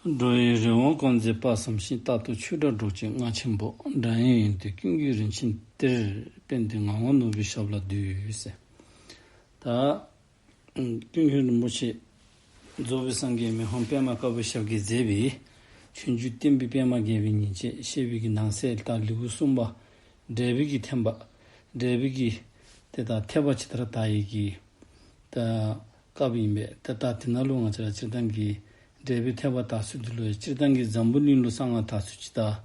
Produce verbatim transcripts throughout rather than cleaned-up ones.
འགྲོ་བའི་རི་བོང་བཀོད་མཛེས་དཔག་བསམ་ཤིང་། རྟག་ཏུ་ཆོས་སྒྲ་སྒྲོག་ཅིང་རྔ་ཆེན་པོ། སྒྲ་ཡི་ཡོན་ཏན་ཀུན་གྱི་རིན་ཆེན་གཏེར། དཔལ་ལྡན་ངག་དབང་ནོར་བུའི་ཞབས་ལ་འདུད་ཟེར། ད་ཀུན་མཁྱེན་རིན་པོ་ཆེ་རྫོགས་པའི་སངས་རྒྱས་མི་ཕམ་པདྨ་དཀར་པོའི་ཞབས་ཀྱིས་མཛད་པའི་ཆོས་འབྱུང་བསྟན་པའི་པདྨ་རྒྱས་པའི་ཉིན་བྱེད་ཅེས་པའི་གི་ནང་གསེས་ད་ལེའུ་གསུམ་པ། འབྲས་བུའི་གི་ཐེམ་པ། འབྲས་བུའི་གི་ཏེ་ད་ཐེམ་པ་ཇི་ལྟར་བདའ་ཡི་གི་ད་སྐབས་ཨིན་པས། ཏེ་ད་དེ་ནང་ལུ་ང་བཅས་ར་སྤྱིར་བཏང་གི་འབྲས་བུའི་ཐེམ་པ་བདའ་ཚུལ་འདི་ལུ་ཡང་སྤྱིར་བཏང་གི་འཛམ་བུ་གླིང་ལུ་གསང་སྔགས་བདའ་ཚུལ་ཅིག་དང་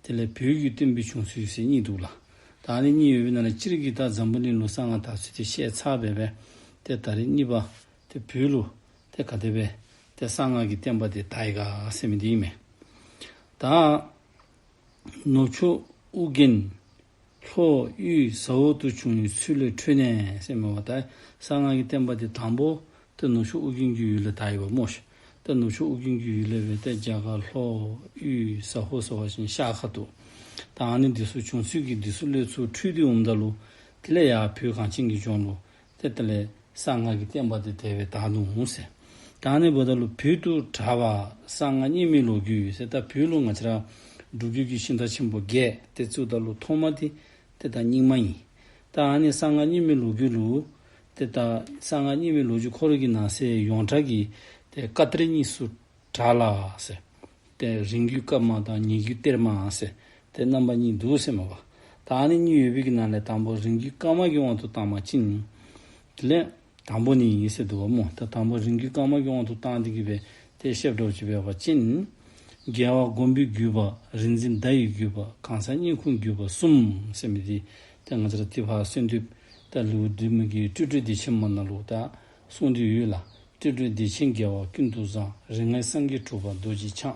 དེ་ལས་བོད་ཀྱི་བསྟན་པའི་བྱུང་ཚུལ་ཟེར་གཉིས་འདུག་ལགས། ད་ཨ་ནི་གཉིས་ཡོད་པའི་ནང་ལས་སྤྱིར་གྱི་ད་འཛམ་བུ་གླིང་ལུ་གསང་སྔགས་བདའ་ཚུལ་དེ་བཤད་ཚར་བས་པས། ཏེ་ད་རིས་གཉིས་པ་ཏེ་བོད་ལུ་ཏེ་ག་དེ་སྦེ་ཏེ་གསང་སྔགས་ཀྱི་བསྟན་པ་དེ་དར་ཡི་ག་ཟེར་མི་དེ་ཨིན་མས། ད་ནུབ་ཕྱོགས་ཨོ་རྒྱན་ལྷོ་དབུས་ཟ་འོག་ཏུ་བྱུང་བའི་ཚུལ་ལས་འཕྲོས་ནས་ཟེར་མི་པ། ད་གསང་སྔགས་ཀྱི་བསྟན་པ་དེ་དང་པོ་ཏེ་ནུབ་ཕྱོགས་ཨོ་རྒྱན་གྱི་ཡུལ་ལས་དར་ཡི་པ་སྨོ་ཤིག། ཏེ་ནུབ་ཕྱོགས་ཨོ་རྒྱན་གྱི་ཡུལ་ལས་སྦེ་ཏེ་རྒྱ་གར་ལྷོ་དབུས་ཟ་འོག་ཟེར་བ་ཅིན་ཤར་ཁ་ཐུག། ད་ཨ་ནི་འདི་ཚུ་བྱུང་ཚུལ་གྱི་འདི་ཚུ་ལས་ཚུར་འཕྲོས་ཏེ་འོངམ་ད་ལུ་དེ་ལས་ཡར་བོད་གངས་ཅན་གྱི་ལྗོངས་ལུ་ཏེ་དེ་ལས་གསང་སྔགས་ཀྱི་བསྟན་པ་དེ་དར་བའི་དར་ནུག་ཟེར། ད་ཨ་ནི་འབདཝ་ད་ལུ་བོད་དུ་གྲགས་པ་གསང་སྔགས་རྙིང་མའི་ལོ་རྒྱུས་ཟེར། ད་བོད་ལུ་ང་བཅས་ར་སྒྲུབ་བརྒྱུད་ཀྱི་ཤིང་རྟ་ཆེན་པོ་བརྒྱད་དེ་བཙུགས་ད་ལུ་ཐོག་མ་དེ་ཏེ་ད་རྙིང་མ་ཨིན། ད་ཨ་ནི་གསང་སྔགས་རྙིང་མའི་ལོ་རྒྱུས་ལུ་ཏེ་ད་གསང་སྔགས་རྙིང་མའི་ལོ་རྒྱུས་ཁོ་ར་གི་ནང་གསེས་ཡོངས་གྲགས་ཀྱི་ཏེ་བཀའ་གཏེར་གཉིས་སུ་གྲགས་ལ་ཟེར། ཏེ་རིང་བརྒྱུད་བཀའ་མ་དང་ཉེ་བརྒྱུད་གཏེར་མ་ཟེར་ཏེ་རྣམ་པ་གཉིས་འདུག་ཟེར་མས་པ། ད་ཨ་ནི་གཉིས་ཡོད་པའི་གི་ནང་ལས་དང་པོ་རིང་བརྒྱུད་བཀའ་མ་གི་དབང་དུ་བཏང་བ་ཅིན་དེ་ལས་དང་པོ་ནི་ཨིན་ཟེར་འདུག་པ་སྨོ། ད་དང་པོ་རིང་བརྒྱུད་བཀའ་མ་གི་དབང་དུ་བཏང་སྟེ་གི་སྦེ་ཏེ་བཤདཔ་འདྲཝ་ཅིག་འབད་བ་ཅིན། རྒྱལ་བ་དགོངས་པའི་བརྒྱུད་པ། རིག་འཛིན་བརྡ་ཡི་བརྒྱུད་པ། གང་ཟག་སྙན་ཁུང་བརྒྱུད་པ་གསུམ་ཟེར་མི་འདི་ཏེ་ང་བཅས་ར་ཏེ་ཕར་གསོལ་འདེབས་ད་ལེའུ་བདུན་མ་གི་སྤྲོས་བྲལ་བདེ་ཆེན་མ་ནང་ལུ་ད་གསུངས་ཏེ་ཡོད་ལགས། སྤྲོས་བྲལ་བདེ་ཆེན་རྒྱལ་བ་ཀུན་ཏུ་བཟང་། རིགས་ལྔའི་སངས་རྒྱས་གྲུབ་པ་རྡོ་རྗེ་འཆང་།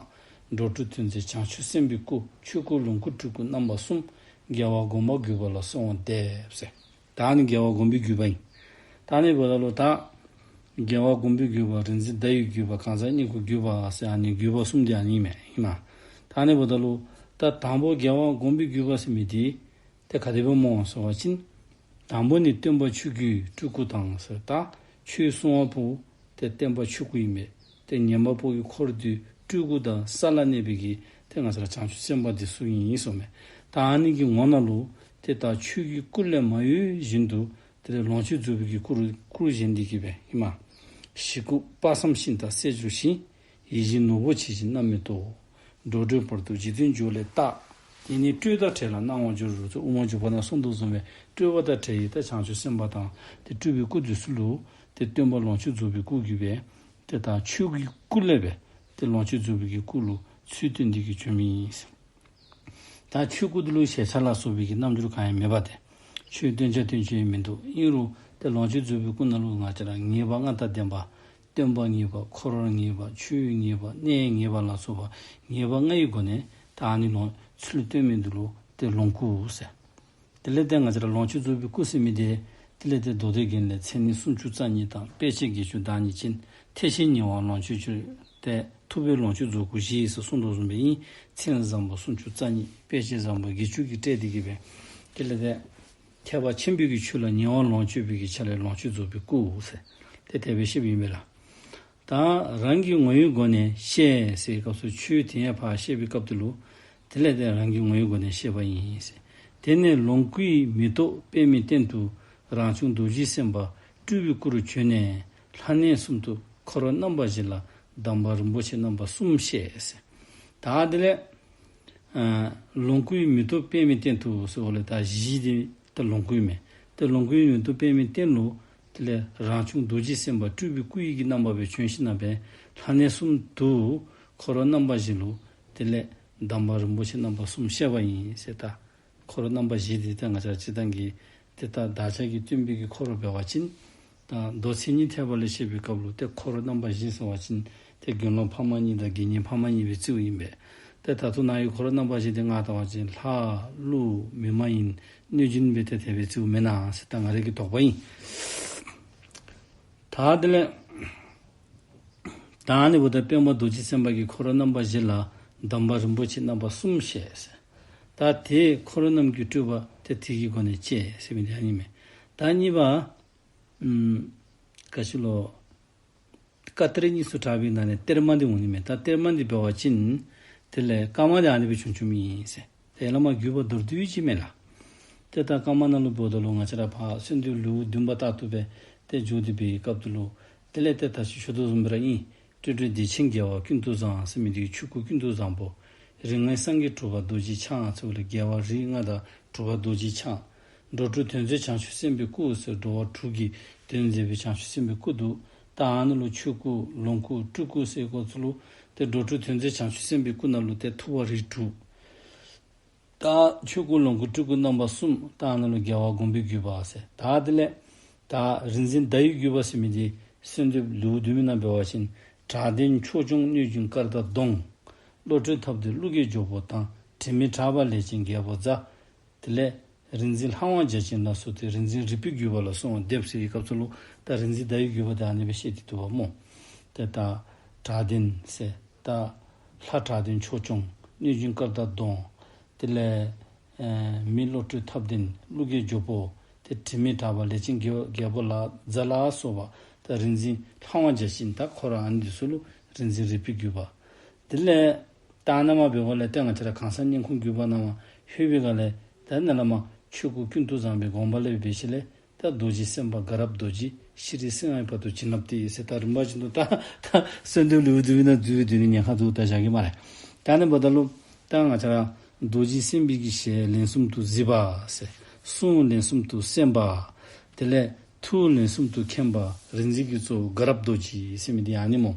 འགྲོ་དྲུག་དོན་མཛད་བྱང་ཆུབ་སེམས་དཔའི་སྐུ། ཆོས་སྐུ་ལོངས་སྐུ་སྤྲུལ་སྐུ་རྣམ་པ་གསུམ། རྒྱལ་བ་དགོངས་པ་བརྒྱུད་པ་ལ་གསོལ་བ་འདེབས་ཟེར། ད་ཨ་ནི་རྒྱལ་བ་དགོངས་པའི་བརྒྱུད་པ་ཨིན། ད་ཨ་ནི་འབདཝ་ད་ལུ་ད་རྒྱལ་བ་དགོངས་པའི་བརྒྱུད་པ། རིག་འཛིན་བརྡ་ཡི་བརྒྱུད་པ། གང་ཟག་སྙན་ཁུང་བརྒྱུད་པ་ཟེར་ཨ་ནི་བརྒྱུད་པ་གསུམ་དེ་ཨ་ནི་ཨིན་མས་ཨིན་མས། ད་ཨ་ནི་འབདཝ་ད་ལུ་ད་དང་པོ་རྒྱལ་བ་དགོངས་པའི་བརྒྱུད་པ་ཟེར་མི་དེ་ཏེ་ག་དེ་སྦེ་སྨོ་ཟེར་བ་ཅིན། དང་པོ་ནི་སྟོན་པ་ཆོས་སྐུའི་སྤྲུལ་སྐུ་དང་ཟེར། ད་ཆོས་གསུང་བ་པོ་ཏེ་སྟོན་པ་ཆོས་སྐུ་ཨིན་པས། ཏེ་ཉན་པ་པོ་གི་འཁོར་དེ་སྤྲུལ་སྐུ་དང་ས་ལ་གནས་པའི་གི་ཏེ་ང་བཅས་ར་བྱང་ཆུབ་སེམས་དཔའ་དེ་ཚུ་ཨིན་གསུངས་མས། ད་ཨ་ནི་གི་ངོ་ནང་ལུ་ཏེ་ད་ཆོས་ཀྱི་སྐུ་ལས་མ་གཡོས་བཞིན་དུ་དེ་ལས་ལོངས་སྤྱོད་རྫོགས་པའི་གི་སྐུ་རུ་སྐུ་རུ་བཞེངས་ཏེ་གི་སྦེ་ཨིན་མས། ཞིག་སྐུ་དཔག་བསམ་ཤིང་དང་རྩལ་འབྱོར་ཞིང་། ཡིད་བཞིན་ནོར་བུ་ཇི་བཞིན་རྣམ་སྨིན་ཏོག། འགྲོ་དྲུག་བར་དུ་འཇིག་རྟེན་འབྱོར་ལས་བཏགས། དེ་ནི་སྤྲོས་དང་བྲལ་ལ་སྣང་བ་འགྱུར་རོ་ཟེར་དབུ་མ་འཇུག་པ་ནང་གསུངས་དོ་བཟུམ་སྦེ་སྤྲོས་པ་དང་བྲལ་བའི་ད་བྱང་ཆུབ་སེམས་དཔའ་དང་ཏེ་སྤྲུལ་པའི་སྐུ་དེ་ཚུ་ལུ་ཏེ་སྟོན་པ་ལོངས་སྤྱོད་རྫོགས་པའི་སྐུ་གི་སྦེ་ཏེ་ད་ཆོས་ཀྱི་སྐུ་ལས་སྦེ་ཏེ་ལོངས་སྤྱོད་རྫོགས་པའི་གི་སྐུ་ལུ་ཚུལ་སྟོན་ཏེ་གི་བྱོན་མི་ཨིན། ད་ཆོས་སྐུ་དེ་ལུ་ཞལ་ཆད་ལ་སོགས་པའི་གི་རྣམ་འགྱུར་གང་ཡང་མེད་པ་སྟེ། ཆོས་སྟོན་བྱ་སྟོན་བྱེད་མིན་འདུག། ཨིན་རུང་ཏེ་ལོངས་སྤྱོད་རྫོགས་པའི་སྐུ་ནང་ལུ་ང་བཅས་ར་ངེས་པ་ལྔ་དང་ལྡན་པ། སྟོན་པ་ངེས་པ། འཁོར་བ་ངེས་པ། ཆོས་ངེས་པ། གནས་ངེས་པ་ལ་སོགས་པ་ངེས་པ་ལྔ་ཡི་སྒོ་ནས་ད་ཨ་ནི་ལོངས་ཚུལ་སྟོན་མི་འདི་ལུ་ཏེ་ལོངས་སྐུ་ཟེར། དེ་ལས་ཏེ་ང་བཅས་ར་ལོངས་སྤྱོད་རྫོགས་པའི་སྐུ་ཟེར་མི་དེ་དེ་ལས་ཏེ་མདོ་སྡེ་རྒྱན་ལས་མཚན་ཉིད་སུམ་ཅུ་རྩ་གཉིས་དང་དཔེ་བྱད་བརྒྱད་ཅུ་བདག་ཉིད་ཅན། ཐེག་ཆེན་ཉེ་བར་ལོངས་སྤྱོད་སྤྱོད་དེ་ཐུབ་པའི་ལོངས་སྤྱོད་རྫོགས་སྐུ་བཞི་ཟེར་གསུངས་དོ་བཟུམ་སྦེ་ཨིན། མཚན་བཟང་པོ་སུམ་ཅུ་རྩ་གཉིས་དཔེ་བྱད་བཟང་པོ་བརྒྱད་ཅུ་གིས་སྤྲས་ཏེ་གི་སྦེ་དེ་ལས་ཏེ་ཐེག་པ་ཆེན་པོའི་གི་ཆོས་ལ་ཉེ་བར་ལོངས་སྤྱོད་པའི་གི་ཆ་ལས་ལོངས་སྤྱོད་རྫོགས་པའི་སྐུ་ཟེར་ཏེ་དེ་སྦེ་བཤདཔ་ཨིན་པས་ལགས། ད་རང་གི་ངོ་བོའི་སྒོ་ནས་བཤད་ཟེར་བའི་སྐབས་སུ་ཆོས་དེ་ཡང་ཕར་བཤད་པའི་སྐབས་དེ་ལུ་དེ་ལས་ཏེ་རང་གི་ངོ་བོའི་སྒོ་ནས་བཤད་པ་ཨིན་ཟེར། དེ་ནས་ལོངས་སྐུའི་མེ་ཏོག་པདྨའི་སྟེང་དུ་རང་བྱུང་རྡོ་རྗེ་སེམས་དཔའ་སྤྲུལ་པའི་སྐུ་རུ་བྱོན་ནས་ལྷ་གནས་གསུམ་དུ་འཁོར་རྣམ་པ་བཞི་ལ་གདམས་པ་རིན་པོ་ཆེ་རྣམ་པ་གསུམ་བཤད་ཟེར། ད་དེ་ལས་ཨ་ལོངས་སྐུའི་མེ་ཏོག་པདྨའི་སྟེང་དུ་ཟེརཝ་ལས་ད་བཞི་དེ་ད་ལོངས་སྐུའི་མེ། ད་ལོངས་སྐུའི་མེ་ཏོག་པདྨའི་སྟེང་ལུ་དེ་ལས་རང་བྱུང་རྡོ་རྗེ་སེམས་དཔའ་སྤྲུལ་པའི་སྐུ་ཡི་གི་རྣམ་པ་སྦེ་བྱོན་ཞིནམ་ལས་ལྷ་གནས་གསུམ་དུ་འཁོར་རྣམ་པ་བཞི་ལུ་དེ་ལས་གདམས་པ་རིན་པོ་ཆེ་རྣམ་པ་གསུམ་བཤད་པ་ཨིན་ཟེར། ད་འཁོར་རྣམ་པ་བཞི་དེ་ད་ང་བཅས་སྤྱིར་བཏང་གི་ཏེ་ད་བདག་ཅག་གི་སྟོན་པའི་གི་འཁོར་འབད་བ་ཅིན་ད་མདོ་མཚན་ཉིད་ཐེག་པ་ལས་བཤད་པའི་སྐབས་ལུ་ཏེ་འཁོར་རྣམ་པ་བཞི་ཟེར་བ་ཅིན་ཏེ་དགེ་སློང་ཕ་མ་གཉིས་དང་དགེ་བསྙེན་ཕ་མ་གཉིས་སྦེ་བརྩིཝ་ཨིན་པས། ཏེ་ད་ལྟོ་ནཱ་གི་འཁོར་རྣམ་པ་བཞི་དེ་ང་བལྟ་བ་ཅིན་ལྷ་ཀླུ་མི་མ་ཡིན་གནོད་སྦྱིན་སྦེ་ཏེ་དེ་སྦེ་བརྩིཝ་མེན་ན་ཟེར་ད་ང་རའི་གི་དོགས་པ་ཨིན། ད་དེ་ལས་ད་ཨ་ནི་འབདཝ་ད་པདྨ་རྡོ་རྗེ་སེམས་དཔའ་གི་འཁོར་རྣམ་པ་བཞི་ལ་གདམས་པ་རིན་པོ་ཆེ་རྣམ་པ་གསུམ་བཤད་ཟེར། ད་དེ་འཁོར་རྣམས་ཀྱི་སྤྲུལ་པ་ཏེ་དེ་གི་སྒོ་ནས་བཤད་ཟེར་མི་དེ་ཨ་ནི་མས། ད་གཉིས་པ་ཨམ་ག་ཅི་ལོ། བཀའ་གཏེར་གཉིས་སུ་གྲགས་པའི་ནང་ནས་གཏེར་མ་འདི་འོང་ནི་མས། ད་གཏེར་མ་འདི་འབད་བ་ཅིན་དེ་ལས་བཀའ་མ་འདི་ཨ་ནི་སྦེ་བྱུང་བྱུངམ་ཨིན་ཟེར། ཏེ་བླ་མ་བརྒྱུད་པ་མདོར་བསྡུས་ཅིག་མས་ལགས། ཏེ་ད་བཀའ་མ་ནང་ལུ་འབདཝ་ད་ལུ་ང་བཅས་ར་ཕར་གསོལ་འདེབས་ལེའུ་བདུན་པ་ལྟར་དུ་སྦེ་ཏེ་འགྱོ་སྟེ་འབད་བའི་སྐབས་དེ་ལུ་དེ་ལས་ཏེ་ད་ཅི་ཞུ་དོ་བཟུམ་སྦེ་ར་ཨིན། སྤྲོས་བྲལ་བདེ་ཆེན་རྒྱལ་བ་ཀུན་ཏུ་བཟང་ཟེར་མི་འདི་ཆོས་སྐུ་ཀུན་ཏུ་བཟང་པོ། རིགས་ལྔའི་སངས་རྒྱས་གྲུབ་པ་རྡོ་རྗེ་འཆང་ཟེར་བ་ལས་རྒྱལ་བ་རིགས་ལྔ་དང་གྲུབ་པ་རྡོ་རྗེ་འཆང་། འགྲོ་དྲུག་དོན་མཛད་བྱང་ཆུབ་སེམས་དཔའི་སྐུ་ཟེར་འགྲོ་བ་དྲུག་གི་དོན་མཛད་པའི་བྱང་ཆུབ་སེམས་དཔའི་སྐུ་འདུག། ད་ཨ་ནི་ལུ་ཆོས་སྐུ་ལོངས་སྐུ་སྤྲུལ་སྐུ་ཟེར་སྐོར་ཚུ་ལུ་ཏེ་འགྲོ་དྲུག་དོན་མཛད་བྱང་ཆུབ་སེམས་དཔའི་སྐུ་ནང་ལུ་ཏེ་ཐུབ་པ་རིགས་དྲུག། ད་ཆོས་སྐུ་ལོངས་སྐུ་སྤྲུལ་སྐུ་རྣམ་པ་གསུམ། ད་ཨ་ནི་ལུ་རྒྱལ་བ་དགོངས་པའི་བརྒྱུད་པ་ཟེར། ད་དེ་ལས་ད་རིག་འཛིན་ཟླ་འོད་བརྒྱུད་པ་ཟེར་མི་འདི་གསོལ་འདེབས་ལེའུ་བདུན་མའི་ནང་འབད་བ་ཅིན་གྲགས་ལྡན་ཕྱོགས་སྐྱོང་གནོད་སྦྱིན་སྐར་དང་གདོང་། བློ་གྲོས་ཐབས་ལྡན་ཀླུ་རྒྱལ་ཇོ་བོ་དང་། དྲི་མེད་གྲགས་པ་ལས་ཅན་རྒྱལ་པོ་རྫ། དེ་ལས་རིག་འཛིན་ལྷ་དབང་བརྒྱ་བྱིན་ལ་སོགས་ཏེ་རིག་འཛིན་རིག་པའི་བརྒྱུད་པ་ལ་གསོལ་བ་འདེབས་ཟེར་བའི་སྐབས་སུ་ལུ་ད་རིག་འཛིན་ཟླ་འོད་བརྒྱུད་པ་ད་ཨ་ནི་སྦེ་བཤད་དེ་འདུག་པ་སྨོ། ཏེ་ད་གྲགས་ལྡན་ཟེར་ད་ལྷ་གྲགས་ལྡན་ཕྱོགས་སྐྱོང་གནོད་སྦྱིན་སྐར་དང་གདོང་། དེ་ལས་ཨེ་མི་བློ་གྲོས་ཐབས་ལྡན་ཀླུ་རྒྱལ་ཇོ་བོ། ཏེ་དྲི་མེད་གྲགས་པ་ལས་ཅན་རྒྱལ་རྒྱལ་པོ་ལ་རྫ་ལ་སོགས་པ་ད་རིག་འཛིན་ལྷ་དབང་བརྒྱ་བྱིན་ད་ཁོ་ར་ཨ་ནི་འདི་ཚུ་ལུ་རིག་འཛིན་རིག་པའི་བརྒྱུད་པ། དེ་ལས་ད་ཨ་ནཱ་མར་འབདཝ་ལས་ཏེ་ང་བཅས་ར་གང་ཟག་སྙན་ཁུང་བརྒྱུད་པ་ནང་མར་ལྷོད་པའི་སྒང་ལས་ད་ནཱ་ལས་མར་ཆོས་སྐུ་ཀུན་ཏུ་བཟང་པོའི་དགོངས་པ་ལས་འབད་ཞིནམ་ལས་ད་རྡོ་རྗེ་སེམས་དཔའ་དགའ་རབ་རྡོ་རྗེ་ཤྲཱི་སིང་ཧའི་བར་དུ་བྱིན་རླབས་ཏེ་ཟེར། ད་རིམ་པ་བཞིན་དུ་ད་ད་གསོལ་འདེབས་ལེའུ་བདུན་པའི་ནང་འཛུལ་བའི་དུས་ནི་ཉེན་ཁ་འདུག། ད་བཞག་གེ་སྨ་རེ། ད་ཨ་ནི་འབདཝ་ད་ལུ་ད་ང་བཅས་ར་རྡོ་རྗེ་སེམས་དཔའི་གི་ཞལ་ལན་གསུམ་དུ་གཟིགས་པ་ཟེར། གསུང་ལན་གསུམ་དུ་གསན་པ། དེ་ལས་ཐུགས་ལན་གསུམ་དུ་མཁྱེན་པ། རིག་འཛིན་གྱི་གཙོ་བོ་དགའ་རབ་རྡོ་རྗེ་ཟེར་མི་འདི་ཨ་ནི་སྨོ།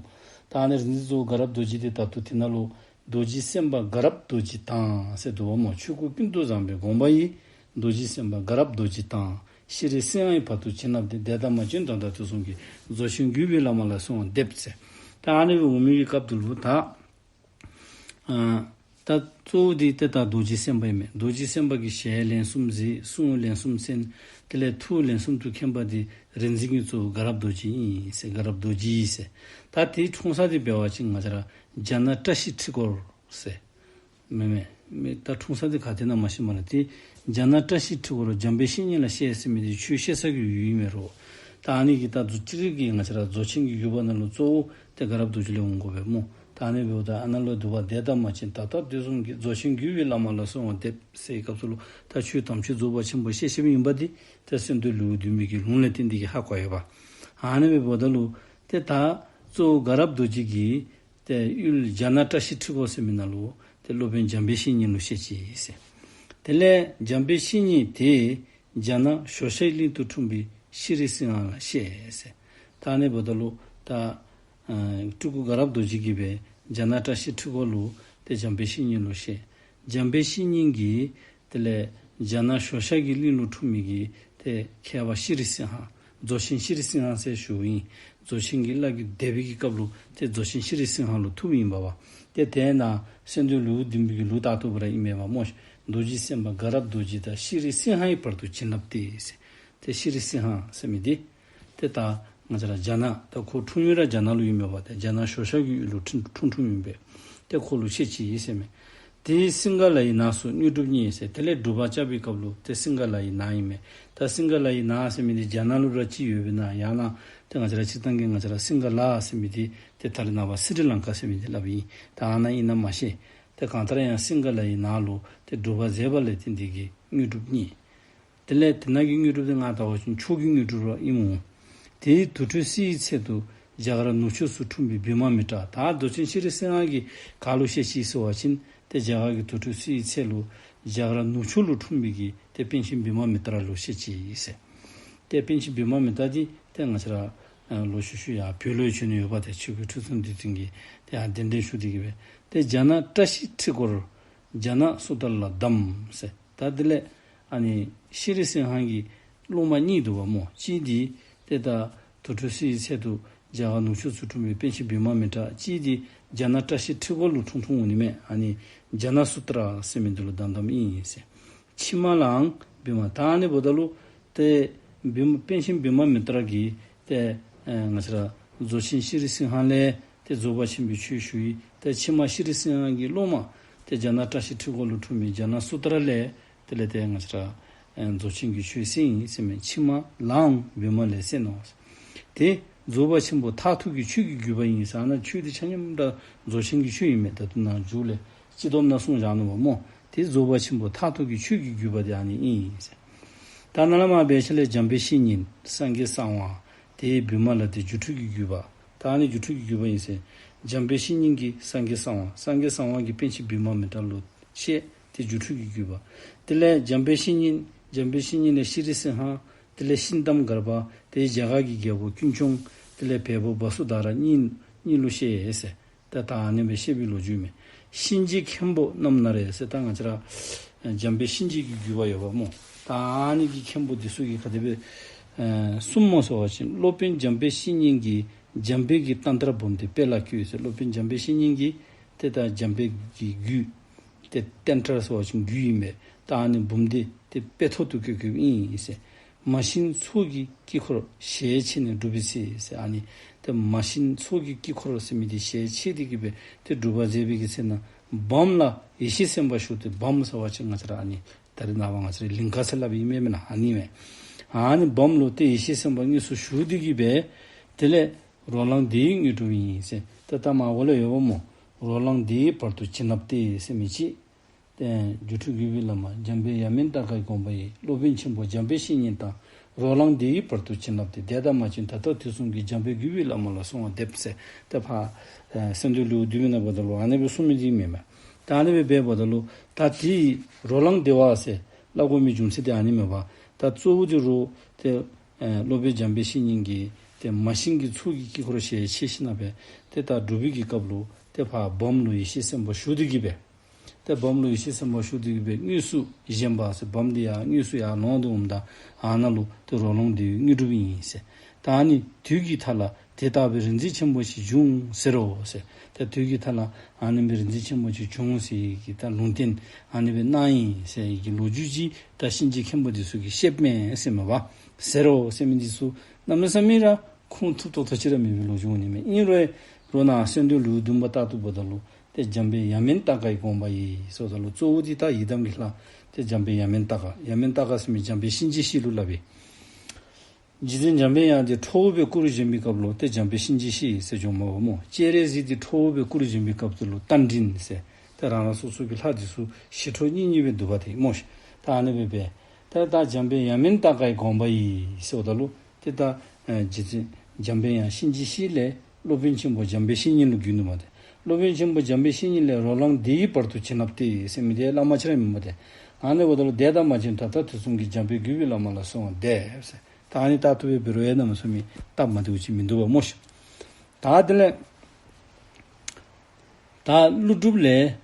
ད་ཨ་ནི་རིག་འཛིན་གཙོ་བོ་དགའ་རབ་རྡོ་རྗེ་འདི་ད་ལྟོ་དེ་ནང་ལུ་རྡོ་རྗེ་སེམས་དཔའ་དགའ་རབ་རྡོ་རྗེ་དང་ཟེར་འདུག་པ་སྨོ། ཆོས་སྐུ་ཀུན་ཏུ་བཟང་པོའི་དགོངས་པ་ཡིས། རྡོ་རྗེ་སེམས་དཔའ་དགའ་རབ་རྡོ་རྗེ་དང་། ཤྲཱི་སིང་ཧའི་བར་དུ་བྱིན་རླབས་ཏེ། དེ་ལྟར་མ་བྱོན་དོན་དག་དུས་གསུམ་གྱི། རྫོགས་ཆེན་བརྒྱུད་པའི་བླ་མ་ལ་གསོལ་བ་འདེབས་ཟེར། ད་ཨ་ནི་འོང་མི་གི་སྐབས་དེ་ལུ་ད་ཨ་ད་གཙོ་བོ་འདི་ཏེ་ད་རྡོ་རྗེ་སེམས་དཔའ་ཨིན་མས། རྡོ་རྗེ་སེམས་དཔའ་གི་ཞལ་ལན་གསུམ་གཟིགས། གསུང་ལན་གསུམ་གསན། དེ་ལས་ཐུགས་ལན་གསུམ་དུ་མཁྱེན་པ་འདི་རིག་འཛིན་གྱི་གཙོ་བོ་དགའ་རབ་རྡོ་རྗེ་ཨིན་ཟེར། དགའ་རབ་རྡོ་རྗེ་ཨིན་ཟེར། ད་དེ་འཁྲུངས་ས་འདི་འབད་བ་ཅིན་ང་བཅས་ར་རྒྱ་ནག་བཀྲ་ཤིས་ཁྲི་སྐོར་ཟེར། མེན་མེན་མེན། ད་འཁྲུངས་ས་འདི་ག་ཏེ་ན་མ་ཤེས་སྨ་རེ། ཏེ་རྒྱ་ནག་བཀྲ་ཤིས་ཁྲི་སྐོར་འཇམ་དཔལ་བཤེས་གཉེན་ལ་གཤེགས་ཟེར་མི་འདི་ཆོས་བཤད་ས་གི་ཡུལ་ཨིན་མས་རོ། ད་ཨ་ནི་གི་ད་རྫོགས་སྤྱིར་གྱི་ང་བཅས་ར་རྫོགས་ཆེན་གྱི་བརྒྱུད་པ་ནང་ལུ་གཙོ་བོ་ཏེ་དགའ་རབ་རྡོ་རྗེ་ལས་འོང་དགོ་པས་སྨོ། ད་ཨ་ནི་འབདཝ་ད་ཨ་ནཱ་ལུ་འདུག་པ། དེ་ལྟར་མ་བྱོན་དོན་དག་དུས་གསུམ་གྱི། རྫོགས་ཆེན་བརྒྱུད་པའི་བླ་མ་ལ་གསོལ་བ་འདེབས་ཟེར་བའི་སྐབས་སུ་ལུ་ད་ཆོས་དམ་ཆོས་རྫོགས་པ་ཆེན་པོ་བཤད་བཤདཔ་ཨིན་པ་འདི་ཏེ་གསོལ་འདེབས་ལེའུ་བདུན་པའི་གི་ལུང་ལས་བརྟེན་ཏེ་གིས་ཧ་གོ་ཡོདཔ། ཨ་ནི་འབདཝ་ད་ལུ་ཏེ་ད་གཙོ་བོ་དགའ་རབ་རྡོ་རྗེ་གིས་ཏེ་ཡུལ་རྒྱ་ནག་བཀྲ་ཤིས་ཁྲི་སྐོར་ཟེར་མི་ནང་ལུ་ཏེ་སློབ་དཔོན་འཇམ་དཔལ་བཤེས་གཉེན་ལུ་གཤེགས་ཅི་ཟེར། དེ་ལས་འཇམ་དཔལ་བཤེས་གཉེན་དེས་རྒྱ་ནག་ཞོ་ཤའི་གླིང་དུ་འཁྲུངས་པའི་ཤྲཱི་སིང་ཧ་ལ་གཤེགས་ཟེར། ད་ཨ་ནི་འབདཝ་ད་ལུ་ད་ཨ་སྤྲུལ་སྐུ་དགའ་རབ་རྡོ་རྗེ་གིས་སྦེ་རྒྱ་ནག་བཀྲ་ཤིས་ཁྲི་སྐོར་ལུ་ཏེ་འཇམ་དཔལ་བཤེས་གཉེན་ལུ་གཤེགས། འཇམ་དཔལ་བཤེས་གཉེན་གྱིས་དེ་ལས་རྒྱ་ནག་ཞོ་ཤ་གི་གླིང་ལུ་འཁྲུངས་མི་གི་ཏེ་མཁས་པ་ཤྲཱི་སིང་ཧ། རྫོགས་ཆེན་ཤྲཱི་སིང་ཧ་ཟེར་ཞུཝ་ཨིན། རྫོགས་ཆེན་གྱི་བླ་གི་སྡེ་པའི་གི་སྐབས་ལུ་ཏེ་རྫོགས་ཆེན་ཤྲཱི་སིང་ཧ་ལུ་ཐུགཔ་ཨིན་པས་པ། ཏེ་དེ་ནང་གསོལ་འདེབས་ལེའུ་བདུན་པའི་གི་ལུང་ལྟར་དུ་འབད་ར་ཨིན་མས་པ་སྨོ། རྡོ་རྗེ་སེམས་དཔའ་དགའ་རབ་རྡོ་རྗེ་དང་ཤྲཱི་སིང་ཧའི་བར་དུ་བྱིན་རླབས་ཏེ་ཟེར། ཏེ་ཤྲཱི་སིང་ཧ་ཟེར་མི་འདི་ཏེ་ད་ང་བཅས་ར་རྒྱ་ནག་ད་ཁོ་འཁྲུངས་ཡུལ་ར་རྒྱ་ནག་ལུ་ཨིན་མས་པ། ཏེ་རྒྱ་ནག་ཞོ་ཤ་གི་ཡུལ་ལུ་འཁྲུངས་འཁྲུངས་འཁྲུངསམ་ཨིན་པས། ཏེ་ཁོ་ལུ་གཤེགས་ཅི་ཟེར་མས། དེའི་སིང་ག་ལ་ཡི་ནགས་སུ་དངོས་གྲུབ་བརྙེས་ཟེར། དེ་ལས་སྒྲུབ་པ་རྐྱབ་པའི་སྐབས་ལུ་ཏེ་སིང་ག་ལ་ཡི་ནགས་ཨིན་མས། ད་སིང་ག་ལ་ཡི་ནགས་ཟེར་མི་འདི་རྒྱ་ནག་ལུ་ར་ཅིག་ཡོདཔ་ཨིན་ན། ཡང་ན་ཏེ་ང་བཅས་ར་སྤྱིར་བཏང་གི་ང་བཅས་ར་སིང་ག་ལ་ཟེར་མི་འདི་ཏེ་ད་རེས་ནངས་པ་སི་རི་ལང་ཀ་ཟེར་མི་འདི་སླབ་ཨིན། ད་ཨ་ནཱ་ཨིན་ན་མ་ཤེས། ཏེ་གང་ལྟར་ཡང་སིང་ག་ལ་ཡི་ནགས་ལུ་ཏེ་སྒྲུབ་པ་མཛད་པ་ལས་བརྟེན་ཏེ་གིས་དངོས་གྲུབ་བརྙེས། དེ་ལས་དེ་ནང་གི་དངོས་གྲུབ་དེ་ང་ལྟ་བ་ཅིན་མཆོག་གི་དངོས་གྲུབ་ར་ཨིནམ་འོང་། དེའི་དུར་ཁྲོད་བསིལ་བའི་ཚལ་དུ་རྒྱ་གར་ནུབ་ཕྱོགས་སུ་འཁྲུངས་པའི་བི་མ་མི་ཏྲ། ད་རྡོ་རྗེ་ཤྲཱི་སིང་ཧ་གིས་ག་ལུ་གཤེགས་ཅི་ཟེར་བ་ཅིན་ཏེ་རྒྱ་གར་གྱི་དུར་ཁྲོད་བསིལ་བའི་ཚལ་ལུ་རྒྱ་གར་ནུབ་ཕྱོགས་ལུ་འཁྲུངས་པའི་གི་ཏེ་པཎ་ཆེན་བི་མ་མི་ཏྲ་ལུ་གཤེགས་ཅི་ཟེར། ཏེ་པཎ་ཆེན་བི་མ་མི་ཏྲ་འདི་ཏེ་ང་བཅས་ར་ལོག་ཤུལ་ཤུལ་ཡར་བོད་ལུ་བྱོན་ནི་ཡོདཔ། ཏེ་ཆོས་སྐུའི་ཁྲི་སྲོང་ལྡེ་བཙན་གྱིས་ཏེ་ཡར་གདན་འདྲེན་ཞུ་སྟེ་གིས་སྦེ་ཏེ་རྒྱ་ནག་བཀྲ་ཤིས་ཁྲི་སྐོར་རྒྱ་ནག་སུ་ཏྲ་ལ་བསྡམས་ཟེར། ད་དེ་ལས་ཨ་ནི་ཤྲཱི་སིང་ཧ་གི་སློབ་མ་གཉིས་འདུག་པ་སྨོ། གཅིག་འདི་ཏེ་ད་དུར་ཁྲོད་བསིལ་བའི་ཚལ་དུ་རྒྱ་གར་ནུབ་ཕྱོགས་སུ་འཁྲུངས་པའི་པཎ་ཆེན་བི་མ་མི་ཏྲ། གཅིག་འདི་རྒྱ་ནག་བཀྲ་ཤིས་ཁྲི་སྐོར་ལུ་འཁྲུངས་འཁྲུངསམ་འོང་ནི་མས། ཨ་ནི་རྒྱ་ནག་སུ་ཏྲ་ཟེར་མི་འདི་ལུ་བསྡམས་བསྡམསམ་ཨིན་ཟེར། ཕྱི་མ་ལའང་བི་མ། ད་ཨ་ནི་འབདཝ་ད་ལུ་ཏེ་བི་མ་པཎ་ཆེན་བི་མ་མི་ཏྲ་གིས་ཏེ་ཨེ་ང་བཅས་ར་རྫོགས་ཆེན་ཤྲཱི་སིང་ཧ་ལས་ཏེ་རྫོགས་པ་ཆེན་པོའི་ཆོས་ཞུ་ཡི། ཏེ་ཕྱི་མ་ཤྲཱི་སིང་ཧ་གི་སློབ་མ་ཏེ་རྒྱ་ནག་བཀྲ་ཤིས་ཁྲི་སྐོར་ལུ་འཁྲུངས་མི་རྒྱ་ནག་སུ་ཏྲ་ལས་དེ་ལས་ཏེ་ང་བཅས་ར་ཨེ་རྫོགས་ཆེན་གྱི་ཆོས་གསན་ཡི་ཟེར་མས། ཕྱི་མ་ལའང་བི་མ་ལས་གསན་ནོ། ཏེ་ རྫོགས་པ་ཆེན་པོ་མཐར་ཐུག་གི་ཆོས་ཀྱི་བརྒྱུད་པ་ཡིན་ཟེར། ཨ་ནཱ་ཆོས་འདི་ཆ་མཉམ་ར་རྫོགས་ཆེན་གྱི་ཆོས་ཨིན་མས། ད་ལྟོ་ནཱ་མཇུག་ལས་སྤྱི་སྡོམ་ནང་གསུངས་བཞག་ནུག་པ་སྨོ། དེ་རྫོགས་པ་ཆེན་པོ་མཐར་ཐུག་གི་ཆོས་ཀྱི་བརྒྱུད་པ་དེ་ཨ་ནི་ཨིན་ཟེར། ད་ནཱ་ལས་མར་འབད་ཞིནམ་ལས་འཇམ་དཔལ་བཤེས་གཉེན་སངས་རྒྱས་གསང་བ་དེའི་བི་མ་ལ་དེ་སྒྱུ་འཕྲུལ་གྱི་བརྒྱུད་པ། ད་ཨ་ནི་སྒྱུ་འཕྲུལ་གྱི་བརྒྱུད་པ་ཨིན་ཟེར། འཇམ་དཔལ་བཤེས་གཉེན་གྱིས་སངས་རྒྱས་གསང་བ། སངས་རྒྱས་གསང་བ་གིས་པཎ་ཆེན་བི་མ་མི་ཏྲ་ལུ་བཤད། དེ་སྒྱུ་འཕྲུལ་གྱི་བརྒྱུད་པ། དེ་ལས་འཇམ་དཔལ་བཤེས་གཉེན། འཇམ་དཔལ་བཤེས་གཉེན་ལས་ཤྲཱི་སིང་ཧ། དེ་ལས་ཤིང་རྟ་མགར་བ། དེ་རྒྱ་གར་གྱི་རྒྱལ་པོ་ཀུན་འབྱུང་། དེ་ལས་བལ་པོ་བ་སུ་དྷ་ར་གཉིས་གཉིས་ལུ་བཤད་ཟེར། ད་ད་ཨ་ནི་སྦེ་བཤད་པའི་ལོ་རྒྱུས་མས། གཤིན་རྗེ་མཁན་པོ་རྣམས་ན་རེ་ཟེར། ད་ང་བཅས་ར་འཇམ་དཔལ་གཤིན་རྗེ་གི་བརྒྱུད་པ་ཡོདཔ་སྨོ། ད་ཨ་ནི་གི་མཁན་པོ་འདི་ཚུ་གིས་ག་དེ་སྦེ་ཨེ་གསུངམ་སྨོ་ཟེར་བ་ཅིན། སློབ་དཔོན་འཇམ་དཔལ་བཤེས་གཉེན་གྱིས་འཇམ་དཔལ་གྱི་རྟ་མདར་བུམ་སྡེ་དཔེ་ལ་བཀོད་ཟེར། སློབ་དཔོན་འཇམ་དཔལ་བཤེས་གཉེན་གྱིས་ཏེ་ད་འཇམ་དཔལ་གྱི་རྒྱུད་ཏེ་རྟ་མདར་ཟེར་བ་ཅིན་རྒྱུད་ཨིན་པས། ད་ཨ་ནི་བུམ་སྡེ་ཏེ་དཔེ་ཐོག་ཏུ་བཀོད་བཀོདཔ་ཨིན་ཟེར། མ་གཤིན་ཚོགས་ཀྱི་དཀྱིལ་འཁོར་ཞལ་ཕྱེ་ནས་སྒྲུབ་པའི་ཚེ་ཟེར། ཨ་ནི་ཏེ་མ་གཤིན་ཚོགས་ཀྱི་དཀྱིལ་འཁོར་ཟེར་མི་འདི་ཞལ་ཕྱེ་སྟེ་གི་སྦེ་ཏེ་སྒྲུབ་པ་མཛད་པའི་གི་ཚེ་ན་བམ་ལ་ཡེ་ཤེས་སེམས་དཔའ་བཞུགས་ཏེ། བམ་ཟེར་བ་ཅིན་ང་བཅས་ར་ཨ་ནི་ད་རེས་ནངས་པ་ང་བཅས་ར་ལིང་ག་ཟེར་སླབ་ཨིན་མས་མེན་ན། ཨ་ནི་མས། ཨ་ནི་བམ་ལུ་ཏེ་ཡེ་ཤེས་སེམས་དཔའ་དངོས་སུ་བཞུགས་ཏེ་གི་སྦེ་དེ་ལས་རོ་ལངས་འདི་ཡིས་དངོས་གྲུབ་ཡིན་ཟེར། ཏེ་ད་མར་འོག་ལས་ཡོདཔ་སྨོ། རོ་ལངས་འདི་ཡི་བར་དུ་བྱིན་རླབས་ཏེ་ཟེར་མི་ཅིག། ཏེ་སྒྱུ་འཕྲུལ་བརྒྱུད་པའི་བླ་མ་འཇམ་དཔལ་ཡ་མེན་ཏ་ཀའི་དགོངས་པ་ཡིས། སློབ་དཔོན་ཆེན་པོ་འཇམ་དཔལ་བཤེས་གཉེན་དང་། རོ་ལངས་འདི་ཡི་བར་དུ་བྱིན་རླབས་ཏེ། དེ་ལྟ་མ་བྱུང་ད་ལྟ་དུས་གསུམ་གྱི། འཇམ་དཔལ་བརྒྱུད་པའི་བླ་མ་ལ་གསོལ་བ་འདེབས་ཟེར། ཏེ་ཕར་ཨེ་གསེར་འདུས་ལེའུ་བདུན་མའི་ནང་འབདཝ་ད་ལུ་ཨ་ནི་སྦེ་གསུངས་མི་འདི་མེན་མས། ད་ཨ་ནི་སྦེ་འབདཝ་ད་ལུ་ད་དེ་རོ་ལངས་བདེ་བ་ཟེར་སླབ་དགོ་མི་རྒྱུ་མཚན་འདི་ཨ་ནི་མས་པ། ད་གཙོ་བོ་འདི་རོ་ཏེ་ཨེ་སློབ་དཔོན་འཇམ་དཔལ་བཤེས་གཉེན་གྱིས་ཏེ་མ་གཤིན་གྱི་ཚོགས་ཀྱི་དཀྱིལ་འཁོར་ཞལ་ཕྱེ་ཞིནམ་ལས་ཏེ་ད་སྒྲུབ་པའི་གི་སྐབས་ལུ་ཏེ་ཕར་བམ་ལུ་ཡེ་ཤེས་སེམས་དཔའ་བཞུགས་ཏེ་གི་སྦེ། ཏེ་བམ་ལུ་ཡེ་ཤེས་སེམས་དཔའ་བཞུགས་ཏེ་གི་སྦེ་དངོས་སུ་བཞེངས་པ་ཟེར། བམ་འདི་ཡར་དངོས་སུ་ཡར་ལོང་སྟེ་འོངམ་ད་ཨ་ནཱ་ལུ་ཏེ་རོ་ལངས་འདི་ཡི་དངོས་གྲུབ་ཨིན་ཟེར། ད་ཨ་ནི་དུས་ཀྱི་མཐའ་ལ་དེ་ལྟ་བུའི་རིག་འཛིན་ཆེན་པོ་ཞིག་འབྱུང་ཟེར་རོ་ཟེར། ད་དུས་ཀྱི་མཐའ་ལ་ཨ་ནི་སྦེ་རིག་འཛིན་ཆེན་པོ་ཅིག་འབྱུང་ཟེར་གྱི་ད་ལུང་བསྟན་ཨ་ནི་སྦེ་གནང་ཡི་ཟེར་གྱི་ལོ་རྒྱུས་ཅིག་ད་གཤིན་རྗེ་མཁན་པོ་འདི་ཚུ་གིས་བཤདཔ་མས་ཟེར་མས་པ། ཟེར་རོ་ཟེར་མི་འདི་ཚུ་གནམ་མེད་ས་མེད་ར་ཁུངས་ཐུབ་ཏོག་ཏོ་ཅིག་ར་མེད་པའི་ལོ་རྒྱུས་འོང་ནི་མས། ཨིན་རུང་རོ་ནཱ་གསེར་འདུས་ལེའུ་བདུན་པ་ལྟར་དུ་འབདཝ་ད་ལུ་ཏེ་འཇམ་དཔལ་ཡ་མེན་ཏ་ཀའི་དགོངས་པ་ཡིས་ཟེརཝ་ད་ལུ་གཙོ་བོ་འདི་ད་ཡི་དམ་གྱི་ལྷ་ཏེ་འཇམ་དཔལ་ཡ་མེན་ཏ་ཀ། ཡ་མེན་ཏ་ཀ་ཟེར་མི་འཇམ་དཔལ་གཤིན་རྗེ་གཤེད་ལུ་སླབ་ཨིན། རྗེ་བཙུན་འཇམ་དཔལ་དབྱངས་དེ་ཁྲོ་བོ་སྦེ་སྐུ་རུ་བཞེངས་པའི་སྐབས་ལུ་ཏེ་འཇམ་དཔལ་གཤིན་རྗེ་གཤེད་ཟེར་བྱུངམ་མས་པ་སྨོ། སྤྱན་རས་གཟིགས་དེ་ཁྲོ་བོ་སྦེ་སྐུ་རུ་བཞེངས་པའི་སྐབས་དེ་ལུ་རྟ་མགྲིན་ཟེར། ཏེ་རང་རང་སོ་སོ་གི་ལྷ་འདི་ཚུ་ཞི་ཁྲོ་གཉིས་གཉིས་སྦེ་འདུག་པ་དེ་སྨོ་ཤིག། ད་ཨ་ནི་སྦེ་འབད་ཏེ་ད་འཇམ་དཔལ་ཡ་མེན་ཏ་ཀའི་དགོངས་པ་ཡིས་ཟེརཝ་ད་ལུ་ཏེ་ད་ཨེ་རྗེ་བཙུན་འཇམ་དཔལ་དབྱངས་གཤིན་རྗེ་གཤེད་ལས་སློབ་དཔོན་ཆེན་པོ་འཇམ་དཔལ་བཤེས་གཉེན་ལུ་བརྒྱུད་ནུག་མས་ཏེ། སློབ་དཔོན་ཆེན་པོ་འཇམ་དཔལ་བཤེས་གཉེན་ལས་རོ་ལངས་འདི་ཡི་བར་དུ་བྱིན་རླབས་ཏེ་ཟེར་མི་དེ་བླ་མ་ཅིག་ར་མེན་མས་ཏེ། ཨ་ནི་འབདཝ་ད་ལུ་དེ་ལྟ་མ་བྱུང་ད་ལྟ་དུས་གསུམ་གྱི། འཇམ་དཔལ་བརྒྱུད་པའི་བླ་མ་ལ་གསོལ་བ་འདེབས་ཟེར། ད་ཨ་ནི་ལྟར་དུ་སྦེ་འབད་རུང་ཡང་གནམ་མེད་ས་མེད་སྟབས་མ་བདེཝ་ཅིག་མིན་འདུག་པ་སྨོ་ཤིག། ད་དེ་ལས་ད་ཀླུ་སྒྲུབ་ལས་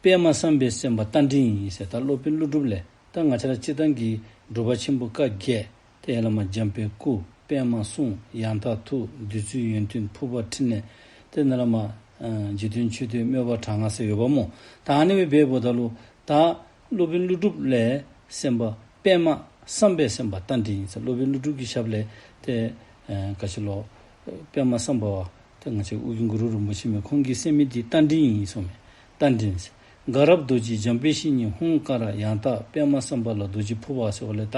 པདྨ་སམྦྷའི་སེམས་དཔའ་རྟ་མགྲིན་ཡིན་ཟེར། ད་སློབ་དཔོན་ཀླུ་སྒྲུབ་ལས་ད་ང་བཅས་ར་སྤྱིར་བཏང་གི་སྒྲུབ་པ་ཆེན་པོ་བཀའ་བརྒྱད་ཏེ་ཡར་ལས་མར་འཇམ་དཔལ་སྐུ། པདྨ་གསུང་། ཡང་དག་ཐུགས། བདུད་རྩིའི་ཡོན་ཏན། ཕུར་པ་ཕྲིན་ལས། ཏེ་ནཱ་ལས་མར་ཨ་རྗེ་བདུན་མཆོད་བསྟོད། དམོད་པ་དྲག་སྔགས་ཟེར་ཡོདཔ་སྨོ། ད་ཨ་ནི་སྦེ་འབདཝ་ད་ལུ་ད་སློབ་དཔོན་ཀླུ་སྒྲུབ་ལས་སེམས་དཔའ་པདྨ་སམྦྷའི་སེམས་དཔའ་རྟ་མགྲིན་ཟེར། སློབ་དཔོན་ཀླུ་སྒྲུབ་ཀྱི་ཞབས་ལས་ཏེ་ཨ་ག་ཅི་ལོ་པདྨ་སམྦྷ་བ་ཏེ་ང་བཅས་ཨོ་རྒྱན་གུ་རུ་རིན་པོ་ཆེ་མས། ཁོང་གི་སྲས་མོ་འདི་རྟ་མགྲིན་ཡིན་གསུངམ་མས། རྟ་མགྲིན་ཟེར། དགའ་རབ་རྡོ་རྗེ་འཇམ་དཔལ་བཤེས་གཉེན་ཧཱུྃ་ཀ་ར། ཡང་དག་པདྨ་སམྦྷ་ལ་རྡོ་རྗེ་ཕུར་པ་ཟེར་བ་ལས་ད་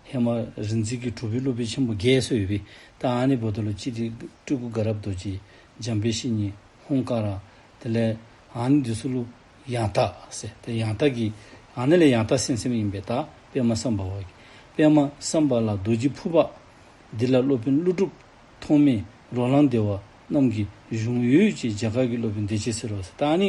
ཧེ་མ་རིག་འཛིན་གྱི་གྲུབ་པའི་སློབ་དཔོན་ཆེན་པོ་བརྒྱད་ཟེར་ཡོད་པས། ད་ཨ་ནི་འབདཝ་ད་ལུ་གཅིག་འདི་སྤྲུལ་སྐུ་དགའ་རབ་རྡོ་རྗེ། འཇམ་དཔལ་བཤེས་གཉེན་ཧཱུྃ་ཀ་ར། དེ་ལས་ཨ་ནི་འདི་ཚུ་ལུ་ཡང་དག་ཟེར། ཏེ་ཡང་དག་གི་ཨ་ནི་ལས་ཡང་དག་སེམས་སེམས་ཨིན་པས། ད་པདྨ་སམྦྷ་བ་གི། པདྨ་སམྦྷ་ལ་རྡོ་རྗེ་ཕུར་པ། འདི་ལ་སློབ་དཔོན་ཀླུ་སྒྲུབ་ཐོགས་མེད་རོ་ལངས་བདེ་བ་རྣམས་ཀྱི་གཞུང་ཡོད་ཅེས། རྒྱ་གར་གྱི་སློབ་དཔོན་བདེ་བྱེད་ཟེར་རོ་ཟེར། ད་ཨ་ནི་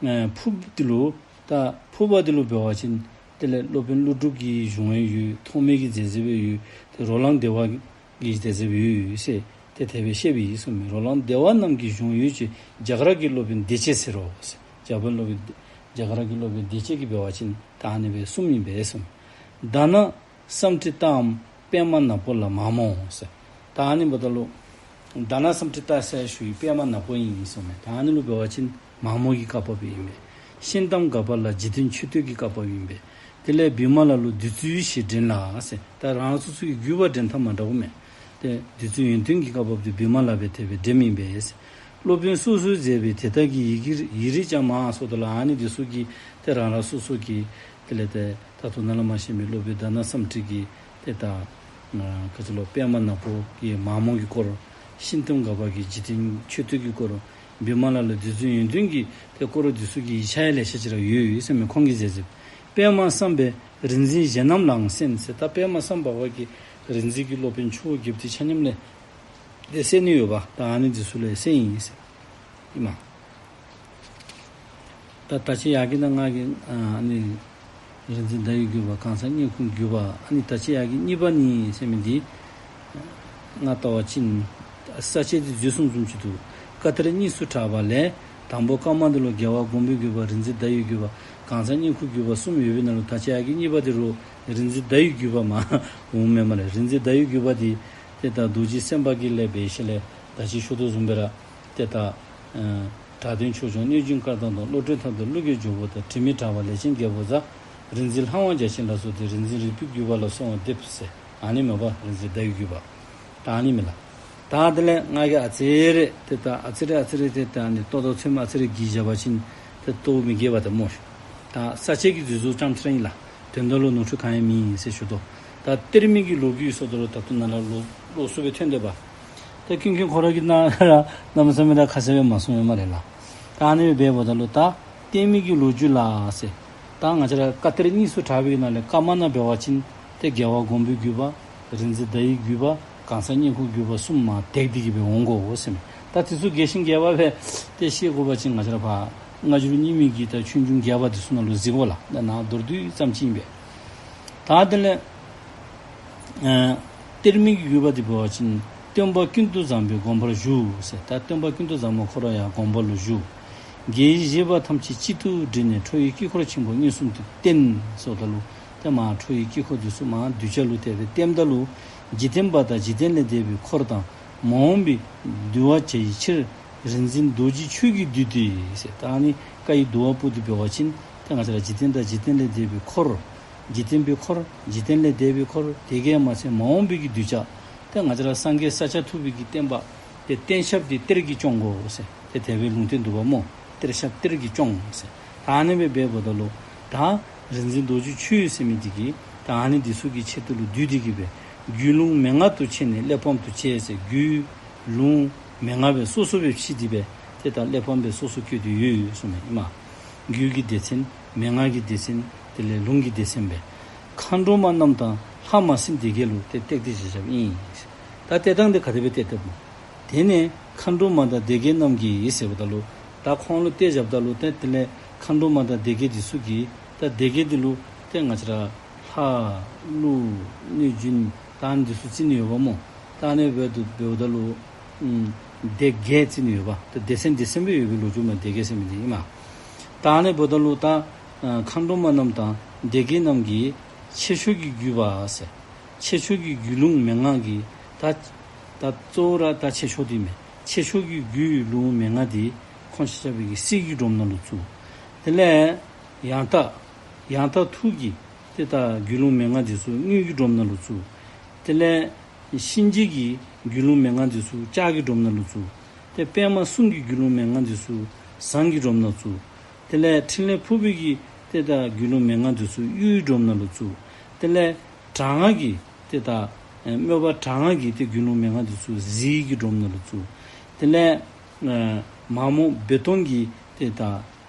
ཨེ་ཕུར་འདི་ལུ་ད་ཕུར་པ་འདི་ལུ་འབད་བ་ཅིན་དེ་ལས་སློབ་དཔོན་ཀླུ་སྒྲུབ་ཀྱི་གཞུང་ཡང་ཡོད། ཐོགས་མེད་ཀྱི་མཛད་རྗེས་སྦེ་ཡོད། ཏེ་རོ་ལངས་བདེ་བ་གི་མཛད་རྗེས་སྦེ་ཡོད་ཟེར་ཏེ་དེ་སྦེ་བཤད་པའི་ཨིན་གསུངམ་མས། རོ་ལངས་བདེ་བ་རྣམས་ཀྱི་གཞུང་ཡོད་ཅེས། རྒྱ་གར་གྱི་སློབ་དཔོན་བདེ་བྱེད་ཟེར་རོ་ཟེར། རྒྱ་བོད་སློབ་དཔོན་རྒྱ་གར་གྱི་སློབ་དཔོན་བདེ་བྱེད་ཀྱིས་འབད་བ་ཅིན་ད་ཨ་ནི་སྦེ་གསུངམ་ཨིན་པས་གསུངམ་མས། དྷ་ན་སཾ་ཊི་ཏའམ་པདྨ་ནག་པོ་ལ་མ་མོ་ཟེར། ད་ཨ་ནི་འབདཝ་ད་ལུ་དྷ་ན་སཾ་ཊི་ཏ་ཟེར་ཞུ་བའི་པདྨ་ནག་པོ་ཨིན་གསུངམ་མས། ད་ཨ་ནི་ལུ་འབད་བ་ཅིན་མ་མོ་གི་བཀའ་བབས་ཨིན་པས། ཤིང་རྟ་མགར་བ་ལ་རྗེ་བདུན་མཆོད་བསྟོད་ཀྱི་བཀའ་བབས་ཨིན་པས། དེ་ལས་བི་མ་ལ་ལུ་བདུད་རྩིའི་ཞལ་འདྲེན་ལ་ཟེར། ད་རང་སོ་སོ་གི་བརྒྱུད་པ་འདྲེན་ཐངས་མ་འདྲཝ་མས། ཏེ་བདུད་རྩིའི་ཡོན་ཏན་གྱི་བཀའ་བབས་དེ་བི་མ་ལ་སྦེ་དེ་སྦེ་འདྲེནམ་ཨིན་པས། སློབ་དཔོན་སོ་སོའི་མཛད་པའི་དེ་དག་གི་ཡི་གེ་ཡིག་རིགས་ཀྱང་མང་ཟེརཝ་ད་ལུ་ཨ་ནི་འདི་ཚུ་གི་ཏེ་རང་རང་སོ་སོ་གི་དེ་ལས་ཏེ་ད་ལྟོ་ནཱ་ལས་མར་བཤད་མི་སློབ་དཔོན་དྷ་ན་སཾ་ཊི་གི་ཏེ་ད་ ཨ་ག་ཅི་ལོ་པདྨ་ནག་པོ་གི་མ་མོ་གི་སྐོར། ཤིང་སྟོང་མགར་བ་གི་འཇིག་རྟེན་མཆོད་བསྟོད་ཀྱི་སྐོར། བི་མ་ལ་ལ་བདུད་རྩི་ཡོན་ཏན་གྱི་ཏེ་སྐོར་འདི་ཚུ་གི་ཡིག་ཆ་ཡང་ལེ་ཤ་ཅིག་ར་ཡོད་ཡོད་ཟེར་མས། ཁོང་གིས་མཛད་མཛདཔ། པདྨ་བསམ་པས་རིག་འཛིན་གཞན་རྣམས་ལའང་གསན་ཟེར། ད་པདྨ་བསམ་འབད་བ་གིས་རིག་འཛིན་གྱི་སློབ་དཔོན་ཆུ་བོ་བརྒྱད་པོ་དེ་ཆ་མཉམ་ལས་ཏེ་གསན་ནི་ཡོདཔ། ད་ཨ་ནི་འདི་ཚུ་ལས་གསན་ཡི་ཟེར་ཨིན་མས། ད་ད་ཅི་ཡར་གྱི་ནང་ང་གི་ཨ་ནི་རིག་འཛིན་ཟླ་འོད་བརྒྱུད་པ་གང་ཟག་བསྙེན་བཀུར་བརྒྱུད་པ། ཨ་ནི་ད་ཅི་ཡར་གྱི་གཉིས་པ་ནི་ཟེར་མི་འདི་ང་བལྟ་བ་ཅིན་ས་བཅད་འདི་འཛོལ་སོང་བཟུམ་ཅིག་འདུག། བཀའ་གཏེར་གཉིས་སུ་གྲགས་པ་ལས་དང་པོ་བཀའ་མ་འདི་ལུ་རྒྱལ་བ་མགོན་པོ་བརྒྱུད་པ་རིག་འཛིན་ཟླ་འོད་བརྒྱུད་པ་གང་ཟག་བསྙེན་བཀུར་བརྒྱུད་པ་གསུམ་ཡོད་པའི་ནང་ལུ་ད་ཅི་ཡར་གྱི་གཉིས་པ་འདི་རུང་རིག་འཛིན་ཟླ་འོད་བརྒྱུད་པ་མ་འོང་མེན་མས་ལགས། རིག་འཛིན་ཟླ་འོད་བརྒྱུད་པ་འདི་ཏེ་ད་རྡོ་རྗེ་སེམས་དཔའ་གི་ལས་འབད་ཞིནམ་ལས་ད་ཅི་ཞུ་དོ་བཟུམ་སྦེ་ར་ཏེ་ད་ཨ་གྲགས་ལྡན་ཆོས་སྐྱོང་གནོད་སྦྱིན་བཀའ་བཟང་དང་། བློ་གྲོས་ཐབས་ལྡན་ཀླུ་རྒྱལ་ཇོ་བོ་དང་། དྲི་མེད་གྲགས་པ་ལས་ཅན་རྒྱལ་པོ་ཟེར། རིག་འཛིན་ལྷ་དབང་བརྒྱ་བྱིན་ལ་སོགས་ཏེ། རིག་འཛིན་རིག་པའི་བརྒྱུད་པ་ལ་གསོལ་བ་འདེབས་ཟེར། ཨ་ནི་མས་པ་རིག་འཛིན་ཟླ་འོད་བརྒྱུད་པ། ད་ཨ་ནི་མས་ལགས། ད་དེ་ལས་ང་གིས་ཨ་ཙི་རེ་ཏེ་ད་ཨ་ཙི་རེ་ཨ་ཙི་རེ་ཏེ་ད་ཨ་ནི་ཏོག་ཏོ་ཚོདམ་ཨ་ཙི་རེ་གིས་བཞག་པ་ཅིན་ཏེ་ལྟོ་མི་རྒྱས་པ་ཏེ་སྨོ་ཤ། ད་ས་བཅད་ཀྱི་འཛོལ་འཛོལ་ཙམ་ཅིག་ར་ཨིན་ལགས། དོན་དག་ལུ་ནོར་འཁྲུལ་གང་ཡང་མེད་ཟེར་ཞུ་དོ། ད་གཏེར་མའི་གི་ལོ་རྒྱུས་སོགས་ད་ལུ་ད་ལྟོ་ནཱ་ལུ་ལོགས་སུ་སྦེ་ཐོན་དོ་པ། ད་ཀུན་མཁྱེན་ཁོ་ར་གིས་ནཱ་ར་གནམ་མེད་ས་མེད་ད་ཁ་གསལ་སྦེ་མ་གསུངས་ཡོད་སྨ་རེ་ལགས། ད་ཨ་ནི་སྦེ་འབདཝ་ད་ལུ་ད་གཏེར་མའི་གི་ལོ་རྒྱུས་ལ་ཟེར། ད་ང་བཅས་ར་བཀའ་གཏེར་གཉིས་སུ་གྲགས་པའི་ནང་ལས་བཀའ་མ་ནང་འབད་བ་ཅིན་ཏེ་རྒྱལ་བ་མགོན་པོའི་བརྒྱུད་པ་རིག་འཛིན་ཟླ་འོད་བརྒྱུད་པ་གང་ཟག་བསྙེན་བཀུར་བརྒྱུད་པ་གསུམ་མར་དེད་དེ་གི་སྦེ་འོང་དགོ་ཟེར་མས། ད་དེ་ཚུ་རྒྱས་ཤིང་རྒྱས་པ་སྦེ་ཏེ་ཤེས་དགོ་པ་ཅིན་ང་བཅས་ར་ཕར་སྔ་འགྱུར་རྙིང་མའི་གི་ད་ཆོས་འབྱུང་རྒྱས་པ་དེ་ཚུ་ནང་ལུ་གཟིགས་དགོ་ལགས། ད་ནཱ་མདོར་བསྡུས་ཙམ་ཅིག་ཨིན་པས། ད་དེ་ལས་ཨ་གཏེར་མའི་གི་བརྒྱུད་པ་འདི་འབད་བ་ཅིན་སྟོན་པ་ཀུན་ཏུ་བཟང་པོའི་དགོངས་པར་ཞུ་ཟེར། ད་སྟོན་པ་ཀུན་ཏུ་བཟང་པོ་ཁོ་ར་ཡང་དགོངས་པ་ལུ་ཞུ། རྒྱལ་བའི་བཞེད་པ་ཐམས་ཅད་གཅིག་ཏུ་དྲིལ་ནས། ཁྲོ་བོའི་དཀྱིལ་འཁོར་ཆེན་པོ་མངོན་སུམ་དུ་བསྟན་ཟེརཝ་ད་ལུ་ཏེ་མར་ཁྲོ་བོའི་དཀྱིལ་འཁོར་འདི་ཚུ་མར་གདུལ་བྱ་ལུ་དེ་སྦེ་བསྟནམ་ད་ལུ་འཇིག་རྟེན་པ་དང་འཇིག་རྟེན་ལས་འདས་པའི་འཁོར་དང་། མ་འོངས་པའི་འདུལ་བ་བྱ་བའི་ཕྱིར། རིག་འཛིན་རྡོ་རྗེ་ཁྱོད་ཀྱིས་བསྡུས་ཏེ་ཟེར། ད་ཨ་ནི་བཀའ་ཡི་བསྡུ་བ་པོ་འདི་འབད་བ་ཅིན་ཏེ་ང་བཅས་ར་འཇིག་རྟེན་དང་འཇིག་རྟེན་ལས་འདས་པའི་འཁོར། འཇིག་རྟེན་པའི་འཁོར། འཇིག་རྟེན་ལས་འདས་པའི་འཁོར། དེ་གིས་མ་ཚད་མ་འོངས་པའི་གི་གདུལ་བྱ། ཏེ་ང་བཅས་ར་སངས་རྒྱས་ས་སྐྱ་ཐུབ་པའི་གི་བསྟན་པ་ཏེ་བསྟེན་ཞབས་འདི་གཏེར་གྱིས་སྐྱོང་དགོ་ཟེར། ཏེ་དེ་སྦེ་ལུང་བསྟན་འདུག་པ་སྨོ། གཏེར་ཞབས་གཏེར་གྱིས་སྐྱོང་ཟེར། ད་ཨ་ནི་སྦེ་འབདཝ་ད་ལུ་ད་རིག་འཛིན་རྡོ་རྗེ་ཁྱོད་ཟེར་མི་འདི་གིས་ད་ཨ་ནི་འདི་ཚུ་གི་ཆེད་དུ་ལུ་བསྡུས་ཏེ་གི་སྦེ་རྒྱུད་ལུང་མན་ངག་ཏུ་ཕྱེ་ནས་གླེགས་བམ་དུ་བྱས་ཟེར། རྒྱུད་ལུང་མན་ངག་སྦེ་སོ་སོ་སྦེ་ཕྱེ་སྟེ་སྦེ་ཏེ་ད་གླེགས་བམ་སྦེ་སོ་སོ་བཀོད་དེ་ཡོད་ཡོད་གསུངས་མས་ཨིན་མས། རྒྱུད་ཀྱི་སྡེ་ཚན། མན་ངག་གི་སྡེ་ཚན། དེ་ལས་ལུང་གི་སྡེ་ཚན་སྦེ་མཁའ་འགྲོ་མ་རྣམས་དང་ལྷ་མ་སྲིན་སྡེ་བརྒྱད་ལུ་ཏེ་གཏད་དེ་བཞག་བཞགཔ་ཨིན། ད་གཏད་ཐངས་འདི་ག་དེ་སྦེ་གཏད་གཏདཔ་སྨོ། དེ་ནས་མཁའ་འགྲོ་མ་དང་སྡེ་བརྒྱད་རྣམས་ཀྱིས་ཟེརཝ་ད་ལུ་ད་ཁོང་ལུ་གཏད་བཞགཔ་ད་ལུ་ཏེ་དེ་ལས་མཁའ་འགྲོ་མ་དང་སྡེ་བརྒྱད་འདི་ཚུ་གིས་ད་སྡེ་བརྒྱད་འདི་ལུ་ཏེ་ང་བཅས་ར་ལྷ་ཀླུ་གནོད་སྦྱིན་ད་ཨ་ནི་འདི་ཚུ་རྩི་ནི་ཡོདཔ་སྨོ། ད་ཨ་ནི་འབདཝ་ད་འབདཝ་ད་ལུ་ཨམ་སྡེ་བརྒྱད་རྩི་ནི་ཡོདཔ། ད་སྡེ་ཚན་སྡེ་ཚན་སྦེ་ཡོད་པའི་ལོ་རྒྱུས་མས། སྡེ་བརྒྱད་ཟེར་མི་འདི་ཨིན་མས། ད་ཨ་ནི་འབདཝ་ད་ལུ་ད་ཨ་མཁའ་འགྲོ་མ་རྣམས་དང་སྡེ་བརྒྱད་རྣམས་ཀྱིས་ཆེ་མཆོག་གི་རྒྱུད་པ་ཟེར། ཆེ་མཆོག་གི་རྒྱུད་ལུང་མན་ངག་གི་ད་ད་གཙོ་བོ་ར་ད་ཆེ་མཆོག་འདི་མས། ཆེ་མཆོག་གི་རྒྱུད་ལུང་མན་ངག་འདི་ཁོང་ཆ་ཁྱབ་ཀྱིས་གསེར་གྱི་སྒྲོམ་ནང་ལུ་བཙུགས། དེ་ལས་ཡང་དག་ཡང་དག་ཐུགས་ཀྱི་ཏེ་ད་རྒྱུད་ལུང་མན་ངག་འདི་ཚུ་དངུལ་གྱི་སྒྲོམ་ནང་ལུ་བཙུགས། དེ་ལས་གཤིན་རྗེ་གི་རྒྱུད་ལུང་མན་ངག་འདི་ཚུ་ལྕགས་ཀྱི་སྒྲོམ་ནང་ལུ་བཙུགས། ཏེ་པདྨ་གསུང་གི་རྒྱུད་ལུང་མན་ངག་འདི་ཚུ་ཟངས་ཀྱི་སྒྲོམ་ནང་བཙུགས། དེ་ལས་ཕྲིན་ལས་ཕུར་པའི་གི་ཏེ་ད་རྒྱུད་ལུང་མན་ངག་འདི་ཚུ་གཡུའི་སྒྲོམ་ནང་ལུ་བཙུགས། དེ་ལས་དྲག་སྔགས་ཀྱི་ཏེ་ད་ཨེ་དམོད་པ་དྲག་སྔགས་ཀྱི་ཏེ་རྒྱུད་ལུང་མན་ངག་འདི་ཚུ་གཟི་གི་སྒྲོམ་ནང་ལུ་བཙུགས། དེ་ལས་ཨེ་མ་མོ་བེ་ཏོང་གི་ཏེ་ད་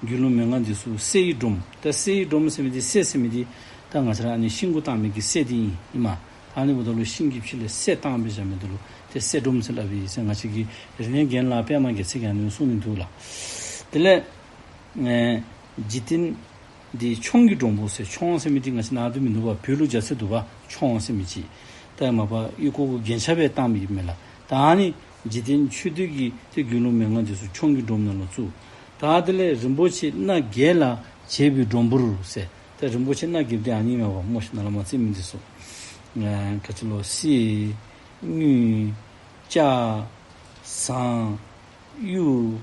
རྒྱུད་ལུང་མན་ངག་འདི་ཚུ་གསེར་གྱི་སྒྲོམ། ད་གསེར་གྱི་སྒྲོམ་ཟེར་མི་འདི་གསེར་ཟེར་མི་འདི་ད་ང་བཅས་ར་ཨ་ནི་ཤིང་གུ་བཏགས་མི་གི་གསེར་འདི་ཨིན་ཨིན་མས། ཨ་ནི་འབདཝ་ད་ལུ་ཤིང་གི་ཕྱི་ལས་གསེར་བཏགས་སྦེ་བཞག་མི་འདི་ལུ་ཏེ་གསེར་སྒྲོམ་ཟེར་སླབ་ཨིན་ཟེར་ང་བཅས་ཀྱི་རིག་གནས་རྒན་ལགས་པདྨ་རྒྱལ་མཚན་གྱིས་ཨ་ནི་གསུངས་ནི་འདུག་ལགས། དེ་ལས་ཨེ་འཇིག་རྟེན་འདི་མཆོང་གི་སྒྲོམ་བུ་ཟེར། མཆོང་ཟེར་མི་འདི་ང་བཅས་ནཱ་འདི་མིན་འདུག་པ། བོད་ལུ་རྒྱ་ཚད་འདུག་པ། མཆོང་ཟེར་མི་ཅིག་ད་མ་པ་ཨོལ་ལྐོག་གུ་རྒྱན་ཆ་སྦེ་བཏགས་མི་ཨིན་མས་ལགས། ད་ཨ་ནི་འཇིག་རྟེན་མཆོད་བསྟོད་ཀྱི་ཏེ་རྒྱུད་ལུང་མན་ངག་འདི་ཚུ་མཆོང་གི་སྒྲོམ་ནང་ལུ་བཙུགས། ད་དེ་ལས་རིན་པོ་ཆེ་སྣ་བརྒྱད་ལ་བྱེད་པའི་སྒྲོམ་བུར་ཟེར། ད་རིན་པོ་ཆེ་སྣ་བརྒྱད་འདི་ཨ་ནི་མས་པ་སྨོ་ཤ། ནཱ་ལས་མར་རྩི་མི་འདི་ཚུ་ཨེ་ག་ཅི་ལོ་གསེར་དངུལ་ལྕགས་ཟངས་གཡུ་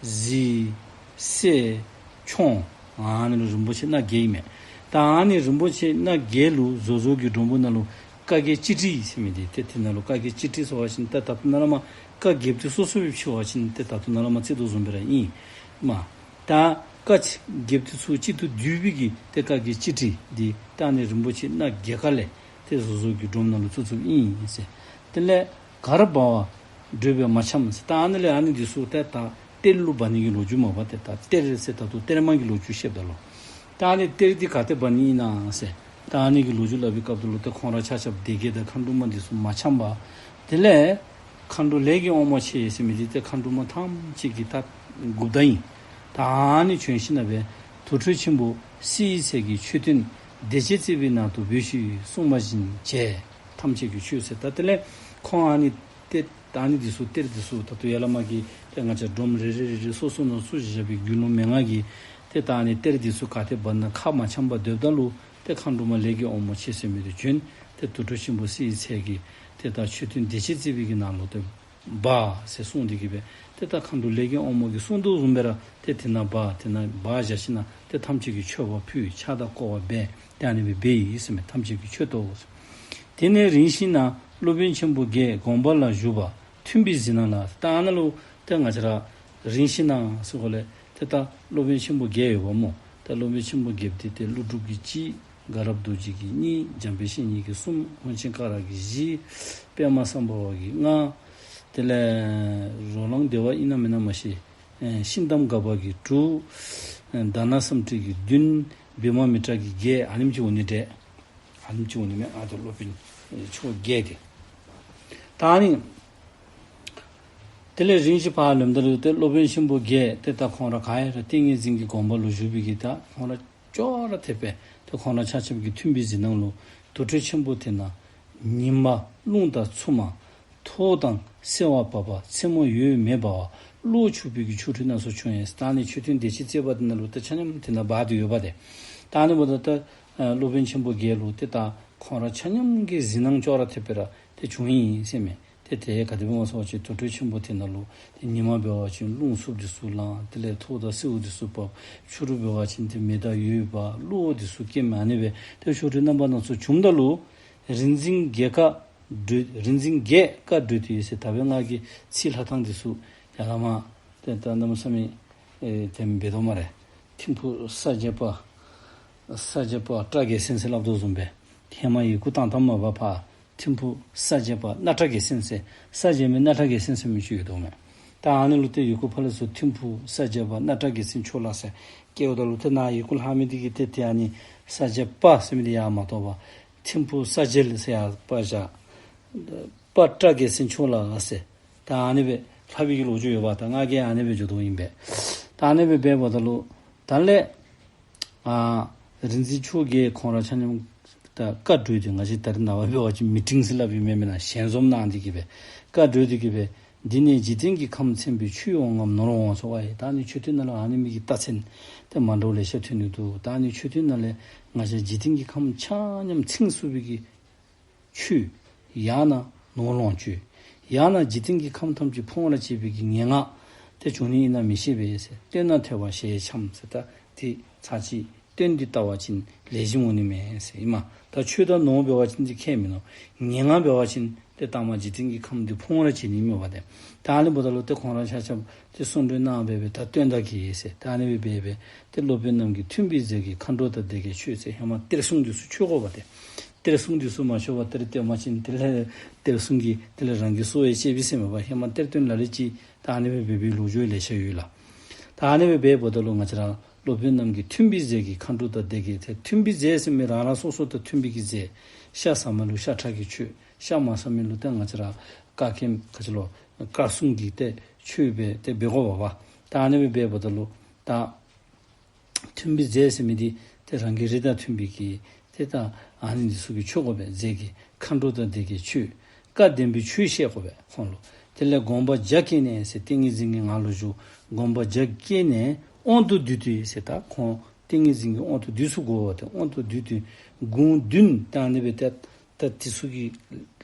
གཟི་གསེར་མཆོང་། ཨ་ནི་ལུ་རིན་པོ་ཆེ་སྣ་བརྒྱད་ཨིན་མས། ད་ཨ་ནི་རིན་པོ་ཆེ་སྣ་བརྒྱད་ལུ་བཟོ་བཟོཝ་གི་སྒྲོམ་བུ་ནང་ལུ་བཀའ་བརྒྱད་སྤྱི་ཊི་ཟེར་མི་འདི་ཏེ་དེ་ནང་ལུ་བཀའ་བརྒྱད་སྤྱི་ཊི་ཟེར་བ་ཅིན་ད་ད་ལྟོ་ནཱ་ལས་མར་བཀའ་བརྒྱད་འདི་སོ་སོ་སྦེ་ཕྱེ་བ་ཅིན་ཏེ་ད་ལྟོ་ནཱ་ལས་མར་རྩི་དོ་བཟུམ་སྦེ་ར་ཨིན་མས། ད་བཀའ་བརྒྱད་འདི་ཚུ་གཅིག་ཏུ་བསྡུས་པའི་གི་ཏེ་བཀའ་བརྒྱད་སྤྱི་ཊི་འདི་ད་ཨ་ནི་རིན་པོ་ཆེ་སྣ་བརྒྱད་ཀ་ལས་ ཏེ་གཟུགས་གཟུགས་ཀྱི་སྒྲོམ་ནང་ལུ་བཙུགས་བཙུགསཔ་ཨིན་ཟེར། དེ་ལས་གར་འབག་པར་བྲོས་པས་མ་འཆམ་ཟེར། ད་ཨ་ནི་ལས་ཨ་ནི་འདི་ཚུ་ཏེ་ད་གཏེར་ལུ་འབག་ནི་གི་ལོ་རྒྱུས་མས་པ། ཏེ་ད་གཏེར་ཟེར་ད་ལྟོ་གཏེར་མ་གི་ལོ་རྒྱུས་བཤདཔ་ད་ལུ། ད་ཨ་ནི་གཏེར་འདི་ག་ཏེ་འབག་ནི་ཨིན་ན་ཟེར། ད་ཨ་ནི་གི་ལོ་རྒྱུས་སླབ་པའི་སྐབས་ད་ལུ་ཏེ་ཁོང་ར་ཆ་ཁྱབ་སྡེ་བརྒྱད་དང་མཁའ་འགྲོ་མ་འདི་ཚུ་མ་འཆམ་པར། དེ་ལས་མཁའ་འགྲོ་ལས་ཀྱི་དབང་མོ་ཆེ་ཟེར་མི་འདི་ཏེ་མཁའ་འགྲོ་མ་ཐམས་ཅད་ཀྱི་ད་འགོ་བདག་ཨིན། ད་ཨ་ནི་བྱོན་ཞིནམ་ལས་དུར་ཁྲོད་ཆེན་པོ་བསིལ་བའི་ཚལ་གྱི་མཆོད་རྟེན་བདེ་བྱེད་རྩེ་བའི་ནང་དུ་འབོ་ཞིག་གསུངས་པ་བཞིན་བྱས། ཐམས་ཅད་ཀྱིས་མཆོད་ཟེར། ད་དེ་ལས་ཁོང་ཨ་ནི་ཏེ་ད་ཨ་ནི་འདི་ཚུ་གཏེར་འདི་ཚུ་ད་ལྟོ་ཡར་ལས་མར་གྱི་ཏེ་ང་བཅས་སྒྲོམ་རེ་རེ་རེ་རེ་སོ་སོ་ནང་བཙུགས་བཞག་པའི་རྒྱུ་ལོ་མན་ངག་གིས་ཏེ་ད་ཨ་ནི་གཏེར་འདི་ཚུ་ག་ཏེ་འབག་ན་ཁ་མ་འཆམ་པར་སྡོདཔ་ད་ལུ་ཏེ་མཁའ་འགྲོ་མ་ལས་ཀྱི་དབང་མོ་ཆེ་ཟེར་མི་འདི་བྱོན། ཏེ་དུར་ཁྲོད་ཆེན་པོ་བསིལ་བའི་ཚལ་གྱི་ཏེ་ད་མཆོད་རྟེན་བདེ་བྱེད་རྩེ་བའི་གི་ནང་ལུ་ཏེ་འབག་ཟེར་གསུངས་ཏེ་གི་སྦེ་ཏེ་ད་མཁའ་འགྲོ་ལས་ཀྱི་དབང་མོ་གིས་གསུངས་དོ་བཟུམ་སྦེ་ར་ཏེ་དེ་ནང་འབག། དེ་ནང་འབག་བཞག་ཞིནམ་ལས་ཏེ་ཐམས་ཅད་ཀྱིས་མཆོད་པ་ཕུལ། ཕྱག་དང་བསྐོར་བ་འབད། ཏེ་ཨ་ནི་སྦེ་འབད་ཡི་ཟེར་མས། ཐམས་ཅད་ཀྱིས་མཆོད་དོ་ཟེར། དེ་ནས་རིང་ཞིག་ན་སློབ་དཔོན་ཆེན་པོ་བརྒྱད་དགོངས་པ་ལ་བཞུགས་པ་མཐུན་པའི་གཟིགས་སྣང་ལ། ད་ཨ་ནཱ་ལུ་ཏེ་ང་བཅས་ར་རིང་ཞིག་ན་ཟེར་གོ་ལས་ཏེ་ད་སློབ་དཔོན་ཆེན་པོ་བརྒྱད་ཡོདཔ་སྨོ། ད་སློབ་དཔོན་ཆེན་པོ་བརྒྱད་འདི་ཏེ་ཀླུ་སྒྲུབ་ཀྱིས་གཅིག། དགའ་རབ་རྡོ་རྗེ་གིས་གཉིས། འཇམ་དཔལ་བཤེས་གཉེན་གྱིས་གསུམ། ཧོར་ཆེན་ཀ་ར་གིས་བཞི། པདྨ་སམ་བྷ་ཝ་གིས་ལྔ། དེ་ལས་རོ་ལངས་བདེ་བ་ཨིན་ན་མེན་ན་མ་ཤེས། ཨེ་ཤིང་རྟ་དགའ་བ་གིས་དྲུག། ཨེ་དྷ་ན་བསམ་འཕྲིན་གྱིས་བདུན། བི་མ་མི་ཏྲ་གིས་བརྒྱད། ཨ་ནེམ་ཅིག་འོང་ནི་འདྲས། ཨ་ནེམ་ཅིག་འོང་ནི་མས། ཨ་ད་སློབ་དཔོན་ཨེ་ཆེན་པོ་བརྒྱད་དེ། ད་ཨ་ནི་དེ་ལས་རིང་ཞིག་ཕར་ལོནམ་ད་ལུ་ཏེ་སློབ་དཔོན་ཆེན་པོ་བརྒྱད་ཏེ་ད་ཁོང་ར་ག་ར་ཏིང་ངེ་འཛིན་གྱི་དགོངས་པ་ལུ་བཞུགས་པའི་གི་ད་ཁོང་ར་ཅོག་ར་འཐདཔ་སྦེ་ཏེ་ཁོང་ར་ཆ་ཁྱབ་ཀྱིས་མཐུན་པའི་གཟིགས་སྣང་ལུ་དུར་ཁྲོད་ཆེན་པོ་དེ་ནང་ཉི་མ་རླུང་དང་འཚུབ་མ་ཐོག་དང་སེར་བ་བབས་པ། མཚན་མོ་འོད་མེ་འབར་བ། གློག་འཁྱུག་པའི་གི་ཆོ་འཕྲུལ་སྣ་ཚོགས་བྱུང་ཡི་ཟེར། ད་ཨ་ནི་མཆོད་རྟེན་བདེ་བྱེད་རྩེ་བ་དེ་ནང་ལུ་ཏེ་ཆ་མཉམ་དེ་ནང་འབར་ཏེ་ཡོདཔ་ཏེ། ད་ཨ་ནི་འབདཝ་ད་ད་ཨ་སློབ་དཔོན་ཆེན་པོ་བརྒྱད་ལུ་ཏེ་ད་ཁོང་ར་ཆ་མཉམ་གྱི་གཟིགས་སྣང་ཅོག་ར་འཐདཔ་སྦེ་ར་ཏེ་བྱུང་ཡི་ཟེར་མས། ཏེ་དེ་ག་དེ་སྦེ་སྨོ་ཟེར་བ་ཅིན་དུར་ཁྲོད་ཆེན་པོ་དེ་ནང་ལུ་ཏེ་ཉི་མ་འབད་བ་ཅིན་རླུང་འཚུབ་འདི་ཚུ་ལངས། དེ་ལས་ཐོག་དང་སེརཝ་འདི་ཚུ་བབས། ཆོ་འཕྲུལ་འབད་བ་ཅིན་ཏེ་མེ་དང་འོད་འབར། གློག་འདི་ཚུ་སྐྱེ་མི་ཨ་ནི་སྦེ་ཏེ་ཆོ་འཕྲུལ་རྣམ་པ་སྣ་ཚོགས་བྱུངམ་ད་ལུ་རིག་འཛིན་བརྒྱད་བཀའ་བགྲོས། རིག་འཛིན་བརྒྱད་བཀའ་བགྲོས་ཏེ་ཡོད་ཟེར། ད་འབདན་ང་གིས་ཚིག་ལྷག་ཐངས་འདི་ཚུ་ཡར་ལས་མར་ཏེ་ད་གནམ་མེད་ས་མེད་ཨེ་དེམ་འབད་དོ་སྨ་རེ། ཐིམ་ཕུག་ས་སྐྱ་པ་ས་སྐྱ་པ་ཏྲ་རྒྱལ་མཚན་ཟེར་སླབ་དོ་བཟུམ་སྦེ་ཧེ་མ་ཡི་གུ་བཏང་བཏངམ་མ་པ་ཕར་ཐིམ་ཕུག་ས་སྐྱ་པ་སྣ་ཏྲ་རྒྱལ་མཚན་ཟེར་ས་སྐྱའི་མི་སྣ་ཏྲ་རྒྱལ་མཚན་ཟེར་མི་ཅིག་ཡོད་དོ་མས། ད་ཨ་ནི་ལུ་ཏེ་ཡི་གུ་ཕར་ལས་ཚུར་ཐིམ་ཕུག་ས་སྐྱ་པ་སྣ་ཏྲ་རྒྱལ་མཚན་ཕྱོགས་ལ་ཟེར་བཀལཝ་ད་ལུ་ཏེ་ནཱ་ཡི་གུ་ལྷག་མི་འདི་གིས་ཏེ་ཏེ་ཨ་ནི་ས་སྐྱ་པ་ཟེར་མི་འདི་ཡར་མ་གཏོགས་པར་ཐིམ་ཕུག་ས་སྐྱ་ལ་ཟེར་ཡར་པ་བཞག། པ་ཏྲ་རྒྱལ་མཚན་ཕྱོགས་ལ་ཟེར། ད་ཨ་ནི་སྦེ་ལྷག་པའི་གི་ལོ་རྒྱུས་ཡོདཔ། ད་ང་གིས་ཨ་ནི་སྦེ་བརྗོད་དོ་ཨིན་པས། ད་ཨ་ནི་སྦེ་འབདཝ་ད་ལུ་ད་ལས་ཨ་རིག་འཛིན་ཆོས་རྒྱལ་ཁོང་ར་ཆ་མཉམ་ད་བཀའ་བགྲོས་ཏེ་ང་བཅས་ད་རེས་ནངས་པ་འབད་བ་ཅིན་མི་ཊིང་ཟེར་སླབ་ཨིན་མས་མེན་ན། ཞལ་འཛོམས་གནང་སྟེ་གི་སྦེ་བཀའ་བགྲོས་ཏེ་གི་སྦེ་འདི་ནས་འཇིག་རྟེན་གྱི་ཁམས་མཚོན་པའི་ཆོས་འོང་ངམ་ནོར་འོང་ཟེར་བ་ཡི། ད་ཨ་ནི་མཆོད་རྟེན་ནང་ལུ་ཨ་ནི་མི་གི་རྟགས་མཚན་ཏེ་མ་འདྲཝ་ལེ་ཤ་ཐོན་ནི་འདུག། ད་ཨ་ནི་མཆོད་རྟེན་ནང་ལས་ང་བཅས་འཇིག་རྟེན་གྱི་ཁམས་ཆ་མཉམ་ཚིམ་ཚུགས་པའི་གི་ཆོས། ཡང་ན་ནོར་ལོངས་སྤྱོད། ཡང་ན་འཇིག་རྟེན་གྱི་ཁམས་ཐམས་ཅད་ཕུང་བར་བྱེད་པའི་གི་ངན་སྔགས་དེ་བྱུང་ནི་ཨིན་ན་མི་ཤེས་པས་ཟེར། བསྟེན་ན་ཐོས་པ་ཞལ་འཆམ་ཟེར། ད་དེ་ཚར་གཅིག་བསྟེན་ཏེ་བལྟ་བ་ཅིན་ལེགས་ཤོམ་འོང་ནི་མས་ཟེར་ཨིན་མས། ད་ཆོས་དང་ནོར་འབད་བ་ཅིན་དེ་ཁྱད་མིན་ནུག། ངན་སྔགས་འབད་བ་ཅིན་ཏེ་ལྟག་མ་འཇིག་རྟེན་གྱི་ཁམས་འདི་ཕུང་བར་བྱེད་ནི་མས་པ་ཏེ། ད་ཨ་ནི་འབདཝ་ད་ལུ་ཏེ་ཁོང་ར་ཆ་ཁྱབ་ཏེ་གསུང་གྲོས་གནང་སྦེ་སྦེ་ད་བསྟེན་ད་གེ་ཟེར། ད་ཨ་ནི་སྦེ་སྦེ་སྦེ་ཏེ་སློབ་དཔོན་རྣམས་ཀྱིས་མཐུན་པའི་རྫས་ཀྱིས་མཁའ་འགྲོ་དང་སྡེ་བརྒྱད་མཆོད་ཟེར། ཧེ་མ་གཏེར་སྲུང་འདི་ཚུ་མཆོད་དགོ་པ་ཏེ། གཏེར་སྲུང་འདི་ཚུ་མ་མཆོད་པར་གཏེར་བཏོན་པ་ཅིན་དེ་ལས་གཏེར་སྲུང་གིས་དེ་ལས་རང་གི་སྲོག་ཡང་བཅད་པས་ཟེར་མས་པ། ཧེ་མ་གཏེར་བཏོན་ལ་ལུ་ཅིག་ད་ཨ་ནི་སྦེ་སྦེ་སྦེ་ལོ་རྒྱུས་ལེ་ཤ་ཡོད་ལགས། ད་ཨ་ནི་སྦེ་སྦེ་འབདཝ་ད་ལུ་ང་བཅས་ར་སློབ་དཔོན་རྣམས་ཀྱིས་མཐུན་པའི་རྫས་ཀྱིས་མཁའ་འགྲོ་དང་སྡེ་བརྒྱད་ཏེ་མཐུན་པའི་རྫས་ཟེར་མི་རང་རང་སོ་སོ་དང་མཐུན་པའི་གི་རྫས། ཤ་ཟ་མི་ལུ་ཤ་ཁྲག་གི་མཆོད། ཤ་མ་ཟ་མི་ལུ་ཏེ་ང་བཅས་ར་བཀའ་བཀྱོན་ག་ཅི་ལོ་བཀའ་སྲུང་གི་ཏེ་མཆོད་སྦེ་ཏེ་འབད་དགོ་པ་པ། ད་ཨ་ནི་སྦེ་འབདཝ་ད་ལུ་ད་མཐུན་པའི་རྫས་ཟེར་མི་འདི་ཏེ་རང་གི་རིགས་དང་མཐུན་པའི་གི་ཏེ་ད་ཨ་ནི་འདི་ཚུ་གིས་མཆོད་དགོ་པས། རྫས་ཀྱིས་མཁའ་འགྲོ་དང་སྡེ་བརྒྱད་མཆོད། བཀའ་བདེན་པའི་ཆོས་བཤད་དགོ་པས་ཁོང་ལུ། དེ་ལས་དགོངས་པ་རྒྱ་བསྐྱེད་ནས་ཟེར་ཏིང་ངེ་འཛིན་གྱི་ངང་ལུ་བཞུགས། དགོངས་པ་རྒྱ་བསྐྱེད་ནས་དབང་དུ་བསྡུས་ཏེ་ཟེར། ད་ཁོང་ཏིང་ངེ་འཛིན་གྱི་དབང་དུ་བསྡུས་ཚུགས་དགོ་པ་ཏེ། དབང་དུ་བསྡུས་ཏེ་དགུང་བདུན་ད་ཨ་ནི་སྦེ་ཏེ་ད་དེ་ཚུ་གི་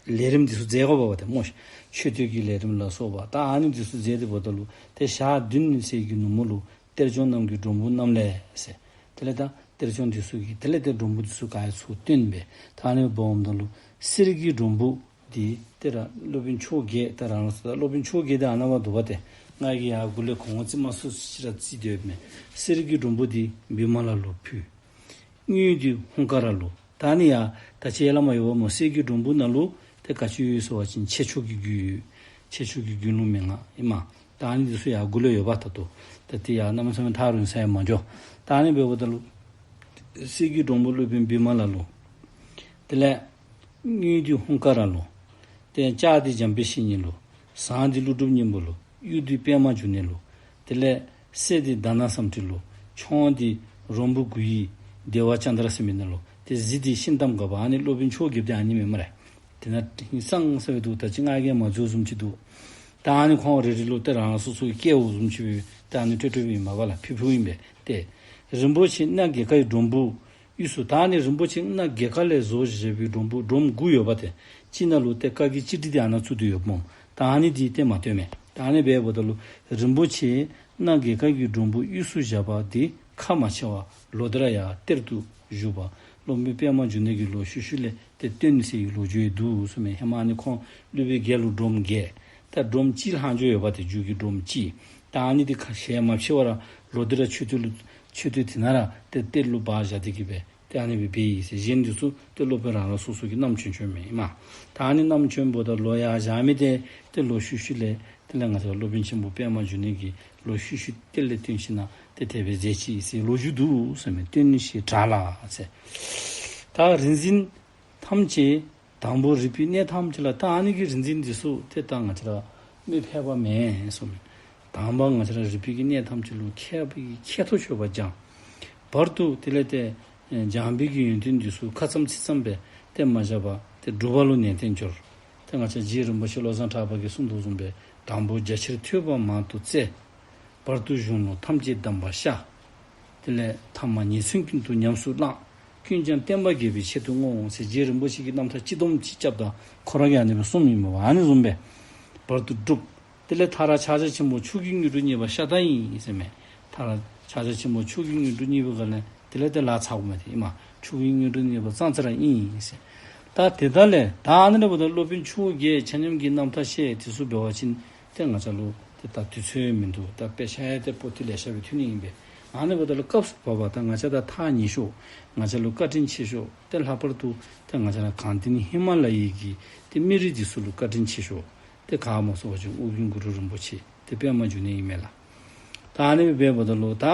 ལས་རིམ་འདི་ཚུ་མཛད་དགོ་པ་པ་ཏེ་སྨོ། མཆོད་བསྟོད་ཀྱི་ལས་རིམ་ལ་སོགས་པ་ད་ཨ་ནི་འདི་ཚུ་མཛད་དེ་འབདཝ་ད་ལུ་ཏེ་ཞག་བདུན་ཚེས་ཀྱི་ནུབ་མོ་ལུ་གཏེར་སྦྱོང་རྣམས་ཀྱི་སྒྲོམ་བུ་རྣམས་ལས་ཟེར། དེ་ལས་ད་གཏེར་སྦྱོང་འདི་ཚུ་གིས་དེ་ལས་ཏེ་སྒྲོམ་བུ་འདི་ཚུ་ག་ར་ཚུར་བཏོན་སྦེ་ད་ཨ་ནི་སྦེ་འབདཝ་ད་ལུ་གསེར་གྱི་སྒྲོམ་བུ་འདི་ཏེ་ར་སློབ་དཔོན་ཆོས་རྒྱལ་ད་རང་ལུ་ད་སློབ་དཔོན་ཆོས་རྒྱལ་འདི་ཨ་ནཱ་བ་འདུག་པ་ཏེ། ང་གིས་ཡར་གུ་ལས་གོང་བརྩི་མ་ཚུགས་ཅི་ར་བརྩི་སྡོདཔ་མས། གསེར་གྱི་སྒྲོམ་བུ་འདི་བི་མ་ལ་ལུ་ཕུལ། དངུལ་འདི་ཧཱུྃ་ཀ་ར་ལུ། ད་ཨ་ནི་ཡང་ད་ཅི་ཡར་ལས་མར་ཡོདཔ་སྨོ། གསེར་གྱི་སྒྲོམ་བུ་ནང་ལུ་ཏེ་ག་ཅི་ཡོད་ཟེར་བ་ཅིན་ཆེ་མཆོག་གི་རྒྱུད་ཡོད། ཆེ་མཆོག་གི་རྒྱུད་ལུང་མན་ངག་ཨིན་མས། ད་ཨ་ནི་འདི་ཚུ་ཡང་མགུ་ལུ་ཡོདཔ་ད་ལྟོ། ད་དེ་ཡང་གནམ་མེད་ས་མེད་ཐག་རིང་ས་ཡང་མ་འགྱོ། ད་ཨ་ནི་འབདཝ་ད་ལུ་གསེར་གྱི་སྒྲོམ་བུ་སློབ་དཔོན་བི་མ་ལ་ལུ། དེ་ལས་དངུལ་འདི་ཧཱུྃ་ཀ་ར་ལུ། ཏེ་ལྕགས་འདི་འཇམ་དཔལ་བཤེས་གཉེན་ལུ། ཟངས་འདི་ཀླུ་སྒྲུབ་སྙིང་པོ་ལུ། གཡུ་འདི་པདྨ་འབྱུང་གནས་ལུ། དེ་ལས་གསེར་འདི་དྷ་ན་སཾ་སྐྲྀ་ལུ། མཆོང་འདི་རོང་པོ་དགུ་ཡི་བདེ་བ་ཅན་དྲ་ཟེར་མི་ནང་ལུ། ཏེ་གཟི་འདི་ཤིང་ཏམ་ག་པ། ཨ་ནི་སློབ་དཔོན་ཆོས་རྒྱལཔོ་འདི་ཨ་ནི་མེན་སྨ་རེ། དེ་ནང་ཧིང་སངས་ས་སྦེ་འདུག། ད་ཅི་ང་གིས་མ་བཟོཝ་བཟུམ་ཅིག་འདུག། ད་ཨ་ནི་ཁོང་རེ་རེ་ལུ་ཏེ་རང་རང་སོ་སོའི་སྐལཝ་བཟུམ་ཅིག་སྦེ་ཏེ་ཨ་ནི་སྤྲོད་སྤྲོདཔ་ཨིན་མས་པ་ལགས། ཕུལ་ཕུལཝ་ཨིན་པས། ཏེ་རིན་པོ་ཆེ་སྣ་བརྒྱད་ཀ་གི་སྒྲོམ་བུ་དབུས་སུ། ད་ཨ་ནི་རིན་པོ་ཆེ་སྣ་བརྒྱད་ཀ་ལས་བཟོ་བཞག་པའི་སྒྲོམ་བུ་སྒྲོམ་དགུ་ཡོདཔ་ཏེ། གཅིག་ནང་ལུ་ཏེ་བཀའ་གི་སྤྱི་དྲིལ་འདི་ཨ་ནཱ་བཙུགས་ཏེ་ཡོདཔ་སྨོ། ད་ཨ་ནི་འདི་ཏེ་མ་སྟོནམ་མས། ད་ཨ་ནི་འབདཝ་ད་ལུ་རིན་པོ་ཆེ་སྣ་བརྒྱད་ཀ་གི་སྒྲོམ་བུ་དབུས་སུ་བཞག་པ་འདི་ཁ་མ་ཕྱེ་བར་ལོ་དེ་ར་ཡར་གཏེར་དུ་བཞུགས་པ། སློབ་དཔོན་པདྨ་འབྱུང་གནས་ཀྱིས་ལོག་ཤུལ་ཤུལ་ལས་ཏེ་བཏོན་ཟེར་བའི་ལོ་རྒྱུས་འདུག་ཟེར་མས། ཧེ་མ་ཨ་ནི་ཁོང་སློབ་དཔོན་བརྒྱད་ལུ་སྒྲོམ་བརྒྱད། ད་སྒྲོམ་གཅིག་ལྷག་འགྱོ་ཡོདཔ་ཏེ་མཇུག་གི་སྒྲོམ་གཅིག། ད་ཨ་ནི་འདི་ཁ་ཞལ་མ་ཕྱེ་བར་ར་ལོ་དེ་ར་མཆོད་རྟེན་ལུ་མཆོད་རྟེན་དེ་ནང་ར་ཏེ་གཏེར་ལུ་སྦ་བཞག་སྟེ་གི་སྦེ་ཏེ་ཨ་ནི་སྦེ་འབད་ཡི་ཟེར། གཞན་འདི་ཚུ་ཏེ་སློབ་དཔོན་རང་རང་སོ་སོ་གིས་བསྣམས་བྱོན་བྱོནམ་ཨིན་མས། ད་ཨ་ནི་བསྣམས་བྱོནམ་ད་ལོག་ཡར་བཞག་མི་འདི་ཏེ་ལོག་ཤུལ་ཤུལ་ལས་དེ་ལས་ང་བཅས་སློབ་དཔོན་ཆེན་པོ་པདྨ་འབྱུང་གནས་ཀྱིས་ལོག་ཤུལ་ཤུལ་གཏེར་ལས་བཏོན་ཞིནམ་ལས་ཏེ་དེ་སྦེ་མཛད་ཅི་ཟེར་ལོ་རྒྱུས་འདུག་ཟེར་མས། བཏོན་ཞེས་གྲགས་ལ་ཟེར། ད་རིག་འཛིན་ཐམས་ཅད་དང་པོ་རིག་པའི་གནས་ཐམས་ཅད་ལ། ད་ཨ་ནི་གི་རིག་འཛིན་འདི་ཚུ་ཏེ་ད་ང་བཅས་ར་མི་ཕལ་པ་མེན་གསུངས་མས། དང་པ་ང་བཅས་ར་རིག་པའི་གི་གནས་ཐམས་ཅད་ལུ་མཁས་པའི་གི་ཁྱད་ཐོག་ཆོད་པ་སྦྱང་། བར་དུ་དེ་ལས་ཏེ་སྦྱང་བའི་གི་ཡོན་ཏན་འདི་ཚུ་ཁ་ཙམ་ཚིག་ཙམ་སྦེ་ཏེ་མ་བཞག་པར་ཏེ་སྒྲུབ་པ་ལུ་ནན་ཏན་སྦྱོར། ཏེ་ང་བཅས་རྗེ་རིན་པོ་ཆེ་བློ་བཟང་གྲགས་པ་གིས་གསུངས་དོ་བཟུམ་སྦེ་དང་པོ་རྒྱ་ཆེར་ཐོས་པ་མང་དུ་བཙལ། བར་དུ་གཞུང་ལུགས་ཐམས་ཅད་གདམས་པར་ཤར། དེ་ལས་ཐ་མ་ཉིན་མཚན་ཀུན་ཏུ་ཉམས་སུ་བླངས། ཀུན་ཀྱང་བསྟན་པ་རྒྱས་པའི་ཆེད་དུ་བསྔོ་ཟེར་རྗེ་རིན་པོ་ཆེ་གིས་རྣམ་ཐར་སྤྱི་སྡོམ་ཅིག་རྐྱབ་ད་ཁོ་ར་གིས་ཨ་ནི་སྦེ་གསུངམ་ཨིན་པས། ཨ་ནི་བཟུམ་སྦེ་བར་དུ་སྒྲུབ། དེ་ལས་མཐར་ཕྱག་རྒྱ་ཆེན་པོ་མཆོག་གི་དངོས་གྲུབ་བརྙེས་པ་ཤ་སྟག་ཨིན་ཟེར་མས། མཐར་ཕྱག་རྒྱ་ཆེན་པོ་མཆོག་གི་དངོས་གྲུབ་བརྙེས་པའི་སྒང་ལས་དེ་ལས་ཏེ་ལཱ་ཚརཝ་མས་ཏེ་ཨིན་མས། མཆོག་གི་དངོས་གྲུབ་བརྙེས་པ་ཙང་ཙ་ར་ཨིན་ཟེར། ད་དེ་ལྟར་ལས་ད་ཨ་ནི་འབདཝ་ད་སློབ་དཔོན་ཆོས་རྒྱལ་ཆ་མཉམ་གྱི་རྣམ་ཐར་བཤད་དེ་ཚུ་འབད་བ་ཅིན་ཏེ་ང་བཅས་ལུ་ཏེ་ད་དུས་ཚོད་མིན་འདུག། ད་དཔེ་ཆ་ཡང་ཏེ་པོ་ཏི་ལེ་ཤ་སྦེ་ཐོན་ནི་ཨིན་པས། ཨ་ནི་འབདཝ་ད་ལུ་སྐབས་སུ་བབ་པ་ད་ང་བཅས་ད་ཐག་ཉེ་ཤོས་ང་བཅས་ལུ་བཀའ་དྲིན་ཆེ་ཤོས་ཏེ་ལྷག་པར་དུ་ཏེ་ང་བཅས་ར་གངས་ལྡན་ཧི་མ་ལ་ཡའི་གི་ཏེ་མི་རིགས་འདི་ཚུ་ལུ་བཀའ་དྲིན་ཆེ་ཤོས་ཏེ་ག་སྨོ་ཟེར་བ་ཅིན་ཨོ་རྒྱན་གུ་རུ་རིན་པོ་ཆེ་ཏེ་པདྨ་འབྱུང་གནས་ཨིན་མས་ལགས། ད་ཨ་ནི་སྦེ་འབདཝ་ད་ལུ་ད་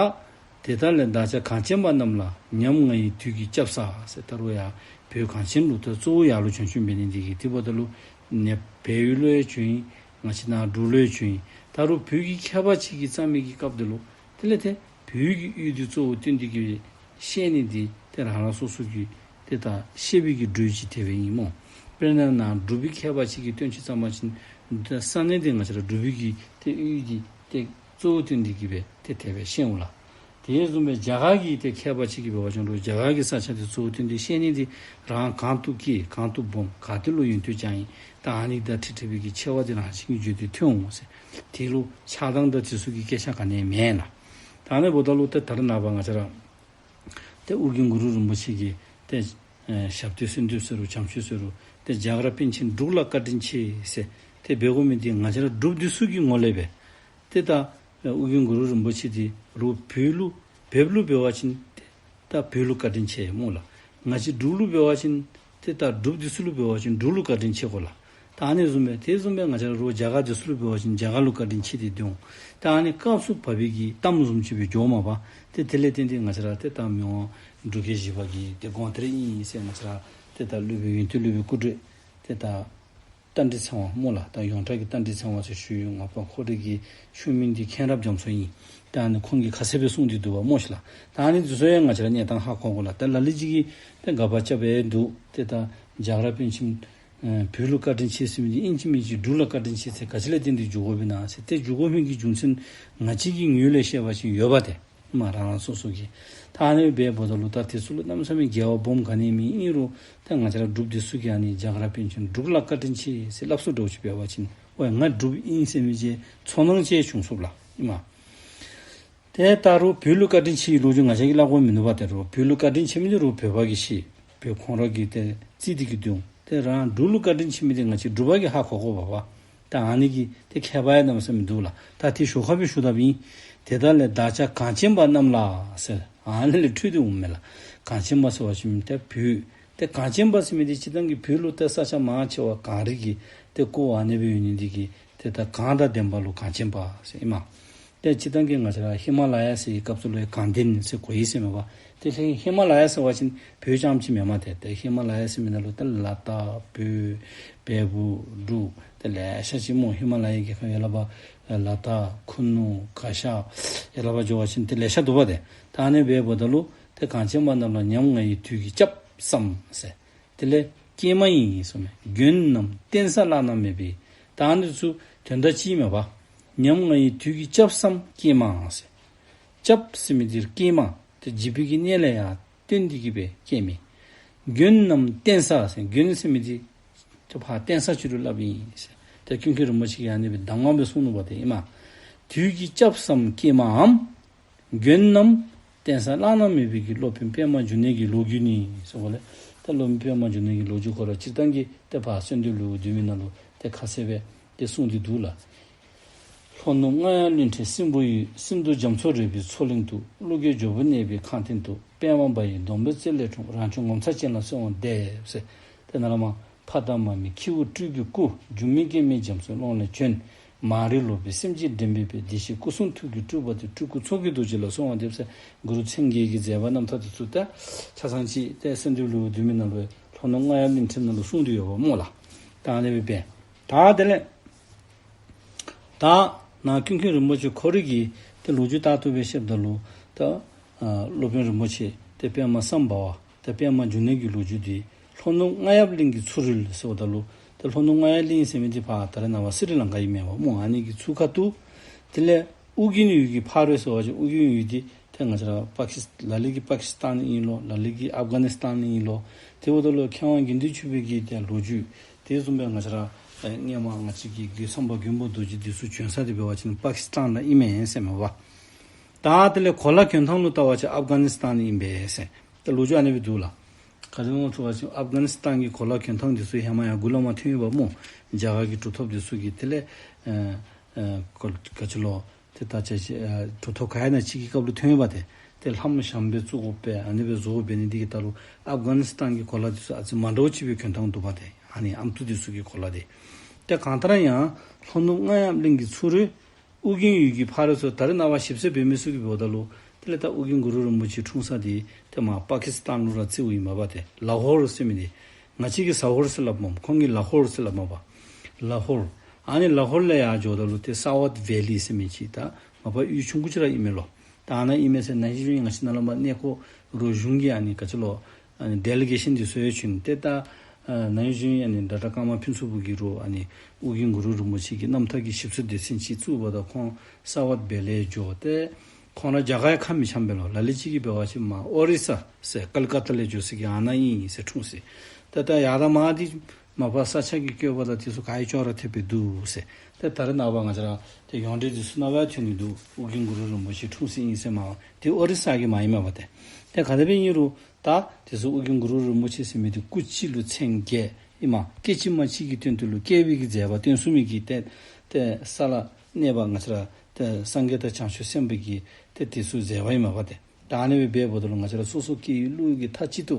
དེ་ལྟར་ལས་བདག་ཅག་གངས་ཅན་པ་རྣམས་ལ། ཉམ་ང་ཡི་དུས་ཀྱི་སྐྱབས་བསགས་ཟེར། ད་རུང་ཡང་བོད་གངས་ཅན་ལུ་ད་གཙོ་བོ་ཡར་ལུ་བྱོན་བྱོནམ་འབད་ནི་འདི་གིས་དེ་འབདཝ་ད་ལུ་ནེ་བལ་ཡུལ་ལུ་ཡང་བྱོན་ཡི། ང་བཅས་ནཱ་འབྲུག་ལུ་ཡང་བྱོན་ཡི། ད་རུང་བོད་ཀྱི་མཁས་པ་ཅིག་གིས་བརྩམས་མི་གི་སྐབས་འདི་ལུ་དེ་ལས་ཏེ་བོད་ཀྱི་ཡུལ་འདི་གཙོ་བོ་བཏོན་ཏེ་གི་བཤད་ནི་འདི་ཏེ་རང་རང་སོ་སོ་གི་ཏེ་ད་བཤད་པའི་གི་འགྲོས་ཅིག་དེ་སྦེ་ཨིན་སྨོ། དཔེར་ན་ནཱ་འབྲུག་པའི་མཁས་པ་ཅིག་གིས་བཏོན་ཅི་བརྩམས་པ་ཅིན་ད་ས་གནས་འདི་ང་བཅས་ར་འབྲུག་པའི་གི་ཏེ་ཡུལ་འདི་ཏེ་གཙོ་བོ་བཏོན་ཏེ་གི་སྦེ་ཏེ་དེ་སྦེ་བཤད་འོང་ལགས། དེ་བཟུམ་སྦེ་རྒྱ་གར་གྱི་ཏེ་མཁས་པ་ཅིག་གིས་འབད་བ་ཅིན་རྒྱ་གར་གྱི་ས་ཆ་འདི་གཙོ་བོ་བཏོན་ཏེ་བཤད་ནི་འདི་རང་གང་དུ་སྐྱེས་གང་དུ་སྦོམ་ག་ཏེ་ལུ་ཡོན་ཏན་སྦྱངས་ཡི། ད་ཨ་ནི་དང་འཁྲིལ་འཁྲིལ་བའི་གི་ཆེ་བ་འདི་རང་བཞིན་གྱིས་བརྗོད་དེ་ཐོན་འོང་ཟེར། དེ་ལུ་ཆགས་སྡང་དང་དེ་ཚུ་གི་སྐད་ཆ་ག་ནི་ཡང་མེན་ལགས། ད་ཨ་ནི་འབདཝ་ད་ལུ་ཏེ་ད་རེས་ནངས་པ་ང་བཅས་ར་ཏེ་ཨོ་རྒྱན་གུ་རུ་རིན་པོ་ཆེ་གིས་ཏེ་ཨེ་ཞབས་བརྟན་གསོལ་འདེབས་ཟེར་རུང་བྱམས་མཆོད་ཟེར་རུང་ཏེ་རྒྱ་གར་པཎ་ཆེན་འབྲུག་ལ་བཀའ་དྲིན་ཆེ་ཟེར་ཏེ་འབད་དགོ་མི་འདི་ང་བཅས་ར་འབྲུགཔ་འདི་ཚུ་གི་ངོ་ལས་སྦེ་ཏེ་ད་ཨོ་རྒྱན་གུ་རུ་རིན་པོ་ཆེ་འདི་རུང་བོད་ལུ་བོདཔ་ལུ་འབད་བ་ཅིན་ཏེ་ད་བོད་ལུ་བཀའ་དྲིན་ཆེ་སྨོ་ལགས། ང་བཅས་འབྲུག་ལུ་འབད་བ་ཅིན་ཏེ་ད་འབྲུགཔ་འདི་ཚུ་ལུ་འབད་བ་ཅིན་འབྲུག་ལུ་བཀའ་དྲིན་ཆེ་དགོ་ལགས། ད་ཨ་ནི་བཟུམ་སྦེ་དེ་བཟུམ་སྦེ་ང་བཅས་ར་རོགས་རྒྱ་གར་འདི་ཚུ་ལུ་འབད་བ་ཅིན་རྒྱ་གར་ལུ་བཀའ་དྲིན་ཆེ་སྟེ་སྡོད་འོང་། ད་ཨ་ནི་སྐབས་སུ་བབ་པའི་གི་གཏམ་བཟུམ་ཅིག་སྦེ་འགྱོཝ་མས་པ། ཏེ་དེ་ལས་བརྟེན་ཏེ་ང་བཅས་ར་ཏེ་ད་མི་དབང་འབྲུག་རྒྱལ་བཞི་པ་གི་ཏེ་དགོངས་གཏེར་ཨིན་ཟེར་ང་བཅས་ར་ཏེ་ད་སློབ་དཔོན་ཡོན་ཏན་སློབ་དཔོན་སྐུ་བགྲེས་ཏེ་ད་རྟ་མགྲིན་ཚེ་དབང་སྨོ་ལགས། ད་ཡོངས་གྲགས་ཀྱི་རྟ་མགྲིན་ཚེ་དབང་ཟེར་ཞུ་ཡི། ངོ་མ་ཁོ་རའི་གི་ཆོས་མིང་འདི་མཁྱེན་རབ་རྒྱ་མཚོ་ཨིན། ད་ཨ་ནི་ཁོང་གིས་ཁ་གསལ་སྦེ་གསུངས་ཏེ་འདུག་པ་སྨོ་ཤིག་ལགས། ད་ཨ་ནི་འདི་ཚུ་ཡང་ང་བཅས་ར་གནས་སྟངས་ཧ་གོ་དགོ་ལགས། ད་ལ་ལུ་ཅིག་གིས་ཏེ་དགག་པ་རྐྱབ་སྦེ་འདུག། ཏེ་ད་རྒྱ་གར་པཎ་ཆེན་ཨེ་བོད་ལུ་བཀའ་དྲིན་ཆེ་ཟེར་མི་འདི་ཨིན་ཅི་མིན་ཅི་འབྲུག་ལ་བཀའ་དྲིན་ཆེ་ཟེར་ག་ཅི་ལས་བརྟེན་ཏེ་འཇུག་དགོཔ་ཨིན་ན་ཟེར། ཏེ་འཇུག་དགོ་མི་གི་རྒྱུ་མཚན་ང་བཅས་ཀྱི་ངོས་ལས་བཤད་པ་ཅིན་ཡོད་པ་ཏེ་མ་རང་རང་སོ་སོ་གི། ད་ཨ་ནི་སྦེ་འབདཝ་ད་ལུ་ད་དེ་ཚུ་ལུ་གནམ་མེད་ས་མེད་འགལ་བ་སྦོམ་ག་ནི་ཡང་མེད། ཨིན་རུང་ད་ང་བཅས་ར་འབྲུགཔ་འདི་ཚུ་གིས་ཨ་ནི་རྒྱ་གར་པཎ་ཆེན་འབྲུག་ལ་བཀའ་དྲིན་ཆེ་ཟེར་སླབ་སྲོལ་འདྲཝ་ཅིག་འབད་བ་ཅིན་ཝའི་ང་འབྲུགཔ་ཨིན་ཟེར་མི་ཅིག་ཚོར་སྣང་ཅིག་བྱུང་སོཔ་ལགས་ཨིན་མས། ཏེ་ད་རུང་བོད་ལུ་བཀའ་དྲིན་ཆེ་བའི་ལོ་རྒྱུས་ང་བཅས་ཀྱིས་སླབ་དགོཔ་མིན་ནུག་པ། ཏེ་རུང་བོད་ལུ་བཀའ་དྲིན་ཆེ་མི་འདི་རུང་བོད་པ་གིས་ཤེས། བོད་ཁོང་ར་གིས་ཏེ་བརྩི་སྟེ་གི་འདུག། ཏེ་རང་འབྲུག་ལུ་བཀའ་དྲིན་ཆེ་མི་འདི་ང་བཅས་འབྲུག་པ་གིས་ཧ་གོ་དགོ་པ་པ། ད་ཨ་ནི་གི་ཏེ་ཁྱད་པར་ཡང་གནམ་མེད་ས་མེད་འདུག་ལགས། ད་དེ་ཞོར་ཁ་སྦེ་ཞུ་དཔ་ཨིན། དེ་དག་ལས་བདག་ཅག་གངས་ཅན་པ་རྣམས་ལ་ཟེར་ཨ་ནི་ལས་འཕྲོས་ཏེ་འོངམ་མས་ལགས། གངས་ཅན་པ་ཟེར་བ་ཅིན་ཏེ་བོད་ ཏེ་གངས་ཅན་པ་ཟེར་མི་འདི་སྤྱིར་བཏང་གི་བོད་ལུ་ཏེ་ས་ཆ་མང་ཆེ་བ་གངས་རི་གི་ཏེ་བཀོད་ཨ་ནི་སྦེ་ཡོད་ནི་འདི་གིས་ཏེ་ད་གངས་དང་ལྡན་པ་ལུ་གངས་ཅན་པ་ཟེར་ཨིན་མས། ཏེ་སྤྱིར་བཏང་གི་ང་བཅས་ར་ཧི་མ་ལ་ཡ་ཟེར་བའི་སྐབས་སུ་ལུ་ཡང་གངས་ལྡན་ཟེར་གོ་ཡི་ཟེར་མས་པ། ཏེ་ཧི་མ་ལ་ཡ་ཟེར་བ་ཅིན་བོད་རྐྱངམ་ཅིག་མེན་མས། ཏེ་ཏེ་ཧི་མ་ལ་ཡ་ཟེར་མི་ནང་ལུ་ཏེ་ལ་དྭགས་བོད་བལ་པོ་འབྲུག་ཏེ་ལེ་ཤ་ཅིག་སྨོ། ཧི་མ་ལ་ཡའི་རྒྱལ་ཁབ་ཡར་ལས་ཕར་ལ་དྭགས་ཁུ་ནུ་ག་ཤ་ཡར་ལས་ཕར་འགྱོ་བ་ཅིན་ཏེ་ལེ་ཤ་འདུག་པ། ཏེ་ད་ཨ་ནི་སྦེ་འབདཝ་ད་ལུ་ཏེ་གངས་ཅན་པ་རྣམས་ལ་ཉམ་ང་ཡི་དུས་ཀྱིས་སྐྱབས་སམ་ཟེར། དེ་ལས་ཀྱེ་མ་ཡིན་གསུངས་མས། མགོན་ནམ་བརྟེན་ས་བླ་ན་མེད་པའི། ད་ཨ་ནི་ཚུ་དོན་དག་གཅིག་མས་པ། ཉམ་ང་ཡི་དུས་ཀྱིས་སྐྱབས་སམ་ཀྱེ་མ་ཟེར། སྐྱབས་ཟེར་མི་འདི་ཀྱེ་མ་ཏེ་འཇིགས་པའི་གི་གནས་ལས་ཡར་བཏོན་ཏེ་གི་སྦེ་སྐྱེལ་མི། མགོན་ནམ་བརྟེན་ས་ཟེར། མགོན་ཟེར་མི་འདི་ཏེ་ཕར་བརྟེན་ས་ཅིག་ལུ་སླབ་ཨིན་ཟེར། ཏེ་ཀུན་མཁྱེན་རིན་པོ་ཆེ་གིས་ཨ་ནི་སྦེ་གདམས་ངག་སྦེ་གསུངས་ནུག་པ་ཏེ་ཨིན་མས། དུས་ཀྱིས་སྐྱབས་སམ་ཀྱེ་མའམ། མགོན་ནམ་བརྟེན་ས་བླ་ན་མེད་པའི་གི། སློབ་དཔོན་པདྨ་འབྱུང་གནས་ཀྱི་ལོ་རྒྱུས་ནི་ཟེར་གོ་ལས། ཏེ་སློབ་དཔོན་པདྨ་འབྱུང་གནས་ཀྱི་ལོ་རྒྱུས་ཁོ་ར་སྤྱིར་བཏང་གི་ཏེ་ཕར་གསོལ་འདེབས་ལེའུ་བདུན་མའི་ནང་ལུ་ཏེ་ཁ་གསལ་སྦེ་ཏེ་གསུངས་ཏེ་འདུག་ལགས། ལྷོ་ནུབ་རྔ་ཡབ་གླིང་ཕྲན་སྲིན་པོའི་ཡུལ། སིནྡྷུ་རྒྱ་མཚོ་རོལ་པའི་མཚོ་གླིང་དུ། ཀླུ་རྒྱལ་ཇོ་བོ་གནས་པའི་ཁང་ཐང་དུ། པདྨ་འབར་བའི་སྡོང་པོའི་རྩེ་ལས་འཁྲུངས། རང་བྱུང་ངོ་མཚར་ཅན་ལ་གསོལ་བ་འདེབས་ཟེར། ཏེ་ནཱ་ལས་མར་ཕ་དང་མ་མེད་ཁྱེའུ་སྤྲུལ་གྱི་སྐུ། སྒྱུ་མའི་སྐྱེད་མོས་རྒྱ་མཚོའི་ཀློང་ལས་བྱོན། མ་རིག་ལོག་པའི་སེམས་ཅན་འདྲེན་པའི་དཔལ། བདེ་གཤེགས་སྐུ་གསུང་ཐུགས་ཀྱི་སྤྲུལ་པ་སྟེ། སྤྲུལ་སྐུ་མཚོ་སྐྱེས་རྡོ་རྗེ་ལ་གསོལ་བ་འདེབས་ཟེར། གུ་རུ་མཚན་བརྒྱད་ཀྱི་མཛད་པ་རྣམ་ཐར་འདི་ཚུ་ད་ཆ་ཚང་ཅིག་ཏེ་གསོལ་འདེབས་ལེའུ་བདུན་མའི་ནང་ལུ་ལྷོ་ནུབ་རྔ་ཡབ་གླིང་ཕྲན་ནང་ལུ་གསུངས་ཏེ་ཡོདཔ་སྨོ་ལགས། ད་ཨ་ནི་སྦེ་འབད། ད་དེ་ལས་ད་ནཱ་ཀུན་མཁྱེན་རིན་པོ་ཆེ་ཁོ་རའི་གི་ཏེ་ལོ་རྒྱུས་ལྟར་དུ་སྦེ་བཤདཔ་ད་ལུ་ད་ཨ་སློབ་དཔོན་རིན་པོ་ཆེ་ཏེ་པདྨ་སམྦྷ་ཝ་ཏེ་པདྨ་འབྱུང་གནས་ཀྱི་ལོ་རྒྱུས་འདི་ལྷོ་ནུབ་རྔ་ཡབ་གླིང་གི་མཚོ་རོལ་ཟེརཝ་ད་ལུ་ཏེ་ལྷོ་ནུབ་རྔ་ཡབ་གླིང་ཟེར་མི་འདི་ཕར་ད་རེས་ནངས་པ་སི་རི་ལང་ཀ་ཨིན་མས་པ་སྨོ། ཨ་ནི་གི་མཚོ་ཁ་ཐུག། དེ་ལས་ཨུ་རྒྱན་ཡུལ་གྱི་ཕ་རོལ་ཟེར་བ་ཅིན་ཨུ་རྒྱན་ཡུལ་འདི་ཏེ་ང་བཅས་ར་པ་ཀི་སི་ལ་ལུ་གིས་པ་ཀི་སི་ཏཱན་ཨིན་ལོ། ལ་ལུ་གིས་ཨབ་གྷ་ནི་སི་ཏཱན་ཨིན་ལོ། དེ་འབདཝ་ད་ལུ་མཁས་དབང་དགེ་འདུན་ཆོས་འཕེལ་གྱི་ཏེ་ལོ་རྒྱུས་དེ་བཟུམ་སྦེ་ང་བཅས་ར་ཨེ་སྔོན་མ་ང་བཅས་ཀྱི་རྒོད་ཚང་པ་མགོན་པོ་རྡོ་རྗེ་འདི་ཚུ་བྱོན་ས་དེ་འབད་བ་ཅིན་པ་ཀི་སི་ཏཱན་ལུ་ཨིན་མས་ཟེར་མས་པ། ད་དེ་ལས་གོ་ལ་གྱོན་ཐངས་ལུ་བལྟ་བ་ཅིན་ཨབ་གྷ་ནི་སི་ཏཱན་ཨིན་པས་ཟེར་ཏེ་ལོ་རྒྱུས་ཨ་ནི་སྦེ་འདུག་ལགས། ག་ཅི་སྨོ་ཟེར་བ་ཅིན་ཨབ་གྷ་ནི་སི་ཏཱན་གྱི་གོ་ལ་གྱོན་ཐངས་འདི་ཚུ་ཧེ་མ་ཡང་འགོ་ལས་མར་ཐོན་ཡོདཔ་སྨོ། རྒྱ་གར་གྱི་གྲུབ་ཐོབ་འདི་ཚུ་གིས་དེ་ལས་ཨེ་ཨེ་ག་ཅི་ལོ་ཏེ་ད་ཅི་ཨ་གྲུབ་ཐོབ་ག་ཡང་ན་ཅིག་གི་སྐབས་ལུ་ཐོན་ཡོདཔ་ཏེ། ཏེ་ལྷམོ་ཞྭམོ་སྦེ་བཙུགས་དགོ་པས། ཨ་ནི་སྦེ་བཟོ་དགོ་པས་ནི་འདི་གིས་ད་རུང་ཨབ་གྷ་ནི་སི་ཏཱན་གྱི་གོ་ལ་འདི་ཚུ་ཨ་ཙི་མ་འདྲཝ་ཅིག་སྦེ་གྱོན་ཐངས་འདུག་པ་ཏེ། ཨ་ནི་ཨམ་སྲུ་འདི་ཚུ་གི་གོ་ལ་འདི། ཏེ་གང་ལྟར་ཡང་ལྷོ་ནུབ་རྔ་ཡབ་གླིང་གི་མཚོ་རོལ་ཨུ་རྒྱན་ཡུལ་གྱི་ཕ་རོལ་ཟེར་ད་རེས་ནངས་པ་ཞིབ་འཚོལ་འབད་མི་ཚུ་གིས་འབདཝ་ད་ལུ་དེ་ལས་ད་ཨུ་རྒྱན་གུ་རུ་རིན་པོ་ཆེ་འཁྲུངས་ས་འདི་ཏེ་མར་པ་ཀི་སི་ཏཱན་ལུ་ར་བརྩིཝ་ཨིན་མས་པ་ཏེ། ལ་ཧོར་ཟེར་མི་འདི་ང་བཅས་ཀྱིས་ཟ་ཧོར་ཟེར་སླབ་མས། ཁོང་གིས་ལ་ཧོར་ཟེར་སླབ་མས་པ། ལ་ཧོར། ཨ་ནི་ལ་ཧོར་ལས་ཡར་འགྱོཝ་ད་ལུ་ཏེ་ས་ཝཊ་ཝེ་ལི་ཟེར་མི་ཅིག་ད་མ་པ་ཡུལ་ཆུང་ཀུ་ཅིག་ར་ཨིན་མས་ལོ། ད་ཨ་ནཱ་ཨིན་མས་ཟེར་ན་ཧིང་ང་བཅས་ནཱ་ལས་མར་གནས་སྐོར་རོགས་གཞུང་གི་ཨ་ནི་ག་ཅི་ལོ་ཨ་ནི་ཌེ་ལི་གེ་ཤཱན་འདི་ཚུ་ཡང་བྱོན་ཏེ་ད་ཨ་ན་ཧིང་ཨ་ནི་ཌོག་ཊར་ཀརྨ་ཕུན་ཚོགས་ཕུག་གིས་རོགས་ཨ་ནི་ཨུ་རྒྱན་གུ་རུ་རིན་པོ་ཆེ་གི་རྣམ་ཐར་གྱི་ཞིབ་འཚོལ་སྡེ་ཚན་ཅིག་བཙུགས་པ་ད་ཁོང་ས་ཝཊ་ཝེ་ལི་འགྱོ་སྟེ་ཁོང་ར་རྒྱ་གར་ཡང་ཁ་མི་འཆམ་པས་ལོ། ལ་ལུ་ཅིག་གིས་འབད་བ་ཅིན་མར་ཨོ་རི་ས་ཟེར་ཀལ་ཀ་ཏ་ལས་འགྱོ་ས་གི་ཨ་ནཱ་ཨིན་ཟེར་འཁྲུངས་ཟེར། ད་ད་ཡར་དང་མར་འདི་མ་པ་ས་ཆ་གི་བཀོད་པ་དང་དེ་ཚུ་ག་ཡང་ཅོག་ར་འཐདཔ་སྦེ་འདུག་ཟེར། ཏེ་ད་རེས་ནངས་པ་ང་བཅས་ར་ཏེ་ཡོངས་འབྲེལ་འདི་ཚུ་ནང་ལུ་ཡང་ཐོན་ནི་འདུག། ཨུ་རྒྱན་གུ་རུ་རིན་པོ་ཆེ་འཁྲུངས་ས་ཨིན་ཟེར་མས། ཏེ་ཨོ་རི་ས་གི་མ་ཨིན་མས་པ་ཏེ། ཏེ་ག་དེ་སྦེ་ཨིན་རུང་ད་དེ་ཚུ་ཨུ་རྒྱན་གུ་རུ་རིན་པོ་ཆེ་ཟེར་མི་འདི་སྐུ་གཅིག་ལུ་མཚན་བརྒྱད་ཨིན་མས། སྐད་ཅིག་མ་གཅིག་གི་དོན་དུ་ལུ་བསྐལ་པའི་གི་མཛད་པ་སྟོན་ཚུགས་མི་གི་ཏེ་ཏེ་ས་ལ་གནས་པ་ང་བཅས་ར་ཏེ་སངས་རྒྱས་དང་བྱང་ཆུབ་སེམས་དཔའ་གི་ཏེ་དེ་ཚུ་མཛད་པ་ཨིན་མས་པ་ཏེ། ད་ཨ་ནི་སྦེ་འབདཝ་ད་ལུ་ང་བཅས་ར་སོ་སོ་སྐྱེ་བོའི་བློ་གིས་མཐའ་གཅིག་ཏུ་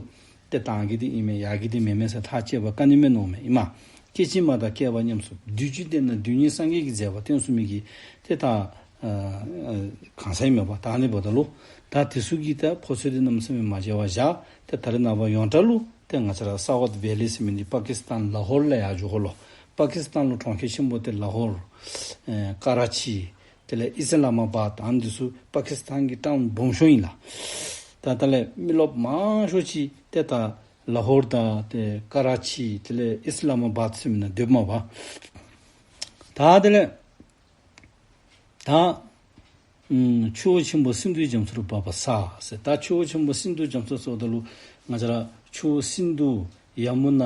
ཏེ་དང་གི་འདི་ཨིན་མས་ཡ་གི་འདི་མེན་མས་ཟེར་ཐག་བཅད་པ་ག་ནི་མེད་མནོཝ་མས་ཨིན་མས། སྐད་ཅིག་མ་དང་བསྐལ་པ་ཉམས་སུ། དུས་གཅིག་དེ་ན་དུས་གཉིས་སངས་རྒྱས་ཀྱི་མཛད་པ་སྟོན་ཚུགས་མི་གི་ཏེ་ད་ཨ་ཨ་གང་ཟག་ཨིན་མས་པ། ད་ཨ་ནི་འབདཝ་ད་ལུ་ད་དེ་ཚུ་གི་ད་ཕོ་ཚོད་འདི་གནམ་མེད་ས་མེད་མ་མཇལ་བར་བཞག། ཏེ་ད་རེས་ནངས་པ་ཡོངས་གྲགས་ལུ་ཏེ་ང་བཅས་ར་ས་ཝཊ་ཝེ་ལི་ཟེར་མི་འདི་པ་ཀི་སི་ཏཱན་ལ་ཧོར་ལས་ཡར་འགྱོཝ་ལོ། པ་ཀི་སི་ཏཱན་ལུ་གྲོང་ཁྱེར་ཆེན་པོ་ཏེ་ལ་ཧོར་ཨེ་ཀ་ར་ཅི་དེ་ལས་ཨིས་ལ་མ་བཱད་ཨ་ནི་འདི་ཚུ་པ་ཀི་སི་ཏཱན་གྱི་ཊའུན་སྦོམ་ཤོས་ཨིན་ལགས། ད་ད་ལས་མི་རློབས་མང་ཤོས་ཅིག་ཏེ་ད་ལ་ཧོར་དང་ཏེ་ཀ་ར་ཅི་དེ་ལས་ཨིས་ལ་མ་བཱད་ཟེར་མི་ནང་སྡོདཔ་མས་པ། ད་དེ་ལས་ད་ཨམ་ཆུ་བོ་ཆེན་པོ་སིནྡྷུ་རྒྱ་མཚོར་འབབ་པ་ས་ཟེར། ད་ཆུ་བོ་ཆེན་པོ་སིནྡྷུ་རྒྱ་མཚོ་ཟེརཝ་ད་ལུ་ང་བཅས་ར་ཆུ་བོ་སིནྡྷུ་ཡ་མུ་ན་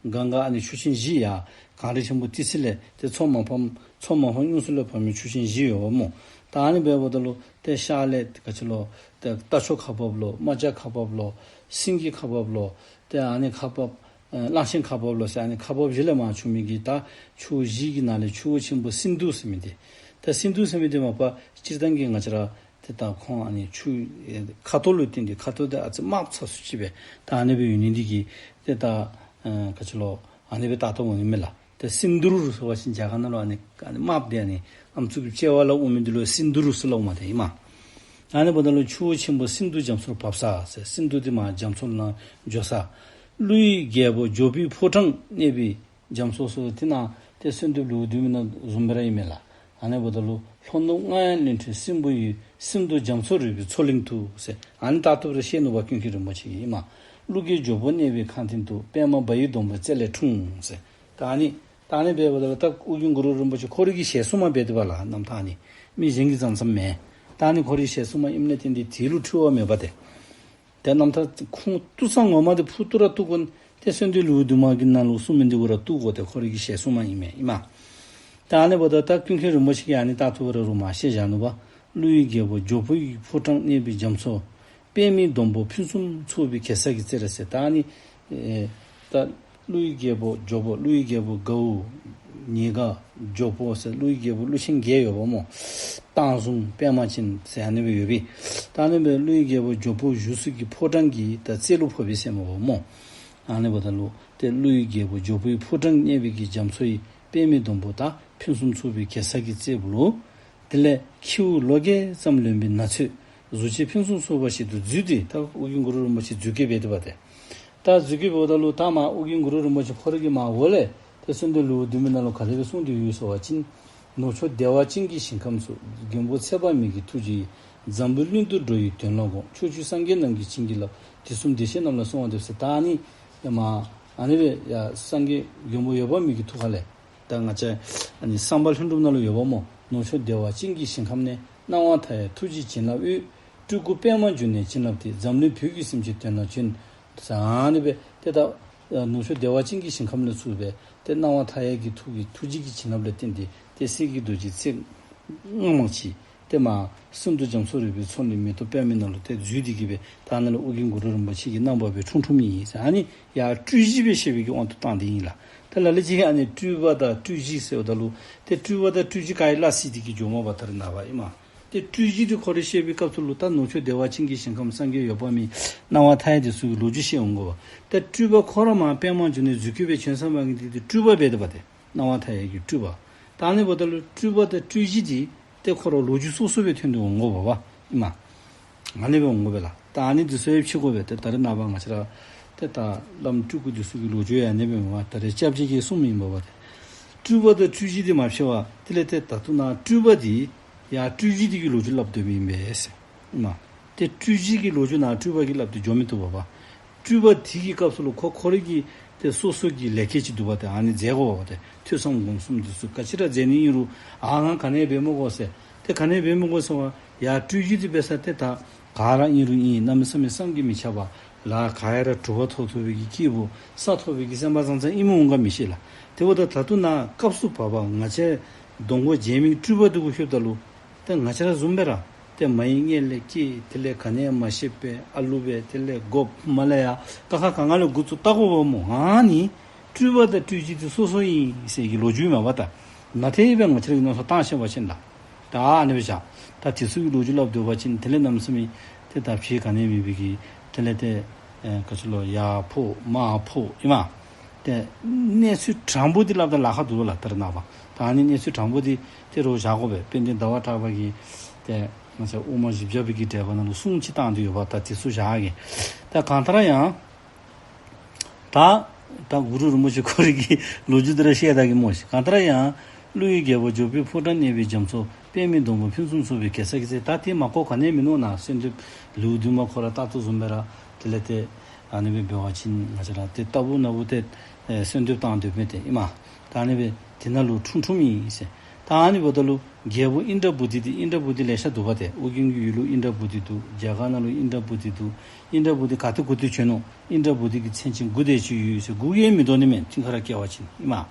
གངྒཱ་ཨ་ནི་ཆུ་ཆེན་བཞི་ཡང་གངས་རི་ཆེན་པོ་ཏི་སེ་ལས་ཏེ་མཚོ་མ་ཕམ་མཚོ་མ་ཕམ་དབྱུང་གསུམ་ལས་བབས་མི་ཆུ་ཆེན་བཞི་ཡོདཔ་སྨོ། ད་ཨ་ནི་འབདཝ་ད་ལུ་ཏེ་ཤར་ལས་ག་ཅི་ལོ་ཏེ་རྟ་མཆོག་ཁ་འབབ་ལོ། རྨ་བྱ་ཁ་འབབ་ལོ། སེང་གེ་ཁ་འབབ་ལོ། ཏེ་ཨ་ནི་ཁ་འབབ་ཨེ་གླང་ཆེན་ཁ་འབབ་ལོ་ཟེར་ཨ་ནི་ཁ་འབབ་བཞི་ལས་མར་བྱུང་མི་གི་ད་ཆུ་བཞི་གི་ནང་ལས་ཆུ་བོ་ཆེན་པོ་སིནྡྷུ་ཟེར་མི་འདི། ད་སིནྡྷུ་ཟེར་མི་འདི་མ་པ་སྤྱིར་བཏང་གི་ང་བཅས་ར་ ཏེ་ད་ཁོང་ཨ་ནི་ཆུ་ཨེ་ཁ་དོག་ལུ་བརྟེན་ཏེ་ཁ་དོག་འདི་ཨ་ཙི་དམརཔོ་ཚ་སུ་ཅིག་སྦེ་ད་ཨ་ནི་སྦེ་ཡོད་ནི་འདི་གིས་ཏེ་ད་ཨེ་ག་ཅི་ལོ་ཨ་ནི་སྦེ་བཏགས་བཏགསཔ་འོང་ནི་མས་ལགས། ཏེ་སིནྡྷུ་རུ་ཟེར་བ་ཅིན་རྒྱ་གར་ནང་ལུ་ཨ་ནི་ཨ་ནི་དམརཔོ་འདི་ཨ་ནི་ཨམ་སྲུ་གི་དཔྱལ་བ་ལུ་འོང་མི་འདི་ལུ་སིནྡྷུ་རུ་ཟེར་སླབ་མས་ཏེ་ཨིན་མས། ཨ་ནི་འབདཝ་ད་ལུ་ཆུ་བོ་ཆེན་པོ་སིནྡྷུ་རྒྱ་མཚོར་བབས་ས་ཟེར། སིནྡྷུ་འདི་མར་རྒྱ་མཚོ་ནང་འགྱོ་ས། ཀླུ་ཡི་རྒྱལ་པོ་འཇོ་བོའི་ཕོ་བྲང་གནས་པའི་རྒྱ་མཚོ་ཟེར་དེ་ནང་ཏེ་གསོལ་འདེབས་ལེའུ་བདུན་མའི་ནང་བཟུམ་སྦེ་ར་ཨིན་མས་ལགས། ཨ་ནི་འབདཝ་ད་ལུ་ལྷོ་ནུབ་རྔ་ཡབ་གླིང་ཁྲི་སྲིན་པོ་ཡི། སིནྡྷུ་རྒྱ་མཚོ་རོལ་པའི་མཚོ་གླིང་དུ་ཟེར། ཨ་ནི་ད་ལྟོ་ར་བཤད་ནུག་པ་ཀུན་མཁྱེན་རིན་པོ་ཆེ་གིས་ཨིན་མས། ཀླུ་རྒྱལ་འཇོ་བོ་གནས་པའི་ཁང་སྟེང་དུ། པདྨ་བ་ཡི་སྡོང་པོའི་རྩེ་ལས་འཁྲུངས་ཟེར། ད་ཨ་ནི་ད་ཨ་ནི་འབདཝ་ད་ལུ་ད་ཨོ་རྒྱན་གུ་རུ་རིན་པོ་ཆེ་ཁོ་རའི་གི་ཞལ་གསུངམ་འབད་དེ་འབདཝ་ལགས། རྣམ་ཐར་ཨ་ནི་མི་གཞན་གྱིས་བརྩམས་བརྩམསམ་མེན། ད་ཨ་ནི་ཁོ་རའི་ཞལ་གསུངམ་ཨིནམ་ལས་བརྟེན་ཏེ་དེ་ལུ་འཁྲུལ་བ་མེད་པ་ཏེ། ཏེ་རྣམ་ཐར་ཁུངས་ཐུགས་གཙང་ངོ་མ་འདི་ཕུ་བཏུབ་ར་བཏུབ་དགོ། ཏེ་གསོལ་འདེབས་ལེའུ་བདུན་མ་གི་ནང་ལུ་གསུངས་མི་འདི་གུ་ར་བཏུབ་དགོ། ཏེ་ཁོ་རའི་གི་ཞལ་གསུངམ་ཨིན་མས་ཨིན་མས། ད་ཨ་ནི་འབདཝ་ད་ད་ཀུན་མཁྱེན་རིན་པོ་ཆེ་གིས་ཨ་ནི་ད་ལྟོ་ར་རུ་མར་བཤད་བཞག་ནུག་པ། ཀླུ་ཡི་རྒྱལ་པོ་འཇོ་བོ་ཡི། ཕོ་བྲང་གནས་པའི་རྒྱ་མཚོ། པདྨའི་སྡོང་པོ་ཕུན་སུམ་ཚོགས་པའི་གེ་སར་གྱི་རྩེར་ཟེར། ད་ཨ་ནི་ཨེ་ད་ཀླུ་ཡི་རྒྱལ་པོ་འཇོ་བོ། ཀླུ་ཡི་རྒྱལ་པོ་གའུ་ཉེ་དགའ་འཇོ་བོ་ཟེར་ཀླུ་ཡི་རྒྱལ་པོ་ཀླུ་ཆེན་བརྒྱད་ཡོདཔ་སྨོ། བཏང་བཟུང་པདྨ་ཅན་ཟེར་ཨ་ནི་སྦེ་ཡོད་པས། ད་ཨ་ནི་སྦེ་ཀླུ་ཡི་རྒྱལ་པོ་འཇོ་བོ་བཞུགས་ས་གི་ཕོ་བྲང་གི་ད་རྩེ་ལུ་ཕོག་པས་ཟེར་མས་པ་སྨོ། ཨ་ནི་འབདཝ་ད་ལུ་ཏེ་ཀླུ་ཡི་རྒྱལ་པོ་འཇོ་བོའི་ཕོ་བྲང་གནས་པའི་གི་རྒྱ་མཚོ་ཡི། པདྨའི་སྡོང་པོ་ད་ཕུན་སུམ་ཚོགས་པའི་གེ་སར་གྱི་རྩེ་ལུ། དེ་ལས་ཁྱེའུ་ལོ་བརྒྱད་ཙམ་ལོན་པའི་ན་ཚོད་གཟུགས་བྱད་ཕུན་སུམ་ཚོགས་པ་ཞིག་ཏུ་བརྫུས་ཏེ། ད་ཨོ་རྒྱན་གུ་རུ་རིན་པོ་ཆེ་རྫུས་སྐྱེས་འབད་དེ་འབདཝ་ཏེ། ད་རྫུས་སྐྱེས་འབདཝ་ད་ལུ་ད་མར་ཨོ་རྒྱན་གུ་རུ་རིན་པོ་ཆེ་ཁོ་རའི་གི་མར་འོག་ལས་ཏེ་གསོལ་འདེབས་ལེའུ་བདུན་མའི་ནང་ལུ་ག་དེ་སྦེ་གསུངས་ཏེ་ཡོད་ཟེར་བ་ཅིན། ནུབ་ཕྱོགས་བདེ་བ་ཅན་གྱི་ཞིང་ཁམས་སུ། མགོན་པོ་ཚེ་དཔག་མེད་ཀྱི་ཐུགས་རྗེ་ཡིས། འཛམ་བུའི་གླིང་དུ་འགྲོ་བའི་དོན་ལ་དགོངས། ཕྱོགས་བཅུའི་སངས་རྒྱས་རྣམས་ཀྱིས་བྱིན་གྱིས་བརླབས། དུས་གསུམ་བདེ་གཤེགས་རྣམས་ལ་གསོལ་བ་འདེབས་ཟེར། ད་ཨ་ནི་ཡ་མར་ཨ་ནི་སྦེ་ཡ་སངས་རྒྱས་མགོན་པོ་འོད་དཔག་མེད་ཀྱི་ཐུགས་ཁ་ལས། ད་ང་བཅས་ཨ་ནི་བསམ་པ་ལྷུན་གྲུབ་ནང་ལུ་ཡོདཔ་སྨོ། ནུབ་ཕྱོགས་བདེ་བ་ཅན་གྱི་ཞིང་ཁམས་ནས། སྣང་བ་མཐའ་ཡས་ཐུགས་རྗེའི་བྱིན་རླབས་འོད། སྤྲུལ་སྐུ་པདྨ་འབྱུང་གནས་བྱིན་རླབས་ཀྱིས། འཛམ་གླིང་བོད་ཀྱི་སེམས་ཅན་དོན་ལ་བྱོན། ཟེར་ཨ་ནི་སྦེ་ཏེ་ད་ནུབ་ཕྱོགས་བདེ་བ་ཅན་གྱི་ཞིང་ཁམས་ལས་ཚུར་སྦེ་ཏེ་སྣང་བ་མཐའ་ཡས་ཀྱི་ཐུགས་ཀྱི་ཐུགས་རྗེ་གི་བྱིན་རླབས་ལས་བརྟེན་ཏེ་ཏེ་གསེར་གྱི་རྡོ་རྗེ་རྩེ་ལྔ་མ་ཅིག་ཏེ་མར་སིནྡྷུ་རྒྱ་མཚོ་རོལ་པའི་མཚོ་གླིང་མེ་ཏོག་པདྨའི་ནང་ལུ་ཏེ་འཛུལ་ཏེ་གི་སྦེ་ད་ནཱ་ལུ་ཨོ་རྒྱན་གུ་རུ་རིན་པོ་ཆེ་གི་རྣམ་པ་སྦེ་འཁྲུངས་འཁྲུངསམ་ཨིན་ཟེར། ཨ་ནི་ཡར་སྤྲུལ་གཞི་སྦེ་བཤད་པའི་གི་དབང་དུ་བཏང་སྟེ་ཨིན་ལགས། ད་ལ་ལུ་ཅིག་ཨ་ནི་སྤྲུལ་པ་དང་སྤྲུལ་གཞི་ཟེརཝ་ད་ལུ་ཏེ་སྤྲུལ་པ་དང་སྤྲུལ་གཞི་ག་ར་སླ་བསྲེ་སྟེ་གི་འགྱོཝ་མས་པ་ད་རེས་ནངས་པ་ཨིན་མས། ཏེ་སྤྲུལ་གཞི་འདི་ཁོ་ར་བཤད་པའི་སྐབས་སུ་ལུ་ད་ནུབ་ཕྱོགས་བདེ་བ་ཅན་གྱི་ཞིང་ཁམས་སངས་རྒྱས་འོད་དཔག་མེད་སྣང་བ་མཐའ་ཡས་འདི་ཚུ་གི་ལོ་རྒྱུས་བཤད་འོང་དགོ་པས། ཏེ་སྤྲུལ་པ་ཁོ་ར་མར་པདྨ་འབྱུང་གནས་རྫུས་སྐྱེས་སྦེ་བྱོན་ས་མ་གི་འདི་ཏེ་སྤྲུལ་པ་འབད་དེ་འབདཝ་ཏེ་སྣང་བ་མཐའ་ཡས་ཀྱི་སྤྲུལ་པ། ད་ཨ་ནི་འབདཝ་ད་ལུ་སྤྲུལ་པ་དང་སྤྲུལ་གཞི་འདི་ཏེ་ཁོ་ར་ལོ་རྒྱུས་སོ་སོ་སྦེ་ཐོན་ཏེ་འོང་དགོ་པས་པ་ཨིན་མས། ཨ་ནི་སྦེ་འོང་དགོ་པས་ལགས། ད་ཨ་ནི་འདི་ཚུ་ཡང་ཕྱེ་དགོ་པས། ཏེ་ད་རེས་ནངས་པ་ང་བཅས་ར་ཏེ་ད་བླམ་སྤྲུལ་སྐུ་འདི་ཚུ་གི་ལོ་རྒྱུས་ཡང་ཨ་ནི་སྦེ་མས་པ། ད་རེས་སྐྱབས་རྗེ་གིས་གསུངམ་ཨིན་པས་པ། ཏེ་སྤྲུལ་པ་དང་སྤྲུལ་གཞི་འདི་མ་ཕྱེ་བར་དེ་ལས་ཏེ་ད་ལྟོ་ནཱ་སྤྲུལ་པ་འདི་ཡར་སྤྲུལ་གཞི་འདི་གི་ལོ་རྒྱུས་སླབ་སྡོདཔ་ཨིན་པས་ཟེར་ཨིན་མས། ཏེ་སྤྲུལ་གཞི་གི་ལོ་རྒྱུས་ནཱ་སྤྲུལ་པ་གིས་སླབ་སྟེ་འགྱོ་མི་བཏུབ་པས་པ། སྤྲུལ་པ་འདི་གི་སྐབས་སུ་ལུ་ཁོ་ཁོ་རའི་གི་ཏེ་སོ་སོ་གི་ལས་སྐལ་ཅིག་འདུག་པ། ཏེ་ཨ་ནི་མཛད་དགོ་པས་པ། ཏེ་ཐོས་བསམ་སྒོམ་གསུམ་འདི་ཚུ་ག་ཅི་ར་མཛད་ནི་ཨིན་རུང་ཨ་ང་ག་ནི་འབད་མི་དགོ་ཟེར། ཏེ་ག་ནི་འབད་མི་དགོ་ཟེར་བ་ཡར་སྤྲུལ་གཞི་འདི་འབད་ས་ཏེ་ད་ག་ར་ཨིན་རུང་ཨིན། གནམ་མེད་ས་མེད་བསམ་གྱིས་མི་ཁྱབ་པ་ལཱ་ག་ཡ་ར་གྲུབ་པ་ཐོབ་ཐོབ་པའི་གི་སྐྱེས་བུ་ས་ཐོབ་པའི་གི་སེམས་པ་ཙང་ཙང་ཨིན་མི་འོང་ག་མི་ཤེས་ལགས། དེ་འབདཝ་ད་ད་ལྟོ་ནཱ་སྐབས་སུ་བབ་པ་ང་བཅས་གདོང་ཁར་མཇལ་མི་སྤྲུལ་པ་འདི་གུ་ལྷོདཔ་ད་ལུ་ཏེ་ང་བཅས་ར་བཟུམ་སྦེ་ར་ཏེ་མ་ཡི་མངལ་ལས་སྐྱེས། དེ་ལས་ག་ནི་ཡང་མ་ཤེས་པར་ཨ་ལུ་སྦེ་དེ་ལས་དགོཔ་མ་ལས་ཡར་ཀ་ཁ་ག་ང་ལས་འགོ་བཙུགས་བལྟ་དགོ་པས་སྨོ། ཨ་ནི་སྤྲུལ་པ་དང་སྤྲུལ་གཞི་འདི་སོ་སོ་ཨིན་ཟེར་གྱི་ལོ་རྒྱུས་མས་པ། ད་ནཱ་ཏེ་སྦེ་ང་བཅས་ར་གིས་མནོ་བསམ་བཏང་ཤེས་པ་ཅིན་ད་ད་ཨ་ནི་སྦེ་བཞག། ད་དེ་ཚུ་གི་ལོ་རྒྱུས་སླབ་སྡོད་པ་ཅིན་དེ་ལས་གནམ་མེད་ས་མེད་ཏེ་ད་ཕྱེ་ག་ནི་མེད་པའི་གི་དེ་ལས་ཏེ་ཨེ་ག་ཅི་ལོ་ཡར་ཕོག་མར་ཕོག་ཨིན་མས། ཏེ་གནས་ཚུལ་དྲང་པོ་འདི་སླབ་ད་ལཱ་ཁག་འདུག་ལགས། ད་རེས་ནངས་པ་ད་ཨ་ནི་གནས་ཚུལ་དྲང་པོ་འདི་ཏེ་རོགས་བཞག་དགོ་པས། དཔལ་ལྡན་ཟླ་བ་གྲགས་པ་གིས་ཏེ་ང་བཅས་དབུ་མ་བཞི་བརྒྱ་པའི་གི་འགྲེལ་པ་ནང་ལུ་གསུང་ཅིག་བཏང་སྟེ་ཡོད་པ། ད་དེ་ཚུ་བཞག་གེ། ད་གང་ལྟར་ཡང་ད་ད་གུ་རུ་རིན་པོ་ཆེ་ཁོ་རའི་གི་ལོ་རྒྱུས་འདི་ར་བཤད་ད་གེ་སྨོ་ཤིག། གང་ལྟར་ཡང་ཀླུ་ཡི་རྒྱལ་པོ་འཇོ་བོའི་ཕོ་བྲང་གནས་པའི་རྒྱ་མཚོ། པདྨའི་སྡོང་པོ་ཕུན་སུམ་ཚོགས་པའི་གེ་སར་གྱི་རྩེ། ད་དེ་མ་གོ་ག་ནི་མིན་ནུག། ནཱ་གསོལ་འདེབས་ལེའུ་བདུན་མ་ཁོ་ར་ད་ལྟོ་བཟུམ་སྦེ་ར་དེ་ལས་ཏེ་ཨ་ནི་སྦེ་འབད་བ་ཅིན་ང་བཅས་ར་ཏེ་ལྟ་བུ་ན་བུ་ཏེ་ཨེ་གསོལ་འདེབས་བཏང་སྡོད་མི་འདི་ཨིན་མས། ད་ཨ་ནི་སྦེ་དེ་ནང་ལུ་འཁྲུངས་འཁྲུངསམ་ཨིན་ཟེར། ད་ཨ་ནི་འབདཝ་ད་ལུ་རྒྱལ་པོ་ཨིནྡྲ་བྷུ་ཏི་འདི་ཨིནྡྲ་བྷུ་ཏི་ལེ་ཤ་འདུག་པ། ཏེ་ཨོ་རྒྱན་གྱི་ཡུལ་ལུ་ཨིནྡྲ་བྷུ་ཏི་འདུག། རྒྱ་གར་ནང་ལུ་ཨིནྡྲ་བྷུ་ཏི་འདུག། ཨིནྡྲ་བྷུ་ཏི་ག་ཏེ་གུ་ཏེ་བྱོན་ནུག། ཨིནྡྲ་བྷུ་ཏི་གི་མཚན་ཅན་དགུ་དེ་ཅིག་ཡོད་ཟེར། དགུ་གིས་མི་དོ་ནི་མེན། ཐིང་ཁ་ར་སྐྱེ་བ་ཅིན་ཨིན་མས།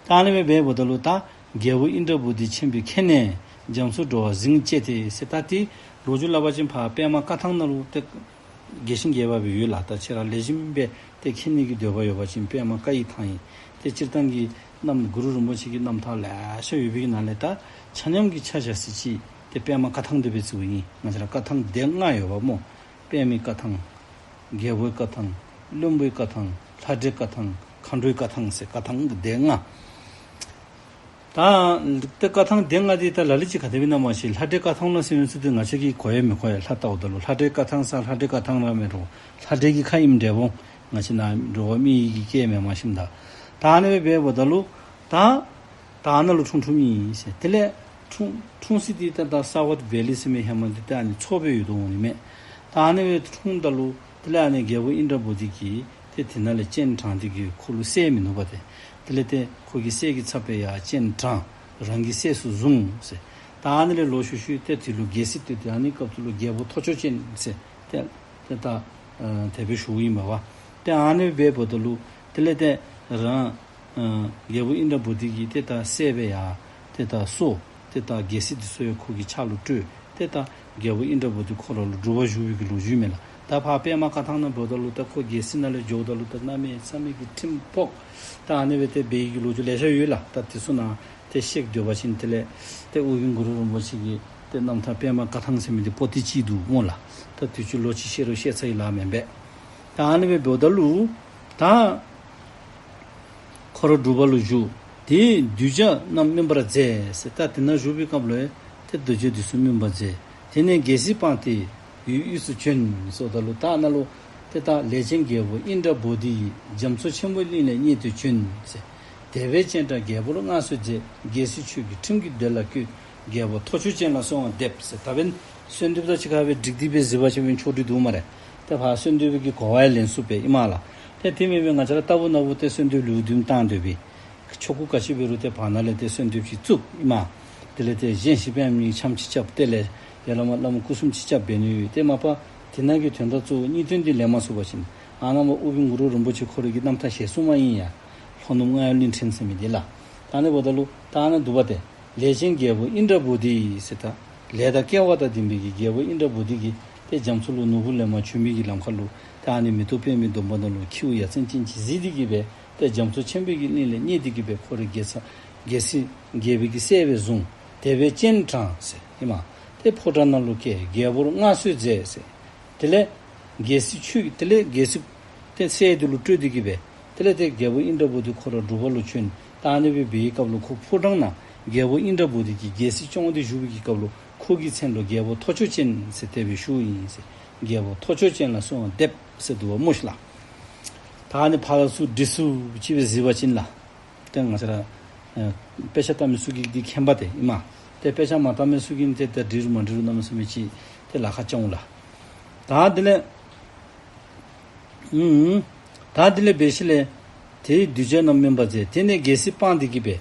ད་ཨ་ནི་སྦེ་འབདཝ་ད་ལུ་ད་རྒྱལ་པོ་ཨིནྡྲ་བྷུ་ཏི་ཆེན་པོའི་ཁྱེད་ནས་རྒྱ་མཚོར་འགྲོ་བར་གཟིངས་བཅས་ཏེ་ཟེར། ད་དེ་ལོ་རྒྱུས་སླབ་པ་ཅིན་ཕར་པདྨ་བཀའ་ཐང་ནང་ལུ་ཏེ་རྒྱས་ཤིང་རྒྱས་པ་སྦེ་ཡོད་ལགས། ད་ཁྱེད་ར་ལེགས་ཤོམ་སྦེ་ཏེ་མཁྱེན་ནི་གི་འདོད་པ་ཡོད་པ་ཅིན་པདྨ་བཀའ་ཡི་ཐང་ཨིན། ཏེ་སྤྱིར་བཏང་གི་རྣམ་གུ་རུ་རིན་པོ་ཆེ་གི་རྣམ་ཐར་ལེ་ཤ་ཡོད་པའི་གི་ནང་ལས་ད་ཆ་མཉམ་གྱི་ཆ་བཞག་ས་ཅིག་ ཏེ་པདྨ་བཀའ་ཐང་འདི་སྦེ་བརྩིཝ་ཨིན། ང་བཅས་ར་བཀའ་ཐང་སྡེ་ལྔ་ཡོདཔ་སྨོ། པདྨའི་བཀའ་ཐང་། རྒྱལ་པོའི་བཀའ་ཐང་། བློན་པོའི་བཀའ་ཐང་། ལྷ་འདྲེའི་བཀའ་ཐང་། མཁའ་འགྲོའི་བཀའ་ཐང་ཟེར་བཀའ་ཐང་སྡེ་ལྔ། ད་ཏེ་བཀའ་ཐང་སྡེ་ལྔ་འདི་ད་ལ་ལུ་ཅིག་ག་དེ་སྦེ་ཨིན་ན་མ་ཤེས། ལྷ་འདྲེའི་བཀའ་ཐང་ལ་ཟེར་མི་ཚུ་འདི་ང་བཅས་ཀྱིས་གོ་ཡང་མི་གོ་ཡ། ལྷ་ལྟཝ་ད་ལུ་ལྷ་འདྲེའི་བཀའ་ཐང་ཟེར་ལྷ་འདྲེའི་བཀའ་ཐང་ར་མེད་རུང་ལྷ་འདྲེ་གི་ཁ་ཨིནམ་འདྲ་བོ། ང་བཅས་ནཱ་འགྲོ་བ་མི་ཡི་གི་སྐད་མེན་མ་ཤེས་ད། ད་ཨ་ནི་སྦེ་འབདཝ་ད་ལུ་ད་ད་ནཱ་ལུ་འཁྲུངས་འཁྲུངསམ་ཨིན་ཟེར། དེ་ལས་འཁྲུངས་འཁྲུངས་ས་འདི་ད་ད་ས་བ་ཝེ་ལི་ཟེར་མི་ཧེ་མ་འདི་ད་ཨ་ནི་མཚོ་སྦེ་ཡོད་དོ་འོང་ནི་མས། ད་ཨ་ནི་སྦེ་འཁྲུངསམ་ད་ལུ་དེ་ལས་ཨ་ནི་རྒྱལ་པོ་ཨིནྡྲ་བོ་དྷི་གིས་ཏེ་དེ་ནང་ལས་སྤྱན་དྲངས་ཏེ་གིས་ཁོ་ལུ་སྲས་མིན་ནུག་པ་ཏེ། དེ་ལས་ཏེ་ཁོ་གི་སྲས་ཀྱི་ཚབ་སྦེ་ཡར་སྤྱན་དྲངས། རང་གི་སྲས་སུ་བཟུང་ཟེར། ད་ཨ་ནི་ལས་ལོག་ཤུལ་ཤུལ་ཏེ་དེ་ལུ་རྒྱལ་སྲིད་བཏོད་དེ་ཨ་ནི་སྐབས་སུ་ལུ་རྒྱལ་པོ་ཐོར་ཅོག་ཅན་ཟེར་ཏེ་ཏེ་ད་ཨ་དེ་སྦེ་ཞུཝ་ཨིན་པ་བ། ཏེ་ཨ་ནི་སྦེ་འབདཝ་ད་ལུ་དེ་ལས་ཏེ་རང་ཨ་རྒྱལ་པོ་ཨིནྡྲ་བོ་དྷི་གིས་ཏེ་ད་སྲས་སྦེ་ཡར་ཏེ་ད་གསོལ། ཏེ་ད་རྒྱལ་སྲིད་འདི་ཚུ་ཡང་ཁོ་གི་ཕྱག་ལུ་སྤྲོད། ཏེ་ད་རྒྱལ་པོ་ཨིནྡྲ་བོ་དྷི་ཁོ་ར་ལུ་སྒྲུབ་པར་ཞུ་བའི་གི་ལོ་རྒྱུས་མས་ལགས། ད་ཕར་པདྨ་བཀའ་ཐང་ནང་འབདཝ་ད་ལུ་ད་ཁོ་རྒྱལ་སྲིད་ནང་ལས་འགྱོཝ་ད་ལུ་ད་གནམ་མེད་ས་མེད་ཀྱི་ཁྲིམས་ཕོག། ད་ཨ་ནི་སྦེ་ཏེ་འབད་བའི་གི་ལོ་རྒྱུས་ལེ་ཤ་ཡོད་ལགས། ད་དེ་ཚུ་ནང་ཏེ་བཤད་སྡོད་པ་ཅིན་དེ་ལས་ཏེ་ཨོ་རྒྱན་གུ་རུ་རིན་པོ་ཆེ་གི་ཏེ་རྣམ་ཐར་པདྨ་བཀའ་ཐང་ཟེར་མི་འདི་པོ་ཏི་ཅིག་འདུག་སྨོ་ལགས། ད་དུས་ཅི་ལོ་ཅིག་བཤད་རུང་བཤད་ཚར་ཡི་ལཱ་མེན་པས། ད་ཨ་ནི་སྦེ་འབདཝ་ད་ལུ་ད་ཁོ་ར་སྒྲུབ་པ་ལུ་བཞུགས། དེ་གདུལ་བྱ་རྣམས་སྨིན་པར་མཛད་ཟེར། ད་དེ་ནང་བཞུགས་པའི་སྐབས་ལུ་ཏེ་གདུལ་བྱ་འདི་ཚུ་སྨིན་པར་མཛད། དེ་ནས་རྒྱལ་སྲིད་སྤངས་ཏེ་ཡུལ་དབུས་སུ་བྱོན་ཟེརཝ་ད་ལུ་ད་ནཱ་ལུ་ཏེ་ད་ལས་ཅན་རྒྱལ་པོ་ཨིནྡྲ་བོ་དྷི་ཡིས་རྒྱ་མཚོ་ཆེན་པོའི་གླིང་ལས་བརྙེས་ཏེ་བྱོན་ཟེར། དེ་བས་སྤྱན་དྲངས་རྒྱལ་པོར་མངའ་གསོལ་མཛད། རྒྱལ་སྲིད་ཆོས་ཀྱི་ཁྲིམས་ཀྱི་མདོ་ལ་བཀོད། རྒྱལ་པོ་ཐོར་ཅོག་ཅན་ལ་གསོལ་བ་འདེབས་ཟེར། ད་འབདན་གསོལ་འདེབས་དང་གཅིག་ཁར་སྦེ་སྒྲིག་སྟེ་སྦེ་གཟིགས་པ་ཅིན་ཆོག་སྟེ་འདུག་སྨ་རེ། ཏེ་ཕར་གསོལ་འདེབས་ཀྱི་གོ་བ་ཡང་ལེན་ཚུགས་པས་ཨིན་མས་ལགས། ཏེ་དེ་མེན་པར་ང་བཅས་ར་ལྟ་བུ་ན་བུ་ཏེ་གསོལ་འདེབས་ལེའུ་བདུན་བཏང་སྡོད་པས། ཆོ་ག་ག་ཅི་འབད་རུང་ཏེ་བར་ན་ལས་ཏེ་གསོལ་འདེབས་ཅིག་བཙུགས་ཨིན་མས། དེ་ལས་ཏེ་གཞན་ཞིག་པའི་མི་འཆམ་ཅིག་རྐྱབ། དེ་ལས་ཡར་ལས་མར་བླ་མ་སྐུ་གསུམ་ཅིག་རྐྱབ་འབད་ནི་ཡོད། ཏེ་མ་པ་དེ་ནང་གི་དོན་དག་གཙོ་བོ་གཉིས་སྟོན་འདི་ལེན་མ་ཚུགས་པ་ཅིན་ཨ་ནཱ་མར་ཨོ་རྒྱན་གུ་རུ་རིན་པོ་ཆེ་ཁོ་རའི་གི་རྣམ་ཐར་ཞལ་གསུངམ་ཨིན་ཡ། ལྷོ་ནུབ་རྔ་ཡབ་གླིང་ཕྲན་ཟེར་མི་འདི་ལགས། ད་ཨ་ནི་འབདཝ་ད་ལུ་ད་ཨ་ནཱ་འདུག་པ་ཏེ། ལས་ཅན་རྒྱལ་པོ་ཨིནྡྲ་བོ་དྷི་ཡིས་ཟེར། ད་ལས་དང་སྐལ་བ་དང་ལྡན་པའི་གི་རྒྱལ་པོ་ཨིནྡྲ་བོ་དྷི་གིས་ཏེ་རྒྱ་མཚོ་ལུ་ནོར་བུ་ལེན་པར་བྱོན་མི་གི་ལམ་ཁ་ལུ་ད་ཨ་ནི་མེ་ཏོག་པདྨའི་སྡོང་པོ་ནང་ལུ་ཁྱེའུ་ཡ་མཚན་ཅན་ཅིག་གཟིགས་ཏེ་གིས་སྦེ་ཏེ་རྒྱ་མཚོ་ཆེན་པོའི་གི་གླིང་ལས་བརྙེས་ཏེ་གིས་སྦེ་ཁོ་རའི་རྒྱལ་ས་རྒྱལ་སྲིད་རྒྱལ་པོའི་གི་སྲས་སྦེ་བཟུང་། དེ་བས་སྤྱན་དྲངས་ཟེར་ཨིན་མས། ཏེ་ཕོ་བྲང་ནང་ལུ་བསྐྱལ། རྒྱལ་པོར་མངའ་གསོལ་མཛད་ཟེར། དེ་ལས་རྒྱལ་སྲིད་ཆོས་དེ་ལས་རྒྱལ་སྲིད་ཏེ་སྲས་འདི་ལུ་སྤྲོད་དེ་གིས་སྦེ་དེ་ལས་ཏེ་རྒྱལ་པོ་ཨིནྡྲ་བོ་དྷི་ཁོ་ར་སྒྲུབ་པ་ལུ་བྱོན། ད་ཨ་ནི་སྦེ་འབད་བའི་སྐབས་ལུ་ཁོ་ཕོ་བྲང་ནང་རྒྱལ་པོ་ཨིནྡྲ་བོ་དྷི་གིས་རྒྱལ་སྲིད་སྐྱོང་སྟེ་བཞུགས་པའི་གི་སྐབས་ལུ་ཁོ་གི་མཚན་ལུ་རྒྱལ་པོ་ཐོར་ཅོག་ཅན་ཟེར་དེ་སྦེ་ཞུཝ་ཨིན་ཟེར། རྒྱལ་པོ་ཐོར་ཅོག་ཅན་ལ་གསོལ་བ་འདེབས་ཟེར་འདུག་པ་སྨོ་ཤིག་ལགས། ད་ཨ་ནི་ཕར་ཚུར་སྒྲིག་ཚུལ་ཅིག་སྦེ་གཟིགས་པ་ཅིན་ལགས། ཏེ་ང་བཅས་ར་ཨེ་དཔེ་ཆ་ལྟ་མི་ཚུ་གིས་འདི་མཁྱེན་པ་ཏེ་ཨིན་མས། ཏེ་དཔེ་ཆ་མ་ལྟ་མི་ཚུ་གིས་ཏེ་ཏེ་འགྲིག་རུང་མ་འགྲིག་རུང་གནམ་མེད་ས་མེད་ཅིག་ཏེ་ལཱ་ཁག་རྐྱབ་འོང་ལགས། ད་དེ་ལས་ཨུམ། ད་དེ་ལས་འབད་ཞིནམ་ལས་དེ་གདུལ་བྱ་རྣམས་སྨིན་པར་མཛད། དེ་ནས་རྒྱལ་སྲིད་སྤངས་ཏེ་གིས་སྦེ་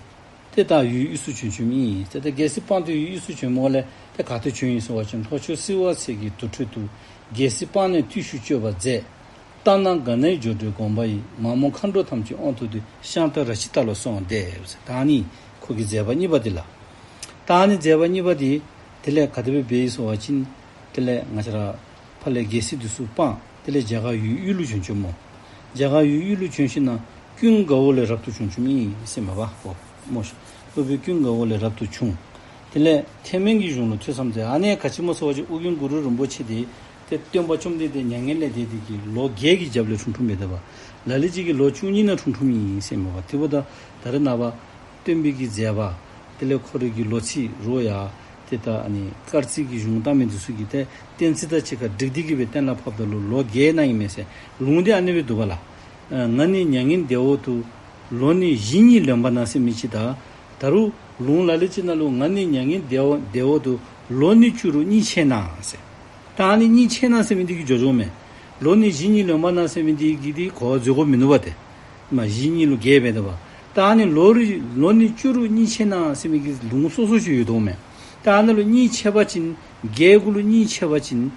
ཏེ་ད་ཡུལ་དབུས་སུ་བྱོན་བྱོནམ་ཨིན། ཏེ་ད་རྒྱལ་སྲིད་སྤངས་ཏེ་ཡུལ་དབུས་སུ་བྱོནམ་ལས་ཏེ་ག་ཏེ་བྱོན་ཡི་ཟེར་བ་ཅིན་ལྷོ་ཕྱོགས་བསིལ་བ་ཚལ་གྱི་དུར་ཁྲོད་དུ་རྒྱལ་སྲིད་སྤངས་ནས་བརྟུལ་ཞུགས་སྤྱོད་པར་མཛད། ལྟ་ན་ག་ནི་ཡང་སྦྱོར་སྒྲོལ་དགོངས་པ་ཡིས། མ་རྨོངས་མཁའ་འགྲོ་ཐམས་ཅད་དབང་དུ་སྡུས། ཤཱནྟ་རཀྵི་ཏ་ལ་གསོལ་བ་འདེབས། ད་ཨ་ནི་ཁོ་གི་མཛད་པ་གཉིས་པ་འདི་ལགས། ད་ཨ་ནི་མཛད་པ་གཉིས་པ་འདི་དེ་ལས་ག་དེ་སྦེ་འབད་ཡི་ཟེར་བ་ཅིན་དེ་ལས་ང་བཅས་ར་ཕར་ལས་རྒྱལ་སྲིད་འདི་ཚུ་སྤངས། དེ་ལས་རྒྱ་གར་ཡུལ་དབུས་ལུ་བྱོན་བྱོནམ་སྨོ། རྒྱ་གར་ཡུལ་དབུས་ལུ་བྱོན་ཞིནམ་ལས་ཀུན་དགའ་བོ་ལས་རབ་ཏུ་བྱུང་བྱུངམ་ཨིན་ཟེར་མས་པ་ཧོ་སྨོ་ཤིག། སློབ་དཔོན་ཀུན་དགའ་བོ་ལས་རབ་ཏུ་བྱུང་། དེ་ལས་ཐེག་དམན་གྱི་གཞུང་ལུ་ཐོས་བསམ་མཛད། ཨ་ནི་ག་ཅི་སྨོ་ཟེར་བ་ཅིན་ཨོ་རྒྱན་གུ་རུ་རིན་པོ་ཆེ་འདི་ཏེ་སྟོན་པ་བཅོམ་ལྡན་འདས་མྱ་ངན་ལས་འདས་ཏེ་གིས་ལོ་བརྒྱད་ཀྱི་རྒྱབ་ལས་འཁྲུངས་འཁྲུངསམ་འབད་དེ་འབདཝ། ལ་ལུ་ཅིག་གིས་ལོ་བཅུ་གཉིས་ནང་འཁྲུངས་འཁྲུངསམ་ཨིན་ཟེར་མས་པ། དེ་འབདཝ་ད་ད་རེས་ནངས་པ་སྟོན་པའི་གི་མཛད་པ་དེ་ལས་ཁོ་རའི་གི་ལོ་ཚིགས་རོགས་ཡང་ཏེ་ད་ཨ་ནི་སྐར་རྩིས་ཀྱི་གཞུང་བཏང་མི་འདི་ཚུ་གིས་ཏེ་གཏན་ཚིགས་དང་གཅིག་ཁར་སྒྲིག་སྟེ་གིས་སྦེ་གཏན་ལ་ཕབ་ད་ལུ་ལོ་བརྒྱད་ནང་ཨིན་མས་ཟེར། ལུང་འདི་ཨ་ནི་སྦེ་འདུག་པ་ལགས། ཨ་ང་ནི་མྱ་ངན་འདས་འོག་ཏུ། ལོ་ནི་བཞི་གཉིས་ལོན་པ་ན་ཟེར་མི་ཅིག་དང་། ད་རུང་ལུང་ལ་ལུ་ཅིག་ནང་ལུ་ང་ནི་མྱ་ངན་འདས་འོག་འདས་འོག་ཏུ། ལོ་ནི་བཅུ་རུ་གཉིད་ཆེ་ན་ཟེར། ད་ཨ་ནི་གཉིད་ཆེ་ན་ཟེར་མི་འདི་གིས་འགྱོ་འགྱོཝ་མས། ལོ་ནི་བཞི་གཉིས་ལོན་པ་ན་ཟེར་མི་འདི་གིས་འདི་གོ་བ་འཛོལ་དགོཔ་མིན་ནུག་པ་ཏེ། མ་བཞི་གཉིས་ལུ་བརྒལ་འབད་དེ་འབདཝ། ད་ཨ་ནི་ལོ་རུ་ལོ་ནི་བཅུ་རུ་གཉིད་ཆེ་ན་ཟེར་མི་གི་ལུང་སོ་སོ་ཅིག་ཡོད་དོ་མས། ད་ཨ་ནི་ལུ་གཉིད་ཆེ་བ་ཅིན་བརྒྱད་གུ་ལུ་གཉིད་ཆེ་བ་ཅིན་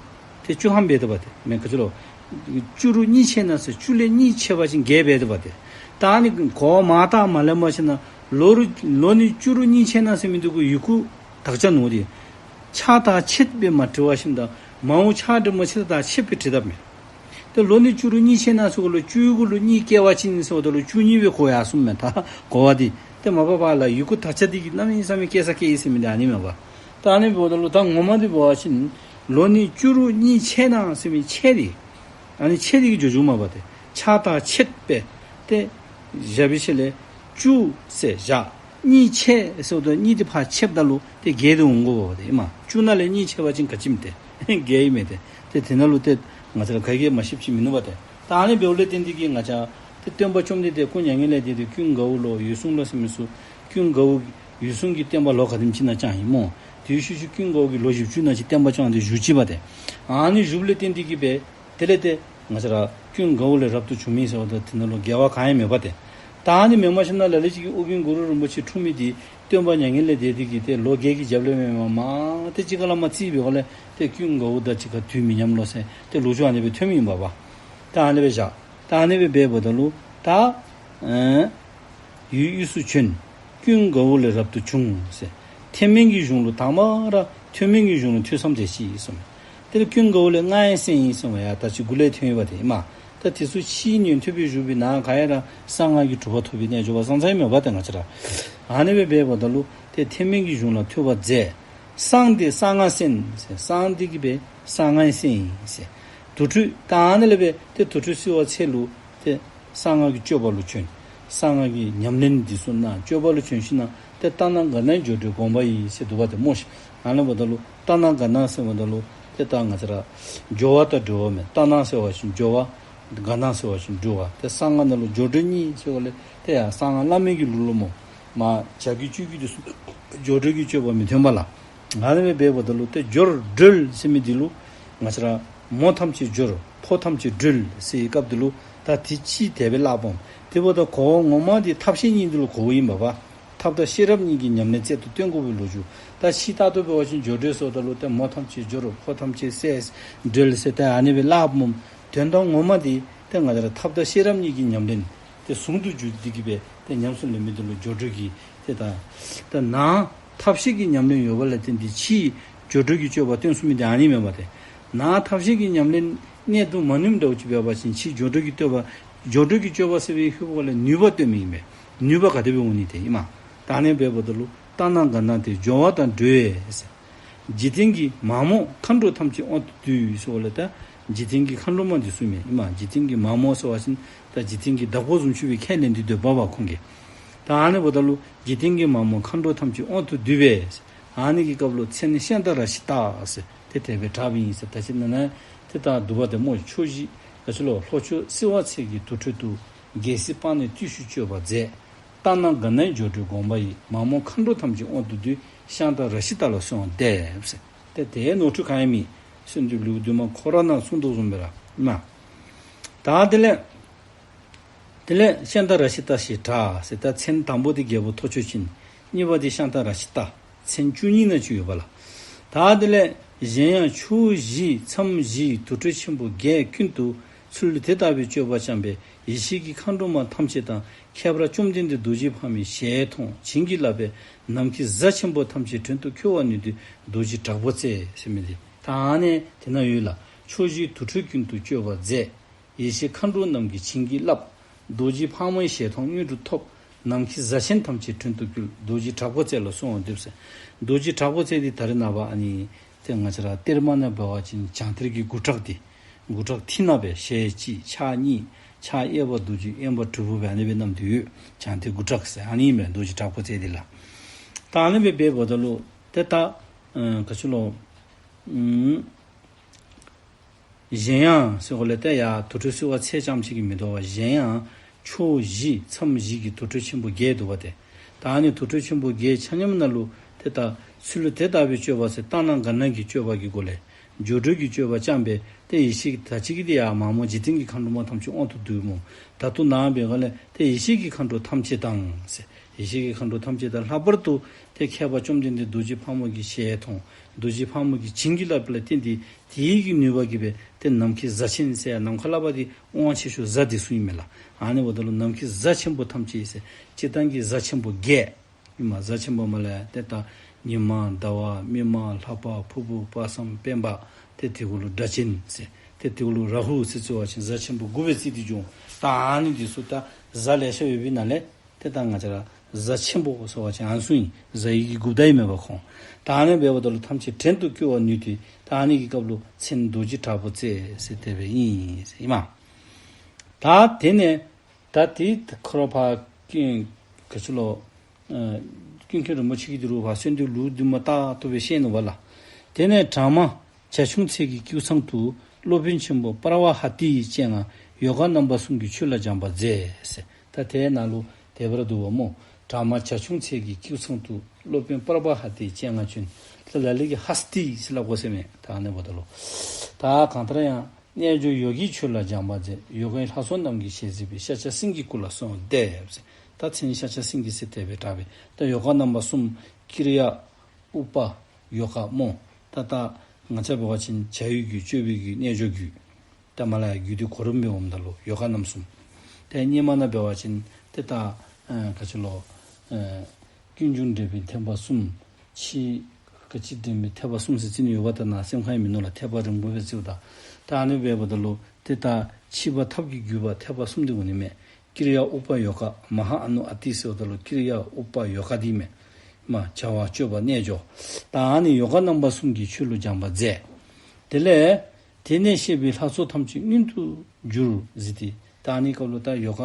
ཏེ་བཅུ་ཐམ་འབད་དེ་འབདཝ་ཏེ་མེན་ག་ཅི་ལོ། བཅུ་རུ་གཉིད་ཆེ་ན་ཟེར་བཅུ་ལས་གཉིད་ཆེ་བ་ཅིན་བརྒྱད་འབད་དེ་འབདཝ་ཏེ། ད་ཨ་ནི་གོ་བ་མར་བཏང་མ་ལེན་པ་ཅིན་ལོ་རུ་ལོ་ནི་བཅུ་རུ་གཉིད་ཆེ་ན་ཟེར་མི་འདི་གུ་ཡི་གུ་དག་ཆ་ནོར་ཏེ། ཕྱག་དང་ཕྱེད་སྦེ་མ་བྲི་བར་ཞིནམ་ད་མར་འོང་ཕྱག་བྲིས་མ་ཕྱེད་དང་ཕྱེད་སྦེ་བྲིས་དཔ་མས། ཏེ་ལོ་ནི་བཅུ་རུ་གཉིད་ཆེ་ན་ཟེར་གུ་ལུ་བཅུ་གུ་ལུ་གཉིད་སྐྱེ་བ་ཅིན་ཟེརཝ་ད་ལུ་བཅུ་གཉིས་སྦེ་གོ་ཡར་སོངམ་མས། ད་གོ་བ་འདི་ཏེ་མ་པ་པ་ལགས་ཡི་གུ་དག་ཆ་འདི་གིས་གནམ་མེད་ས་མེད་སྐྱེལ་ས་སྐྱེལ་ཡི་ཟེར་མི་འདི་ཨ་ནི་མས་པ། ད་ ད་ཨ་ནི་འབདཝ་ད་ལུ་ད་ངོ་མ་འདི་འབད་བ་ཅིན་ལོ་ནི་བཅུ་རུ་གཉིས་ཆད་ན་ཟེར་མི་ཆད་འདི། ཨ་ནི་ཆད་འདི་གིས་འགྱོ་འགྱོཝ་མས་པ་ཏེ། ཆགས་དང་ཆད་པས་ཏེ་བཞག་པའི་ཤུལ་ལས་བཅུ་ཟེར་བཞག། གཉིས་ཆད་ཟེརཝ་ད་གཉིས་འདི་ཕར་ཆདཔ་ད་ལུ་ཏེ་བརྒྱད་འདི་འོང་དགོ་པ་ཏེ་ཨིན་མས། བཅུ་ནང་ལས་གཉིས་ཆད་པ་ཅིན་ག་ཅི་སྨོ་ཏེ་བརྒྱད་ཨིན་མས་ཏེ། ཏེ་དེ་ནང་ལུ་ཏེ་ང་བཅས་ར་ག་གིས་མ་ཤེསཔ་ཅིག་མིན་ནུག་པ་ཏེ། ད་ཨ་ནི་འབདཝ་ལས་བརྟེན་ཏེ་གིས་ང་བཅས་ཏེ་སྟོན་པ་བཅོམ་ལྡན་འདས་སྐུ་མྱ་ངན་ལས་འདས་ཏེ་ཀུན་དགའ་བོ་ལོ་འོད་སྲུང་ལོ་ཟེར་མི་ཚུ་ཀུན་དགའ་བོ་འོད་སྲུང་གི་བསྟན་པ་ལོ་ག་དེམ་ཅིག་ནང་བསྐྱངས་ཡི་སྨོ། དེའི་ཤུལ་ཤུལ་ཀུན་དགའ་བོ་གིས་ལོ་བཞི་བཅུ་ནང་ཅིག་བསྟན་པ་བསྐྱངས་ཏེ་བཞུགས་ཅི་པ་ཏེ། ཨ་ནི་བཞུགསཔ་ལས་བརྟེན་ཏེ་གིས་སྦེ་དེ་ལས་ཏེ་ང་བཅས་ར་ཀུན་དགའ་བོ་ལས་རབ་ཏུ་བྱུང་མི་ཟེརཝ་ད་དེ་ནང་ལུ་འགལ་བ་གང་ཡང་མེད་པ་ཏེ། ད་ཨ་ནི་མེནམ་ཞིནམ་ལས་ལ་ལུ་ཅིག་གིས་ཨོ་རྒྱན་གུ་རུ་རིན་པོ་ཆེ་འཁྲུངས་མི་འདི་སྟོན་པ་མྱ་ངན་ལས་འདས་ཏེ་གིས་ཏེ་ལོ་བརྒྱད་ཀྱི་རྒྱབ་ལས་མེན་པར་མར་ཏེ་གཅིག་ཁར་ལས་མར་བརྩིས་པའི་སྒང་ལས་ཏེ་ཀུན་དགའ་བོ་དང་གཅིག་ཁར་དུས་མི་མཉམ་ལོ་ཟེར་ཏེ་ལོ་རྒྱུས་ཨ་ནི་སྦེ་ཐོན་མི་ཨིན་པས་པ། ད་ཨ་ནི་སྦེ་བཞག། ད་ཨ་ནི་སྦེ་འབདཝ་ད་ལུ་ད་ཨ་འོད་དབུས་སུ་བྱོན། ཀུན་དགའ་བོ་ལས་རབ་ཏུ་བྱུང་ཟེར། ཐེག་དམན་གྱི་གཞུང་ལུ་དང་པ་ར་ཐེག་དམན་གྱི་གཞུང་ལུ་ཐོས་བསམ་མཛད་ཅི་གསུངས། དེ་ལས་ཀུན་དགའ་བོ་ལས་སྔགས་ཡང་གསན་ཡི་གསུངས་པ་ཡང་ད་ཅི་འགོ་ལས་ཐོན་ཡོད་པ་ཏེ་ཨིན་མས། ད་དེ་ཚུ་ཕྱིའི་ཉན་ཐོས་སྦེ་བཞུགས་པའི་ནང་ག་ཡ་ར་གསང་སྔགས་ཀྱི་གྲུབ་པ་ཐོབ་པའི་རྣལ་འབྱོར་པ་ཙང་ཙང་ཨིན་མས་པ་ཏེ་ང་བཅས་ར། ཨ་ནི་སྦེ་འབདཝ་ད་ལུ་ཏེ་ཐེག་དམན་གྱི་གཞུང་ལ་ཐོས་པ་མཛད། གསང་སྟེ་གསང་སྔགས་གསན་ཟེར། གསང་སྟེ་གིས་སྦེ་གསང་སྔགས་གསན་ཡི་ཟེར། དུར་ཁྲོད་ད་ཨ་ནི་ལས་སྦེ་ཏེ་དུར་ཁྲོད་བསིལ་བ་ཚལ་ལུ་ཏེ་གསང་སྔགས་ཀྱི་སྤྱོད་པ་ལུ་བྱོན། གསང་སྔགས་ཀྱི་ཉམས་ལེན་འདི་ཚུ་གནང་སྤྱོད་པ་ལུ་བྱོན་ཞིནམ་ལས་ཏེ་ལྟ་ན་དགའ་ན་སྦྱོར་སྒྲོལ་དགོངས་པ་ཡིས་ཟེར་འདུག་པ་ཏེ་སྨོ་ཤིག། ཨ་ནི་འབདཝ་ད་ལུ་ལྟ་ན་དགའ་ན་ཟེརཝ་ད་ལུ་ཏེ་ད་ང་བཅས་ར་སྦྱོར་བ་དང་སྒྲོལ་བ་མས། ལྟ་ན་ཟེར་བ་ཅིན་སྦྱོར་བ། དགའ་ན་ཟེར་བ་ཅིན་སྒྲོལ་བ། ཏེ་གསང་སྔགས་ནང་ལུ་སྦྱོར་སྒྲོལ་གཉིས་ཟེརཝ་ལས་ཏེ་ཡང་གསང་སྔགས་བླ་མེད་ཀྱི་ལུགས་ལུ་སྨོ། མ་བྱ་རྒོད་སྤྱོད་རྒོད་འདི་ཚུ་སྦྱོར་སྒྲོལ་གྱི་སྤྱོད་པ་མི་ཐོན་པས་ལགས། ཨ་ནི་སྦེ་འབདཝ་ད་ལུ་ཏེ་སྦྱོར་སྒྲོལ་ཟེར་མི་འདི་ལུ་ང་བཅས་ར་མོ་ཐམས་ཅད་སྦྱོར་ཕོ་ཐམས་ཅད་སྒྲོལ་ཟེར་བའི་སྐབས་འདི་ལུ་ད་དེ་ཅིག་དེ་སྦེ་སླབ་འོང་། དེ་འབདཝ་ད་གོ་བ་ངོ་མ་འདི་ཐབས་ཤེས་གཉིས་འདི་ལུ་གོཝ་ཨིན་པས་པ། ཐབས་དང་ཤེས་རབ་གཉིས་ཀྱི་ཉམས་ལེན་རྩལ་དུ་བཏོན་དགོ་པའི་ལོ་རྒྱུས། ད་ཕྱི་ལྟར་དུ་འབད་བ་ཅིན་སྦྱོར་སྒྲོལ་ཟེརཝ་ད་ལུ་ཏེ་མོ་ཐམས་ཅད་སྦྱོར་ཕོ་ཐམས་ཅད་སེལ་སྒྲོལ་ཟེར་ཏེ་ཨ་ནི་སྦེ་སླབ་འོང་། དོན་དག་ངོ་མ་འདི་ཏེ་ང་བཅས་ར་ཐབས་དང་ཤེས་རབ་གཉིས་ཀྱི་ཉམས་ལེན་ཏེ་ཟུང་དུ་འཇུག་སྟེ་གིས་སྦེ་ཏེ་ཉམས་སུ་ལེན་མི་འདི་ལུ་སྦྱོར་སྒྲོལ་གྱི་ཏེ་ད་ད་ནང་ཐབས་ཤེས་ཀྱི་ཉམས་ལེན་ཡོད་པ་ལས་བརྟེན་ཏེ་ཕྱི་སྦྱོར་སྒྲོལ་གྱི་སྤྱོད་པ་སྟོན་ཚུགས་མི་འདི་ཨ་ནི་མས་པ་ཏེ། ནང་ཐབས་ཤེས་ཀྱི་ཉམས་ལེན་གནད་དུ་མ་བསྣུན་འདྲཝ་ཅིག་འབད་བ་ཅིན་ཕྱི་སྦྱོར་སྒྲོལ་གྱི་སྤྱོད་པ་སྦྱོར་སྒྲོལ་གྱི་སྤྱོད་པ་ཟེར་བའི་ཧུད་པོ་ལས་ནུས་པ་སྟོན་མི་ཨིན་པས། ནུས་པ་ག་དེ་སྦེ་འོང་ནི་ཏེ་ཨིན་མས། ད་ཨ་ནི་སྦེ་འབདཝ་ད་ལུ་ལྟ་ན་དགའ་ན་ཏེ་སྦྱོར་བ་དང་སྒྲོལ་བས་ཟེར། འཇིག་རྟེན་གྱི་མ་རྨོས་མཁའ་འགྲོ་ཐམས་ཅད་དབང་དུ་སྡུད་ཟེརཝ་ལས་ད་འཇིག་རྟེན་གྱི་མཁའ་འགྲོ་མ་འདི་ཚུ་མས་ཨིན་མས། འཇིག་རྟེན་གྱི་མ་རྨོས་ཟེར་བ་ཅིན་ད་འཇིག་རྟེན་གྱི་བདག་པོ་བཟུམ་ཅིག་སྦེ་ཁས་ལེན་ཏེ་སྡོད་པས་པ་ཁོང་གིས། ད་ཨ་ནི་འབདཝ་ད་ལུ་འཇིག་རྟེན་གྱི་མ་རྨོས་མཁའ་འགྲོ་ཐམས་ཅད་དབང་དུ་སྡུད་པས་ཟེར། ཨ་ནི་གི་སྐབས་ལུ་མཚན་ཤཱནྟ་རཀྵི་ཏ་ཟེར་ཏེ་དེ་སྦེ་གྲགསཔ་ཨིན་ཟེར། ད་ཅི་ནཱ་ན་ཏེ་ད་འདུག་པ་ཏེ་སྨོ། ཕྱོགས་བཞི་ག་ཅི་ལོ་ལྷོ་ཕྱོགས་བསིལ་བ་ཚལ་གྱི་དུར་ཁྲོད་དུ། རྒྱལ་སྲིད་སྤངས་ནས་བརྟུལ་ཞུགས་སྤྱོད་པ་མཛད། ལྟ་ན་དགའ་ན་སྦྱོར་སྒྲོལ་དགོངས་པ་ཡིས། མ་རྨོས་མཁའ་འགྲོ་ཐམས་ཅད་དབང་དུ་སྡུད། ཤཱནྟ་རཀྵི་ཏ་ལ་གསོལ་བ་འདེབས་ཟེར། ཏེ་དེ་ནོར་འཁྲུལ་གང་ཡང་མེད། གསོལ་འདེབས་ལེའུ་བདུན་མ་ཁོ་ར་ནང་གསུངས་དོ་བཟུམ་སྦེ་ར་མས། ད་དེ་ལས་དེ་ལས་ཤཱནྟ་རཀྵི་ཏ་ཞེས་གྲགས་ཟེར། ད་མཚན་དང་པོ་འདི་རྒྱལ་པོ་ཐོར་ཅོག་ཅན། གཉིས་པ་འདི་ཤཱནྟ་རཀྵི་ཏ། མཚན་བཅུ་གཉིས་ནང་ཅིག་ཡོད་པས་ལགས། ད་དེ་ལས་གཞན་ཡང་ཕྱོགས་བཞི་མཚམས་བཞིའི་དུར་ཁྲོད་ཆེན་པོ་བརྒྱད་ཀུན་ཏུ་ཚུལ་དེ་ལྟ་བུའི་སྤྱོད་པ་བསྐྱངས་པས་ཡེ་ཤེས་ཀྱི་མཁའ་འགྲོ་མ་ཐམས་ཅད་དང་ཁྱད་པར་བཅོམ་ལྡན་འདས་རྡོ་རྗེ་ཕག་མོའི་ཞལ་མཐོང་བྱིན་གྱིས་བརླབས་པས་ནམ་མཁའི་གཟའ་ཆེན་པོ་ཐམས་ཅད་བྲན་དུ་འཁོལ་བར་ནུས་ཏེ་རྡོ་རྗེ་དྲག་པོ་རྩལ་ཟེར་མི་འདི་ད་ཨ་ནི་དེ་ནང་ཡོད་ལགས། ཕྱོགས་བཞིའི་དུར་ཁྲོད་ཀུན་ཏུ་སྤྱོད་པ་མཛད། ཡེ་ཤེས་མཁའ་འགྲོ་རྣམས་ཀྱིས་བྱིན་གྱིས་བརླབས། རྡོ་རྗེ་ཕག་མོའི་ཞལ་མཐོང་དངོས་གྲུབ་ཐོབ། ནམ་མཁའི་གཟའ་ཆེན་ཐམས་ཅད་བྲན་དུ་བསྐུལ། རྡོ་རྗེ་དྲག་པོ་རྩལ་ལ་གསོལ་བ་འདེབས་ཟེར། རྡོ་རྗེ་དྲག་པོ་རྩལ་འདི་ད་རེས་ནངས་པ་ཨ་ནི་ཏེ་ང་བཅས་ར་གཏེར་མ་ནང་འབད་བ་ཅིན་བྱང་གཏེར་གྱི་དགུ་བྲག་འདི་དགུ་བྲག་མཐིལ་ནག་སྦེ་ཞལ་གཅིག་ཕྱག་གཉིས་ཕྱག་གཡས་པ་རྡོ་རྗེ་གཡོན་པ་དྲིལ་བུ་སྦེ་ཨ་ནི་སྦེ་བསྣམས་ཏེ་ཡོད། བྱང་གཏེར་དགུ་བྲག་ཟེར་ཨ་ནི་ཨིན་པས་རྡོ་རྗེ་དྲག་པོ་རྩལ་འདི་ལགས། ད་ཨ་ནི་སྦེ་འབདཝ་ད་ལུ་ཏེ་ད་ཨ་ག་ཅི་ལོ་ཨམ་གཞན་ཡང་ཟེར་གོ་ལས་ཏེ་ཡ་དུར་ཁྲོད་བསིལ་བ་ཚལ་རྐྱངམ་ཅིག་གིས་མི་དོ་བར་གཞན་ཡང་ཕྱོགས་བཞི་མཚམས་བཞི་གི་དུར་ཁྲོད་ཆེན་པོ་བརྒྱད་འདུག་པ་ཏེ། ད་ཨ་ནི་དུར་ཁྲོད་ཆེན་པོ་བརྒྱད་ཆ་མཉམ་ནང་ལུ་ཏེ་ད་ཚུལ་དེ་ལྟ་བུའི་སྤྱོད་པ་ཟེར་ལྟ་ན་དགའ་ན་གི་སྤྱོད་པ་གི་སྒོ་ལས་སྦྱོར་སྒྲོལ་གྱི་སྤྱོད་པ་བསྐྱངས་པས་ཏེ་ཡེ་ཤེས་ཀྱི་ད་ཅི་གི་དེ་ཡ་མ་རྨོས་འཇིག་རྟེན་གྱི་མཁའ་འགྲོ་མ་ཐམས་ཅད་དབང་དུ་བསྡུས་སྨོ། ད་ལྟོ་ནཱ་འབད་ག་ལས་ཏེ་ཡེ་ཤེས་ཀྱི་མཁའ་འགྲོ་ཐམས་ཅད་དང་ཟེར། ཡེ་ཤེས་ཀྱི་མཁའ་འགྲོ་ཐམས་ཅད་དང་ལྷག་པར་དུ་ཏེ་མཁས་པ་བཅོམ་ལྡན་འདས་རྡོ་རྗེ་ཕག་མོ་གི་ཞལ་མཐོང་། རྡོ་རྗེ་ཕག་མོ་གིས་བྱིན་གྱིས་བརླབས་པ་ལ་བརྟེན་ཏེ་དེའི་གི་ནུས་པ་གིས་སྦེ་ཏེ་ནམ་མཁའི་གཟའ་ཆེན་ཟེར་ཡ་ནམ་མཁའ་ལས་ཕར་ཏེ་དབང་ཆེ་ཤོས་གཟའ་འདི་ཚུ་ཨིན་མས་ལགས། ཨ་ནི་འབདཝ་ད་ལུ་ནམ་མཁའི་གཟའ་ཆེན་པོ་ཐམས་ཅད་ཟེར་སྤྱིར་བཏང་གི་གཟའ་ཆེན་པོ་བརྒྱད་ཨིན་མས། གཟའ་ཆེན་པོ་མ་ལས་ཏེ་ད་ཉི་མ་ཟླ་བ་མིག་དམར་ལྷ་པ་ཕུར་བུ་དཔག་བསམ་སྤེན་པ་ཏེ་དེ་གུ་ལུ་སྒྲ་གཅན་ཟེར་ཏེ་དེ་གུ་ལུ་རཱ་ཧུ་ཟེར་བརྩི་བ་ཅིན་གཟའ་ཆེན་པོ་དགུ་སྦེ་བརྩིས་ཏེ་འགྱོ་འོང་། ད་ཨ་ནི་འདི་ཚུ་ད་གཟའ་ལེ་ཤ་ཡོད་པའི་ནང་ལས་ཏེ་ད་ང་བཅས་ར་ གཟའ་ཆེན་པོ་ཟེར་བ་ཅིན་ཨ་ནི་ཚུ་ཨིན། གཟའ་ཡི་གི་འགོ་བདག་ཨིན་མས་པ་ཁོང་། ད་ཨ་ནི་འབདཝ་ད་ལུ་ཐམས་ཅད་བྲན་དུ་བཀོལ་བར་ནུས་ཏེ། ད་ཨ་ནི་གི་སྐབས་ལུ་མཚན་རྡོ་རྗེ་དྲག་པོ་རྩལ་ཟེར་དེ་སྦེ་ཨིན་ཟེར་ཨིན་མས། ད་དེ་ནས་ད་དེ་ཁོ་ར་ཕར་ཀུན་ག་ཅི་ལོ། ཨ་ཀུན་མཁྱེན་རིན་པོ་ཆེ་གིས་དེ་རུ་ཕར་གསོལ་འདེབས་ལེའུ་བདུན་མ་ཏག་ཏོ་སྦེ་བཤད་ནུག་པ་ལགས། དེ་ནས་དྲག་དམར་བྱ་ཁྱུང་ཚལ་གྱི་ཀེའུ་ཚང་དུ། སློབ་དཔོན་ཆེན་པོ་པར་བ་ཧ་ཏིའི་སྤྱན་སྔར། ཡོ་ག་རྣམ་པ་གསུམ་གྱིས་ཆོས་ལ་སྦྱངས་པ་མཛད་ཟེར། ད་དེའི་ནང་ལུ་དེ་སྦེ་ར་འདུག་པ་སྨོ། དྲག་དམར་བྱ་ཁྱུང་ཚལ་གྱི་ཀེའུ་ཚང་དུ། སློབ་དཔོན་པར་བ་ཧ་ཏིའི་སྤྱན་སྔར་བྱོན། ད་ལ་ལུ་གིས་ཧ་སྟི་ཟེར་སླབ་དགོ་ཟེར་མས། ད་ཨ་ནི་འབདཝ་ད་ལུ་ད་གང་ལྟར་ཡང་རྣལ་འབྱོར་ཡོ་གིས་ཆོས་ལ་སྦྱངས་པ་མཛད། ཡོ་གའི་ལྷ་ཚོགས་རྣམས་ཀྱིས་ཞལ་གཟིགས་པའི། ཤཱཀྱ་སེང་གེའི་སྐུ་ལ་གསོལ་བ་འདེབས་ཟེར། ད་མཚན་ཤཱཀྱ་སེང་གེ་ཟེར་དེ་སྦེ་གྲགས་པས། ད་ཡོ་ག་རྣམ་པ་གསུམ། ཀྲི་ཡ་ཨུ་པ་ཡོ་ག་སྨོ། ད་ད་ང་བཅས་འབད་བ་ཅིན་བྱ་བའི་རྒྱུད་སྤྱོད་པའི་རྒྱུད་རྣལ་འབྱོར་རྒྱུད། ད་མ་ལ་ཡ་རྒྱུད་སྡེ་གོ་རིམ་འབདཝ་ད་ལུ་ཡོ་ག་རྣམ་གསུམ། ད་སྙེ་མ་ནང་འབད་བ་ཅིན་ཏེ་ད་ཨ་ག་ཅི་ལོ། ཨ་ཀུན་འབྱུང་འགྲེལ་པའི་ཐེག་པ་གསུམ། ཕྱི་ག་ཅི་འགྲེལ་པའི་ཐེག་པ་གསུམ་ཟེར་ཅིག་ནི་ཡོདཔ་ད་ནཱ་སེམས་ཁར་ཡང་མིན་ནུག་ལགས། ཐེག་པ་རིམ་གྲོ་སྦེ་རྩིཝ་ད། ད་ཨ་ནི་འབདཝ་ད་ལུ་ཏེ་ད་ཕྱི་པ་ཐབས་ཀྱི་བརྒྱུད་པ་ཐེག་པ་གསུམ་འདི་འོང་ནི་མས། ཀྲི་ཡ་ཨུ་པ་ཡོ་ག་མ་ཧཱ་ཨ་ནུ་ཨ་ཏི་ཟེརཝ་ད་ལུ་ཀྲི་ཡ་ཨུ་པ་ཡོ་ག་འདི་མས། མ་བྱ་བ་སྤྱོད་པ་རྣལ་འབྱོར། ད་ཨ་ནི་ཡོ་ག་རྣམ་པ་གསུམ་གྱིས་ཆོས་ལུ་སྦྱངས་པ་མཛད། དེ་ལས་དེ་ནས་བཤད་པའི་ལྷ་ཚོགས་ཐམས་ཅད་མངོན་དུ་གྱུར་གཟིགས་ཏེ། ད་ཨ་ནི་སྐབས་ལུ་ད་ཡོ་ག་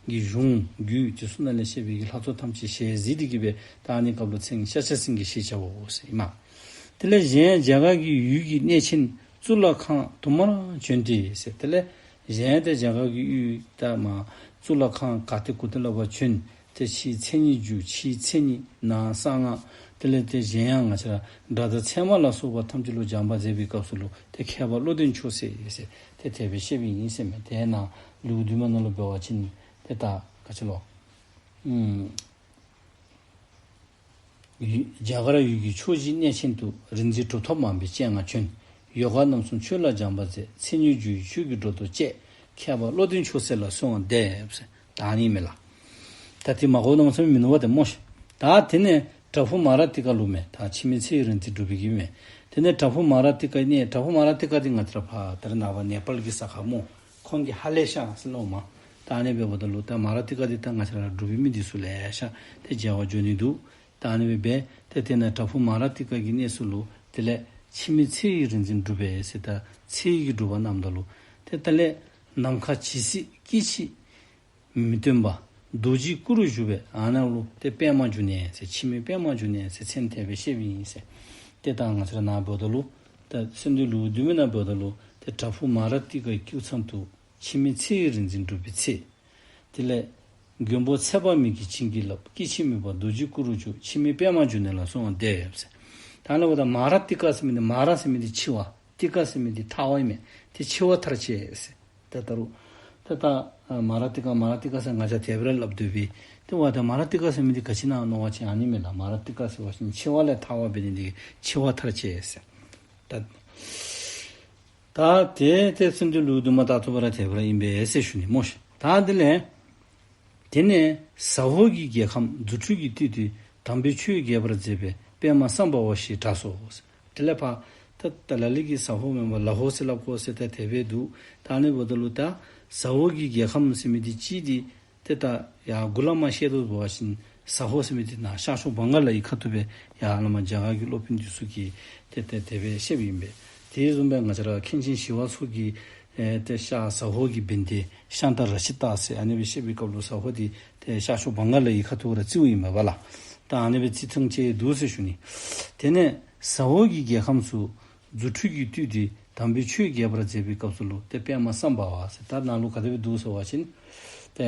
གི་གཞུང་རྒྱུད་འདི་ཚུ་ནང་ལས་བཤད་པའི་གི་ལྷ་ཚོགས་ཐམས་ཅད་ཞལ་གཟིགས་ཏེ་གི་སྦེ་ད་ཨ་ནི་སྐབས་ལུ་མཚན་ཤཱཀྱ་སེང་གེ་ཞེས་བྱའོ་ཟེར་ཨིན་མས། དེ་ལས་གཞན་རྒྱ་གར་གྱི་ཡུལ་གྱི་གནས་ཆེན་གཙུག་ལག་ཁང་དུ་མར་བྱོན་ཏེ་ཟེར། དེ་ལས་གཞན་ཏེ་རྒྱ་གར་གྱི་ཡུལ་ད་མ་གཙུག་ལག་ཁང་ག་ཏེ་གུ་ཏེ་ལུ་ཕར་བྱོན། ཏེ་ཕྱིའི་མཚན་ཉིད་རྒྱུད། ཕྱིའི་མཚན་ཉིད་ནང་གསང་སྔགས། དེ་ལས་ཏེ་གཞན་ཡང་ང་བཅས་ར་སྒྲ་དང་ཚད་མ་ལ་སོགས་པ་ཐམས་ཅད་ལུ་སྦྱངས་པ་མཛད་པའི་སྐབས་སུ་ལུ་ཏེ་མཁས་པ་བློ་ལྡན་མཆོག་སྲེད་ཟེར་ཏེ་དེ་སྦེ་བཤད་པའི་ཨིན་ཟེར་མས། དེ་ནང་ལེའུ་བདུན་མ་ནང་ལུ་འབད་བ་ཅིན་ཏེ་ད་ག་ཅི་ལོ། ཨུམ། རྒྱ་གར་ཡུལ་གྱི་ཕྱོགས་བཞིའི་གནས་ཆེན་དུ། རིག་འཛིན་གྲུབ་ཐོབ་མང་པོའི་སྤྱན་སྔར་བྱོན། ཡོ་ག་རྣམ་གསུམ་ཆོས་ལ་སྦྱངས་པ་མཛད། མཚན་ཉིད་རྒྱུད་ཡི་ཆོས་ཀྱི་སྒྲོ་འདོགས་བཅད། མཁས་པ་བློ་ལྡན་མཆོག་སྲེད་ལ་གསོལ་བ་འདེབས་ཟེར། ད་ཨ་ནི་མས་ལགས། ད་དེ་མ་གོ་གནམ་མེད་ས་མེད་མིན་ནུག་པ་ཏེ་སྨོ་ཤིག། ད་དེ་ནས་བྲག་ཕུག་མཱ་ར་ཏི་ཀ་ལུ་མས། ད་འཆི་མེད་ཚེ་ཡི་རིག་འཛིན་སྒྲུབ་པའི་གི་མས། དེ་ནས་བྲག་ཕུག་མཱ་ར་ཏི་ཀ་ནས། བྲག་ཕུག་མཱ་ར་ཏི་ཀ་འདི་ང་བཅས་ར་ཕར་ད་རེས་ནངས་པ་ནེ་པཱལ་གྱི་ས་ཁར་སྨོ། ཁོང་གི་ཧ་ལས་ཤར་ཟེར་སླབ་མས། ད་ཨ་ནི་འབདཝ་ད་ལུ་ད་མཱ་ར་ཏི་ཀ་འདི་ད་ང་བཅས་ར་འབྲུག་པའི་མི་འདི་ཚུ་ལེ་ཤ་ཏེ་མཇལ་བར་འགྱོ་ནི་འདུག། ད་ཨ་ནི་སྦེ་འབད་ཏེ་དེ་ནས་བྲག་ཕུག་མཱ་ར་ཏི་ཀ་གི་གནས་ཚུལ་ལུ་དེ་ལས་འཆི་མེད་ཚེ་ཡི་རིག་འཛིན་སྒྲུབ་པའི་ཟེར་ད་ཚེ་ཡི་གི་སྒྲུབ་པ་གནངམ་ད་ལུ་ཏེ་ད་ལས་ནམ་མཁའ་ཇི་སྲིད་སྐྱེ་འཆི་མི་སྟོན་པ་རྡོ་རྗེའི་སྐུ་རུ་བཞུགས་པའི་ཨ་ནཱ་ལུ་ཏེ་པདྨ་འབྱུང་གནས་ཟེར། འཆི་མེད་པདྨ་འབྱུང་གནས་ཟེར་མཚན་དེ་སྦེ་བཤད་པའི་ཨིན་ཟེར། ཏེ་ད་ང་བཅས་ར་ནཱ་འབདཝ་ད་ལུ་ད་གསོལ་འདེབས་ལེའུ་བདུན་མའི་ནང་འབདཝ་ད་ལུ་ཏེ་བྲག་ཕུག་མཱ་ར་ཏི་ཀའི་ཀེའུ་ཚང་དུ། འཆི་མེད་ཚེ་ཡི་རིག་འཛིན་སྒྲུབ་པའི་ཚེ། དེ་ལས་མགོན་པོ་ཚེ་དཔག་མེད་ཀྱིས་བྱིན་གྱིས་བརླབས། སྐྱེ་འཆི་མེད་པ་རྡོ་རྗེའི་སྐུ་རུ་གྱུར། འཆི་མེད་པདྨ་འབྱུང་གནས་ལ་གསོལ་བ་འདེབས་ཟེར། ད་ཨ་ནི་འབདཝ་ད་མཱ་ར་ཏི་ཀ་ཟེར་མི་འདི་མཱ་ར་ཟེར་མི་འདི་འཆི་བ། ཏི་ཀ་ཟེར་མི་འདི་ཐར་པ་ཨིན་མས། ཏེ་འཆི་བ་ཐར་ཅེས་ཟེར། ཏེ་ད་རུང་ཏེ་ད་མཱ་ར་ཏི་ཀ་མཱ་ར་ཏི་ཀ་ཟེར་ང་བཅས་དེ་སྦེ་ར་སླབ་སྡོད་པས། ཏེ་འབདཝ་ད་མཱ་ར་ཏི་ཀ་ཟེར་མི་འདི་ག་ཅི་ཨིན་ན་མནོ་བ་ཅིན་ཨ་ནི་མས་ལགས། མཱ་ར་ཏི་ཀ་ཟེར་བ་ཅིན་འཆི་བ་ལས་ཐར་བ་འབད་ནི་འདི་གིས་འཆི་བ་ཐར་ཅེས་ཟེར། ད་ད་དེ་ཏེ་གསོལ་འདེབས་ལེའུ་བདུན་མ་ད་ལྟོ་བར་དེ་སྦེ་ར་ཨིན་པས་ཟེར་ཞུ་ནི་སྨོ་ཤིག། ད་དེ་ལས་དེ་ནས་ཟ་ཧོར་གྱི་རྒྱལ་ཁམས་རྫུ་འཕྲུལ་གྱིས་བཏུལ་ཏེ། དམ་པའི་ཆོས་རྒྱས་པར་མཛད་པའི་པདྨ་སམ་བྷ་ཝ་ཞེས་གྲགས་སོ། དེ་ལས་ཕར་ད་ད་ལ་ལུ་གིས་ཟ་ཧོར་མེན་པར་ལ་ཧོར་ཟེར་སླབ་དགོ་ཟེར་ད་དེ་སྦེ་འདུག། ད་ཨ་ནི་འབདཝ་ད་ལུ་ད་ཟ་ཧོར་གྱི་རྒྱལ་ཁམས་ཟེར་མི་འདི་ཅིག་འདི་ཏེ་ད་ཡར་མགུ་ལས་མར་བཤད་དོ་འབད་བ་ཅིན་ཟ་ཧོར་ཟེར་མི་འདི་ནཱ་ཤར་ཕྱོགས་བང་ག་ལའི་ཁ་ཐུག་སྦེ་ཡར་ལས་མར་རྒྱ་གར་གྱི་སློབ་དཔོན་འདི་ཚུ་གིས་ཏེ་ཏེ་དེ་སྦེ་བཤདཔ་ཨིན་པས། དེ་བཟུམ་སྦེ་ང་བཅས་ར་མཁན་ཆེན་ཞི་བ་འཚོ་གིས་ཨེ་ཏེ་ཤར་ཟ་ཧོར་གྱི་བན་དེ་ཤཱནྟ་རཀྵི་ཏ་ཟེར་ཨ་ནི་སྦེ་བཤད་པའི་སྐབས་ལུ་ཟ་ཧོར་འདི་ཏེ་ཤར་ཕྱོགས་བང་ག་ལའི་ཁ་ཐུག་ར་རྩིཝ་ཨིན་མས་པ་ལགས། ད་ཨ་ནི་སྦེ་རྩིས་ཐངས་ཅིག་འདུག་ཟེར་ཞུ་ནི། དེ་ནས་ཟ་ཧོར་གྱི་རྒྱལ་ཁམས་སུ་རྫུ་འཕྲུལ་གྱིས་བཏུལ་ཏེ་དམ་པའི་ཆོས་རྒྱས་པར་མཛད་པའི་སྐབས་སུ་ལུ་ཏེ་པདྨ་སམ་བྷ་ཝ་ཟེར། ད་ནཱ་ལུ་ག་དེ་སྦེ་འདུག་ཟེར་བ་ཅིན་ཏེ་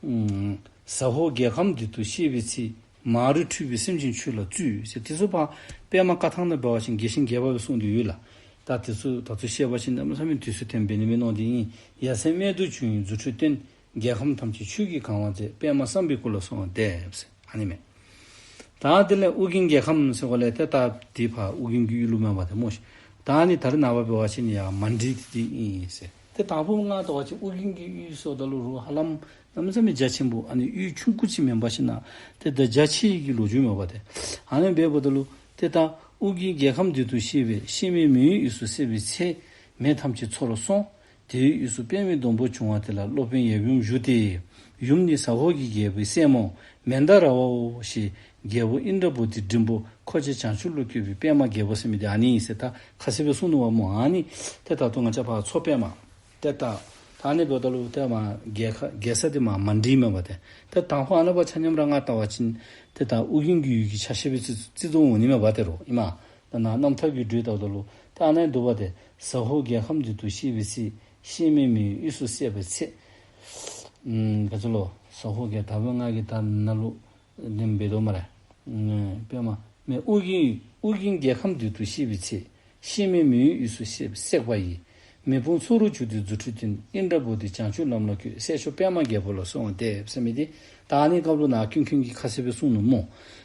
ཨུམ་ཟ་ཧོར་རྒྱལ་ཁམས་འདི་དུ་གཤེགས་པའི་ཚེ། མ་རིག་འཁྲུལ་པའི་སེམས་ཅན་ཆོས་ལ་བཙུད་ཟེར། དེ་ཚུ་ཕར་པདྨ་བཀའ་ཐང་ནང་འབད་བ་ཅིན་རྒྱས་ཤིང་རྒྱས་པ་སྦེ་གསུངས་ཏེ་ཡོད་ལགས། ད་དེ་ཚུ་ད་ལྟོ་བཤད་པ་ཅིན་གནམ་མེད་ས་མེད་དུས་ཚོད་འཐོན་འབད་ནི་མས་མནོ་སྟེ་ཨིན། ཡ་མཚན་རྨད་དུ་བྱུང་བའི་རྫུ་འཕྲུལ་སྟོན། རྒྱལ་ཁམས་ཐམས་ཅད་ཆོས་ཀྱིས་གང་བར་མཛད། པདྨ་སམ་བྷའི་སྐུ་ལ་གསོལ་བ་འདེབས་ཟེར་ཨ་ནི་མས། ད་དེ་ལས་ཨུ་རྒྱན་རྒྱལ་ཁམས་ཟེར་བ་ལས་ཏེ་ད་འདི་ཕར་ཨུ་རྒྱན་གྱི་ཡུལ་ལུ་མེན་པ་ཏེ་སྨོ་ཤིག། ད་ཨ་ནི་ད་རེས་ནངས་པ་འབད་བ་ཅིན་ཡར་མན་ཌི་འདི་ཨིན་ཟེར། ཏེ་དང་ཕུ་ང་བལྟ་བ་ཅིན་ཨུ་རྒྱན་གྱི་ཡུལ་ཟེརཝ་ད་ལུ་རུང་ཧ་ལམ་གནམ་མེད་ས་མེད་རྒྱ་ཆེན་པོ་ཨ་ནི་ཡུལ་ཆུང་ཀུ་ཅིག་མེན་པར་ཞིན་ན་ཏེ་ད་རྒྱ་ཆེ་བའི་གི་ལོ་རྒྱུས་མས་པ་ཏེ། ཨ་ནི་འབདཝ་ད་ལུ་ཏེ་ད་ཨུ་རྒྱན་རྒྱལ་ཁམས་འདི་དུ་གཤེགས་པའི། གཤེད་མའི་མེ་ཡོས་དབུས་སུ་གསལ་བའི་ཚེ། མེ་ཐམས་ཅད་འཚོ་རུ་སོང་། དེའི་དབུས་སུ་པདྨའི་སྡོང་པོ་བྱུང་བ་དེ་ལ་སློབ་དཔོན་ཡབ་ཡུམ་བཞུགས་ཏེ། ཡུམ་ནི་ཟ་ཧོར་གྱི་རྒྱལ་པོའི་སྲས་མོ་མནྡ་ར་བའོ་ཞེས། རྒྱལ་པོ་ཨིནྡྲ་བོ་དྷི་འབྲིང་པོ་འཁོར་བཅས་བྱང་ཆུབ་ལ་བཀོད་པའི་པདྨ་རྒྱལ་པོ་ཟེར་མི་འདི་ཨ་ནི་ཨིན་ཟེར་ད་ཁ་གསལ་སྦེ་གསུངས་ནུག་པ་སྨོ། ཨ་ནི་ཏེ་ད་ལྟོ་ང་བཅས་ཕར་མཚོ་པདྨ་ཏེ་ད་ད་ཨ་ནི་འབདཝ་ད་ལུ་ཏེ་མར་རྒྱལ་ཁ་རྒྱལ་ས་འདི་མར་མན་དཱི་མས་པ་ཏེ། ཏེ་དང་ཕུ་ཨ་ནཱ་ཕར་ཆ་མཉམ་ར་ང་བལྟ་བ་ཅིན་ཏེ་ད་ཨོ་རྒྱན་གྱི་ཡུལ་གྱི་ཆ་ཤས་སྦེ་རྩི་རྩི་རྩིས་འོང་ནི་མས་པ་ཏེ་རོ་ཨིན་མས། ད་ནཱ་རྣམ་ཐར་གྱི་འགྲོས་བལྟཝ་ད་ལུ་ད་ཨ་ནཱ་འདུག་པ་ཏེ། ཟ་ཧོར་རྒྱལ་ཁམས་འདི་དུ་གཤེགས་པའི་ཚེ། གཤེད་མའི་མིང་ཡུལ་དབུས་སུ་གསལ་བའི་ཚེ། ཨམ་ག་ཅི་ལོ། ཟ་ཧོར་རྒྱལ་ད་འབདན་ང་གིས་ད་ནཱ་ལུ་དེ་སྦེ་འདུག་སྨ་རེ། ཨམ་པདྨ་མེ་ཨོ་རྒྱན་ཨོ་རྒྱན་རྒྱལ་ཁམས་འདི་དུ་གཤེགས་པའི་ཚེ། གཤེད་མའི་མིང་ཡུལ་དབུས་སུ་གསལ་གསལ་བ་ཡི། མེ་དཔུང་མཚོ་རུ་གྱུར་ཏེ་རྫུ་འཕྲུལ་སྟོན། ཨིནྡྲ་བོ་དྷི་བྱང་ཆུབ་ལམ་ལ་བཀོད། སྲས་མཆོག་པདྨ་རྒྱལ་པོ་ལ་གསོལ་བ་འདེབས་ཟེར་མི་འདི་ད་ཨ་ནི་སྐབས་ལུ་ནཱ་ཀུན་མཁྱེན་གྱིས་ཁ་གསལ་སྦེ་གསུངས་ནུག་སྨོ།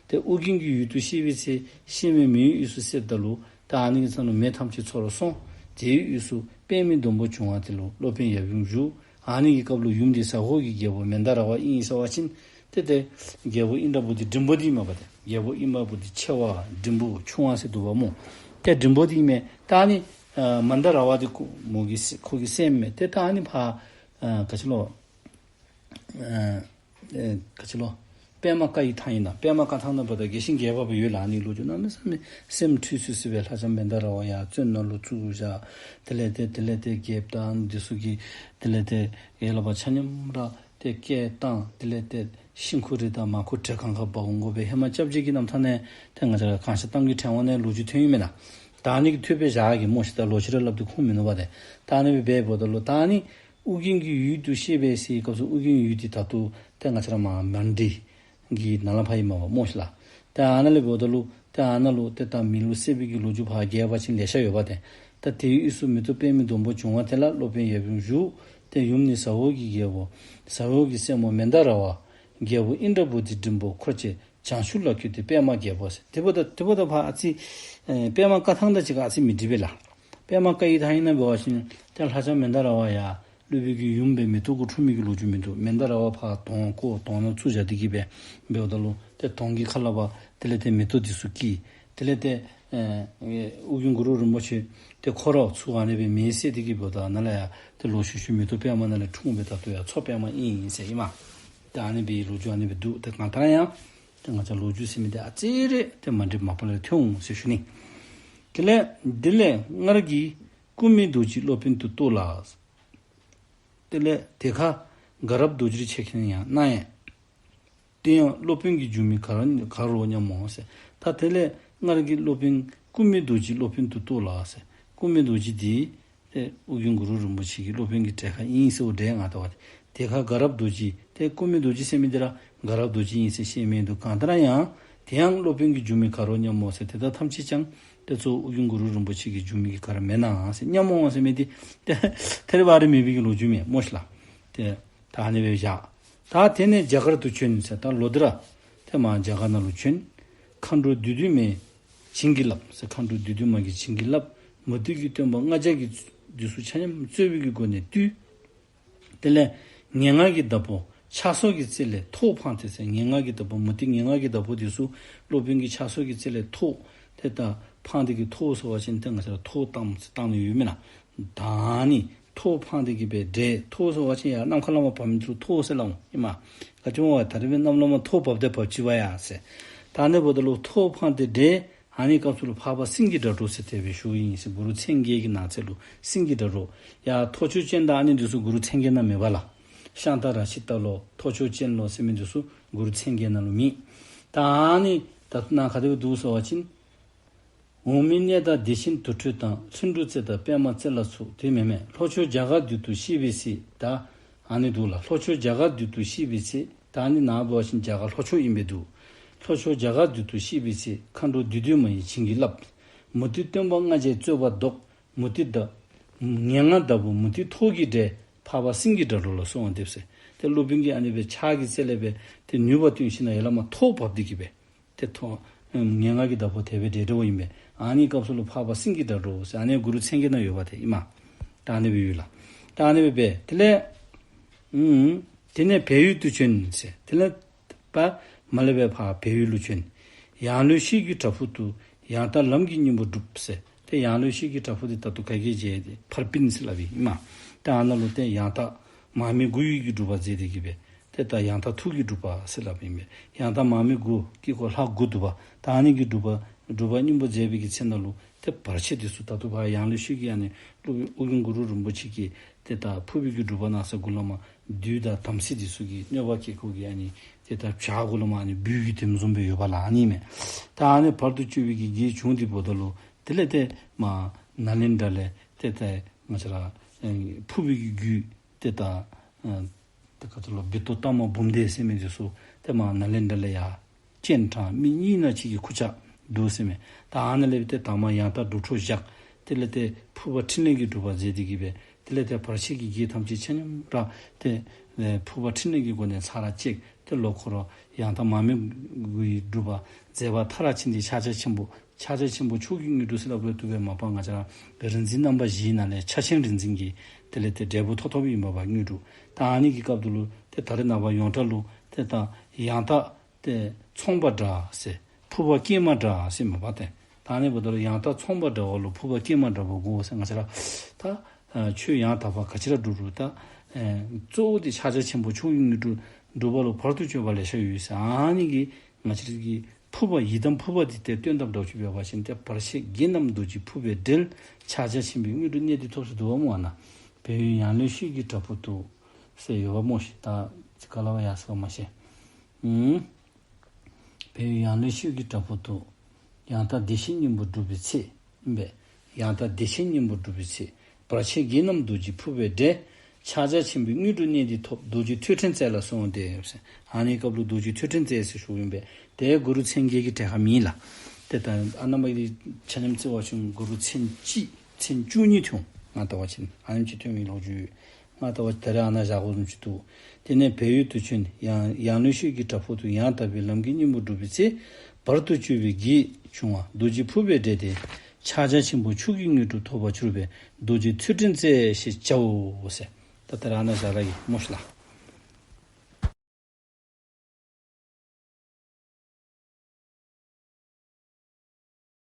ཏེ་ཨོ་རྒྱན་གྱི་ཡུལ་དུ་གཤེགས་པའི་ཚེ་གཤེད་མའི་མིང་ཡུལ་དབུས་སུ་གསལཝ་ད་ལུ་ད་ཨ་ནི་གི་ཚེ་ལུ་མེ་ཐམས་ཅད་མཚོ་རུ་སོང་། དེའི་དབུས་སུ་པདྨའི་སྡོང་པོ་བྱུང་བ་དེ་ལུ་སློབ་དཔོན་ཡབ་ཡུམ་བཞུགས། ཨ་ནི་གི་སྐབས་ལུ་ཡུམ་འདི་ཟ་ཧོར་གྱི་རྒྱལ་པོ་མནྡ་ར་བ་ཨིན་ཟེར་བ་ཅིན་ཏེ་ཏེ་རྒྱལ་པོ་ཨིནྡྲ་བོ་དྷི་འབྲིང་པོ་འདི་མས་པ་ཏེ། རྒྱལ་པོ་ཨིནྡྲ་བོ་དྷི་ཆེ་བ་འབྲིང་པོ་ཆུང་བ་ཟེར་འདུག་པ་སྨོ། ཏེ་འབྲིང་པོ་འདི་མས། ད་ཨ་ནི་ཨ་མནྡ་ར་བ་འདི་ཁོ་མོ་གི་སྲས་ཁོ་གི་སྲས་མས། ཏེ་ད་ཨ་ནི་ཕར་ཨ་ག་ཅི་ལོ། ཨ་ཨེ་ག་ཅི་ལོ། པདྨ་བཀའ་ཡི་ཐང་ཡིན་ན། པདྨ་བཀའ་ཐང་ན་འབདཝ་ད་རྒྱས་ཤིང་རྒྱས་པ་སྦེ་ཡོད་ལགས། ཨ་ནི་ལོ་རྒྱུས་གནམ་མེད་ས་མེད་སེམས་འཁྲུལ་སོང་སོང་སྦེ་ལྷ་ལྕམ་མནྡ་ར་བ་ཡར་བཙོན་ནང་ལུ་བཙུགས་བཞག། དེ་ལས་ཏེ་དེ་ལས་ཏེ་རྒྱལཔོ་དང་འདི་ཚུ་གིས་དེ་ལས་ཏེ་ཡར་ལས་ཕར་ཆ་མཉམ་ར་ཏེ་སྐད་བཏང་། དེ་ལས་ཏེ་ཤིང་ཁུ་རེ་དང་མར་ཁུ་བྲེ་གང་ག་འབག་འོང་དགོ་པའི་ཧེ་མ་སྐྱབས་རྗེ་གི་རྣམ་ཐར་ནང་ཏེ་ང་བཅས་ར་གངས་ཤེས་གཏམ་གྱི་ཕྲེང་བ་ནང་ལོ་རྒྱུས་ཐོན་ཡོད་མེན་ན། ད་ཨ་ནི་གི་ཐོས་པའི་ཞག་གི་སྨོ་ཤིག། ད་ལོག་ཅི་ར་སླབ་སྟེ་ཁུངས་མིན་ནུག་པ་ཏེ། ད་ཨ་ནི་སྦེ་འབདཝ་ད་ལུ་ད་ཨ་ནི་ཨོ་རྒྱན་གྱི་ཡུལ་དུ་གཤེགས་པའི་ཚེ་སྐབས་སུ་ཨོ་རྒྱན་ཡུལ་འདི་ད་ལྟོ་ཏེ་ང་བཅས་ར་མར་མན་དཱི་གི་ནང་ལས་ཕར་ཨིན་མས་པ་སྨོ་ཤིག་ལགས། ཏེ་ཨ་ནཱ་ལས་འབདཝ་ད་ལུ་ཏེ་ཨ་ནཱ་ལུ་ཏེ་ད་མེ་ལུ་བསྲེགས་པའི་གི་ལོ་རྒྱུས་ཕར་རྒྱས་པ་ཅིན་ལེ་ཤ་ཡོད་པ་ཏེ། ད་དེའི་དབུས་སུ་མེ་ཏོག་པདྨའི་སྡོང་པོ་བྱུང་བ་དེ་ལ་སློབ་དཔོན་ཡབ་ཡུམ་བཞུགས། ཏེ་ཡུམ་ནི་ཟ་ཧོར་གྱི་རྒྱལ་པོ་ཟ་ཧོར་གྱི་སྲས་མོ་མནྡ་ར་བ། རྒྱལ་པོ་ཨིནྡྲ་བོ་དྷི་འབྲིང་པོ་འཁོར་བཅས་བྱང་ཆུབ་ལ་བཀོད་དེ་པདྨ་རྒྱལ་པོ་ཟེར། དེ་འབདཝ་ད་དེ་འབདཝ་ད་ཕར་ཨ་ཙི་ཨེ་པདྨ་བཀའ་ཐང་དང་གཅིག་ཁར་ཨ་ཙི་མི་འགྲིག་པས་ལགས། པདྨ་བཀའ་ཡི་ཐང་ཡིན་ན་འབད་བ་ཅིན་ཏེ་ལྷ་ལྕམ་མནྡ་ར་བ་ཡར་སློབ་དཔོན་གྱི་ཡུམ་སྦེ་མེ་ཏོག་གུ་འཁྲུངས་མི་གི་ལོ་རྒྱུས་མིན་འདུག། མནྡ་ར་བ་ཕར་དོང་བརྐོ་དོང་ནང་བཙུགས་བཞག་སྟེ་གི་སྦེ་འབདཝ་ད་ལུ་ཏེ་དོང་གི་ཁ་ལས་ཕར་དེ་ལས་ཏེ་མེ་ཏོག་འདི་ཚུ་སྐྱེས། དེ་ལས་ཏེ་ཨེ་ཨོ་རྒྱན་གུ་རུ་རིན་པོ་ཆེ་ཏེ་ཁོ་ར་ཚུར་ཨ་ནི་སྦེ་མེ་བསད་དེ་གི་འབདཝ་ད་ནཱ་ལས་ཡར་ཏེ་ལོག་ཤུལ་ཤུལ་མེ་ཏོག་པདྨ་ནང་ལས་འཁྲུངས་སྦེ་ད་ལྟོ་ཡར་མཚོ་པདྨ་ཨིན་ཨིན་ཟེར་ཨིན་མས། ཏེ་ཨ་ནི་སྦེ་ལོ་རྒྱུས་ཨ་ནི་སྦེ་འདུག། ཏེ་གང་ལྟར་ཡང་ཏེ་ང་བཅས་ལོ་རྒྱུས་ཟེར་མི་འདི་ཨ་ཙི་རེ་ཏེ་མ་འགྲིག་མ་པ་ལས་ཐོན་འོང་ཟེར་ཞུ་ནི། དེ་ལས་དེ་ལས་སྔར་གྱི་ཀུ་མུད་རྡོ་རྗེ་སློབ་དཔོན་དུ་གཏོགས་ལ། དེ་ལས་དེ་ཁར་དགའ་རབ་རྡོ་རྗེར་ཆེ་མཁྱེན་ཡང་གནང་ཡང་། དེ་ཡང་སློབ་དཔོན་གྱི་འགྱུར་མེད་ག་ར་ག་རོ་སྙམ་མོ་ཟེར། ད་དེ་ལས་སྔར་གྱི་སློབ་དཔོན་ཀུ་མུད་རྡོ་རྗེ་སློབ་དཔོན་དུ་གཏོགས་ལ་ཟེར། ཀུ་མུད་རྡོ་རྗེ་འདི་ཏེ་ཨོ་རྒྱན་གུ་རུ་རིན་པོ་ཆེ་གི་སློབ་དཔོན་གྱི་གྲས་ཁར་ཨིན་ཟེར་འོ་འདྲས་ང་བལྟ་བ་ཏེ། དེ་ཁར་དགའ་རབ་རྡོ་རྗེ་ཏེ་ཀུ་མུད་རྡོ་རྗེ་ཟེར་མི་འདི་ར་དགའ་རབ་རྡོ་རྗེ་ཨིན་ཟེར་བཤད་མི་འདུག། གང་ལྟར་ཡང་དེ་ཡང་སློབ་དཔོན་གྱི་འགྱུར་མེད་ག་རོ་སྙམ་མོ་ཟེར། དེ་དག་ཐམས་ཅད་ཀྱང་ཏེ་གཙོ་བོ་ཨོ་རྒྱན་གུ་རུ་རིན་པོ་ཆེ་གི་འགྱུར་མེད་ཀྱི་ག་ར་མེན་ན་ཟེར་སྙམ་མོ་ཟེར་མི་འདི་ཏེ་ཐད་རི་བ་རི་མེད་པའི་གི་ལོ་རྒྱུས་མས་སྨོ་ཤིག་ལགས། ཏེ་ད་ཨ་ནི་སྦེ་བཞག། ད་དེ་ནས་རྒྱ་གར་དུ་བྱོན་ཟེར། ད་ལོག་སྟེ་ར་ཏེ་མར་རྒྱ་གར་ནང་ལུ་བྱོན། མཁའ་འགྲོ་བདུད་འདུལ་མའི་བྱིན་གྱིས་བརླབས་ཟེར། མཁའ་འགྲོ་བདུད་འདུལ་མ་གི་བྱིན་གྱིས་བརླབས། མུ་སྟེགས་ཀྱི་སྟོན་པ་ལྔ་བརྒྱ་གིས་འདི་ཚུ་ཆ་མཉམ་རྩོད་པའི་གི་སྒོ་ནས་བཏུལ། དེ་ལས་ངན་སྔགས་ཀྱི་བདག་པོ་ཕྱག་སོར་གྱི་རྩེ་ལས་ཐོག་འཕངས་ཏེ་ཟེར། ངན་སྔགས་ཀྱི་བདག་པོ་མུ་སྟེགས་ངན་སྔགས་ཀྱི་བདག་པོ་འདི་ཚུ་སློབ་དཔོན་གྱི་ཕྱག་སོར་གྱི་རྩེ་ལས་ཐོག་ཏེ་ད་འཕངས་ཏེ་གི། ཐོག་ཟེར་བ་ཅིན་ཏེ་ང་བཅས་ར་ཐོག་བཏང་བཏང་ནི་ཡོད་མེན་ན། ད་ཨ་ནི་ཐོག་འཕངས་ཏེ་གི་སྦེ་བསྒྲལ། ཐོག་ཟེར་བ་ཅིན་ཡར་ནམ་མཁའ་ལས་མར་བབས་མི་ཚུ་ཐོག་ཟེར་སླབ་འོང་ཨིན་མས། ག་ཅི་སྨོ་ད་རེས་སྦེ་གནམ་ལས་མར་ཐོག་བབས་ཏེ་བབས་ཅི་བ་ཡ་ཟེར། ད་ཨ་ནི་འབདཝ་ད་ལུ་ཐོག་འཕངས་ཏེ་བསྒྲལ། ཨ་ནི་སྐབས་སུ་ལུ་འཕགས་པ་སེང་གེ་སྒྲ་སྒྲོགས་ཟེར་དེ་སྦེ་ཞུཝ་ཨིན་ཟེར། གུ་རུ་མཚན་བརྒྱད་ཀྱི་ནང་གསེས་ལུ་སེང་གེ་སྒྲ་སྒྲོགས། ཡར་ཐོར་ཅོག་ཅན་དང་ཨ་ནི་འདི་ཚུ་གུ་རུ་མཚན་བརྒྱད་ནང་མེད་པ་ལགས། ཤཱནྟ་རཀྵི་ཏ་ལོ་ཐོར་ཅོག་ཅན་ལོ་ཟེར་མི་འདི་ཚུ་གུ་རུ་མཚན་བརྒྱད་ནང་ལུ་མེད། ད་ཨ་ནི་ད་ནཱ་ག་དེ་སྦེ་འདུག་ཟེར་བ་ཅིན། འོག་མིན་གནས་དང་བདེ་ཆེན་དུར་ཁྲོད་དང་། ལྷུན་གྲུབ་རྩེ་དང་པདྨ་རྩེ་ལ་སོགས། དེ་མེན་མེན། ལྷོ་ཕྱོགས་རྒྱ་གར་འདི་དུ་གཤེགས་པའི་ཚེ། ད་ཨ་ནི་འདུག་ལགས། ལྷོ་ཕྱོགས་རྒྱ་གར་འདི་དུ་གཤེགས་པའི་ཚེ། ད་ཨ་ནི་ནཱ་འབད་བ་ཅིན་རྒྱ་གར་ལྷོ་ཕྱོགས་ཨིན་པས་འདུག། ལྷོ་ཕྱོགས་རྒྱ་གར་འདི་དུ་གཤེགས་པའི་ཚེ། མཁའ་འགྲོ་བདུད་འདུལ་མ་ཡི་བྱིན་གྱིས་བརླབས། མུ་སྟེགས་སྟོན་པ་ལྔ་བརྒྱའི་རྩོད་པ་བཟློག། མུ་སྟེགས་བདག་ངན་སྔགས་བདག་པོ་མུ་སྟེགས་ཐོག་གིས་བསྒྲལ། འཕགས་པ་སེང་གེ་སྒྲ་སྒྲོགས་ལ་གསོལ་བ་འདེབས་ཟེར། ཏེ་སློབ་དཔོན་གྱིས་ཨ་ནི་སྦེ་ཕྱག་གི་རྩེ་ལས་སྦེ་ཏེ་ནུས་པ་བཏོན་ཞིནམ་ལས་ཡར་ལས་མར་ཐོག་བབས་ཏེ་གི་སྦེ། ཏེ་ཐོག་ངན་སྔགས་ཀྱི་བདག་པོ་དེ་སྦེ་བསྒྲལ་བསྒྲལཝ་ཨིན་པས། ཨ་ནི་སྐབས་སུ་ལུ་འཕགས་པ་སེང་གེ་སྒྲ་སྒྲོགས་ཟེར་ཨ་ནི་གུ་རུ་མཚན་བརྒྱད་ནང་ཡོད་པ་དེ་ཨིན་མས། ད་ཨ་ནི་སྦེ་ཡོད་ལགས། ད་ཨ་ནི་སྦེ་འབད་དེ་ལས་ཨུམ་དེ་ནས་བལ་ཡུལ་དུ་བྱོན་ཟེར། དེ་ལས་ཕར་མར་ལས་སྦེ་ཕར་བལ་ཡུལ་ལུ་བྱོན། ཡང་ལེའུ་ཤེལ་གྱི་བྲག་ཕུག་ཏུ། ཡང་དག་ལམ་གྱི་སྙིང་པོ་བསྒྲུབས་ཟེར། ཏེ་ཡང་ལེའུ་ཤེལ་གྱི་བྲག་ཕུག་འདི་ད་ལྟོ་ག་གིས་མཇལ་ཏེ་ཕར་པིན་ཟེར་སླབ་ཨིན་མས། ཏེ་ཨ་ནཱ་ལུ་ཏེ་ཡང་དག་མར་མེ་དགུ་ཡིས་ཀྱི་སྒྲུབ་པ་མཛད་དེ་གི་སྦེ། ཏེ་ད་ཡང་དག་ཐུགས་ཀྱི་སྒྲུབ་པ་ཟེར་སླབ་ཨིན་པས། ཡང་དག་མར་མེ་དགུ་དཀྱིལ་འཁོར་ལྷ་དགུ་འདུག་པ། ད་ཨ་ནི་གི་སྒྲུབ་པ་སྒྲུབ་པ་སྙིང་པོ་མཛད་པའི་གི་ཚེ་ན་ལུ་ཏེ་བར་ཆད་འདི་ཚུ་ད་ལྟོ་ཕར་ཡང་ལེ་ཤོད་ཀྱི་ཨ་ནི་སློབ་དཔོན་ཨོ་རྒྱན་གུ་རུ་རིན་པོ་ཆེ་གིས་ཏེ་ད་ཕུར་པའི་གི་སྒྲུབ་པ་གནང་ས་གུ་ལས་མར་བདུད་དང་དམ་སྲི་འདི་ཚུ་གི་གནོད་པ་བཀལ་དགོ་གི་ཨ་ནི་ཏེ་ད་བྱག་གུ་ལས་མར་ཨ་ནི་སྦུལ་གྱི་དེམ་བཟུམ་སྦེ་ཡོདཔ་ལགས། ཨ་ནི་མས། ད་ཨ་ནི་བར་དུ་གཅོད་པའི་གི་གེགས་བྱུང་སྟེ་འབདཝ་ད་ལུ་དེ་ལས་ཏེ་མར་ནཱ་ལེནྡྲ་ལས་ཏེ་ད་ང་བཅས་ར་ཨེ་ཕུར་པའི་གི་རྒྱུད་ཏེ་ད་ཨེ་ཏེ་ག་ཅི་ལོ་བཻ་ཏོ་སྟག་མོ་འབུམ་སྡེ་ཟེར་མི་འདི་ཚུ་ཏེ་མར་ནཱ་ལེནྡྲ་ལས་ཡར་སྤྱན་དྲངས། མི་གཉིས་ན་གཅིག་གི་ཁུར་ཆ་འདུག་ཟེར་མས། ད་ཨ་ནཱ་ལས་ཏེ་དང་པ་ཡང་དག་འགྲོ་དྲུག་བཞག། དེ་ལས་ཏེ་ཕུར་པ་ཕྲིན་ལས་ཀྱི་སྒྲུབ་པ་མཛད་དེ་གི་སྦེ་དེ་ལས་ཏེ་བར་ཆད་ཀྱི་གེགས་ཐམས་ཅད་ཆ་མཉམ་ར་ཏེ་ཨེ་ཕུར་པ་ཕྲིན་ལས་ཀྱི་སྒོ་ནས་ཚར་ར་བཅད། ཏེ་ལོག་ཁོ་ར་ཡང་དག་མར་མེ་དགུའི་སྒྲུབ་པ་མཛད་པ་མཐར་ཕྱིན་ཏེ་ཕྱག་རྒྱ་ཆེན་པོ་ཕྱག་རྒྱ་ཆེན་པོ་མཆོག་གི་དངོས་གྲུབ་ཟེར་སླབ་རུང་བཏུབ་པས། མ་པ་ང་བཅས་ར་རིག་འཛིན་རྣམ་པ་བཞིའི་ནང་ལས་ཕྱག་ཆེན་རིག་འཛིན་གྱི་དེ་ལས་ཏེ་འབྲས་བུ་ཐོབ་ཐོབ་ཨིན་པས་པ་དངོས་གྲུབ། ད་ཨ་ནི་གི་སྐབས་དུ་ལུ་ཏེ་ད་རེས་ནངས་པ་ཡོངས་གྲགས་ལུ་ཏེ་ད་ཡང་དག་ཏེ་ཚོང་པ་འདྲ་ཟེར་ཕུར་པ་སྐྱེས་མ་འདྲ་ཟེར་མ་པ་ཏེ། ད་ཨ་ནི་འབདཝ་ད་ལུ་ཡང་དག་ཚོང་པ་འདྲ་བ་ལུ་ཕུར་པ་སྐྱེས་མ་འདྲ་བ་དགོ་ཟེར་ང་བཅས་ར་ད་ཨ་ཆོས་ཡང་དག་པ་ག་ཅི་ར་སྒྲུབ་རུང་ད་ཨེ་གཙོ་བོ་དེ་ཕྱག་རྒྱ་ཆེན་པོ་མཆོག་གི་དངོས་གྲུབ་སྒྲུབ་པ་ལུ་བར་དུ་གཅོད་པ་ལེ་ཤ་ཡོད་ཟེར། ཨ་ནི་གི་ང་བཅས་ར་གི་ཕུར་པ་ཡི་དམ་ཕུར་པ་འདི་ཏེ་སྟོན་ཏམ་འདྲཝ་ཅིག་འབད་བ་ཅིན་ཏེ་བར་ཆད་བརྒྱད་རྣམས་རྡོ་རྗེ་ཕུར་པས་བསྒྲལ། ཕྱག་རྒྱ་ཆེན་པོའི་དངོས་གྲུབ་གནད་དུ་ཐོབ་ཟེར་འདུག་པ་སྨོ། ཨ་ནཱ་བལ་ཡུལ་ཡང་ལེ་ཤོད་ཀྱི་བྲག་ཕུག་ཏུ་ཟེར་ཡོདཔ་སྨོ་ཤིག། ད་ཅིག་ག་ལས་ཡར་སོང་མ་ཤེས། ཨུམ། བལ་ཡུལ་ཡང་ལེ་ཤོད་ཀྱི་བྲག་ཕུག་ཏུ། ཡང་དག་བདེ་ཆེན་སྙིང་པོ་སྒྲུབ་པའི་ཚེ། ཨིན་པས། ཡང་དག་བདེ་ཆེན་སྙིང་པོ་སྒྲུབ་པའི་ཚེ། བར་ཆད་བརྒྱད་རྣམས་རྡོ་རྗེ་ཕུར་པས་བསྒྲལ། ཕྱག་རྒྱ་ཆེན་པོའི་དངོས་གྲུབ་གནད་འདི་ཐོབ། རྡོ་རྗེ་ཐོད་ཕྲེང་རྩལ་ལ་གསོལ་བ་འདེབས་ཟེར། ཨ་ནི་སྐབས་ལུ་རྡོ་རྗེ་ཐོད་ཕྲེང་རྩལ་ཟེར་ཞུཝ་ཨིན་པས། དེ་གུ་རུ་མཚན་བརྒྱད་ཀྱི་གྲལ་ཁར་མེད་ལགས། ཏེ་ད་ཨ་ནཱ་མ་གི་ཆ་མཉམ་བརྩི་བ་ཅིན་གུ་རུ་མཚན་གཅིག་མཚན་བཅུ་གཉིས་ཐོན། ང་ལྟ་བ་ཅིན་ཨ་ནེམ་ཅིག་ཐོན་མི་ལོ་རྒྱུས། ང་ལྟ་བ་ད་རེས་ཨ་ནཱ་བཞག་དགོ་བཟུམ་ཅིག་འདུག། དེ་ནས་བལ་ཡུལ་དུ་བྱོན། ཡང་ཡང་ལེ་ཤོད་ཀྱི་བྲག་ཕུག་ཏུ་ཡང་དག་པའི་ལམ་གྱི་སྙིང་པོ་སྒྲུབ་པའི་ཚེ། བར་དུ་གཅོད་པའི་གེགས་བྱུང་བ་རྡོ་རྗེ་ཕུར་པས་བསྒྲལ་ཏེ། ཕྱག་རྒྱ་ཆེན་པོ་མཆོག་གི་དངོས་གྲུབ་ཐོབ་པར་གྱུར་པས། རྡོ་རྗེ་ཐོད་ཕྲེང་རྩལ་ཞེས་བྱའོ་ཟེར། ད་ད་རེས་ཨ་ནཱ་བཞག་ད་གེ་སྨོ་ཤིག་ལགས།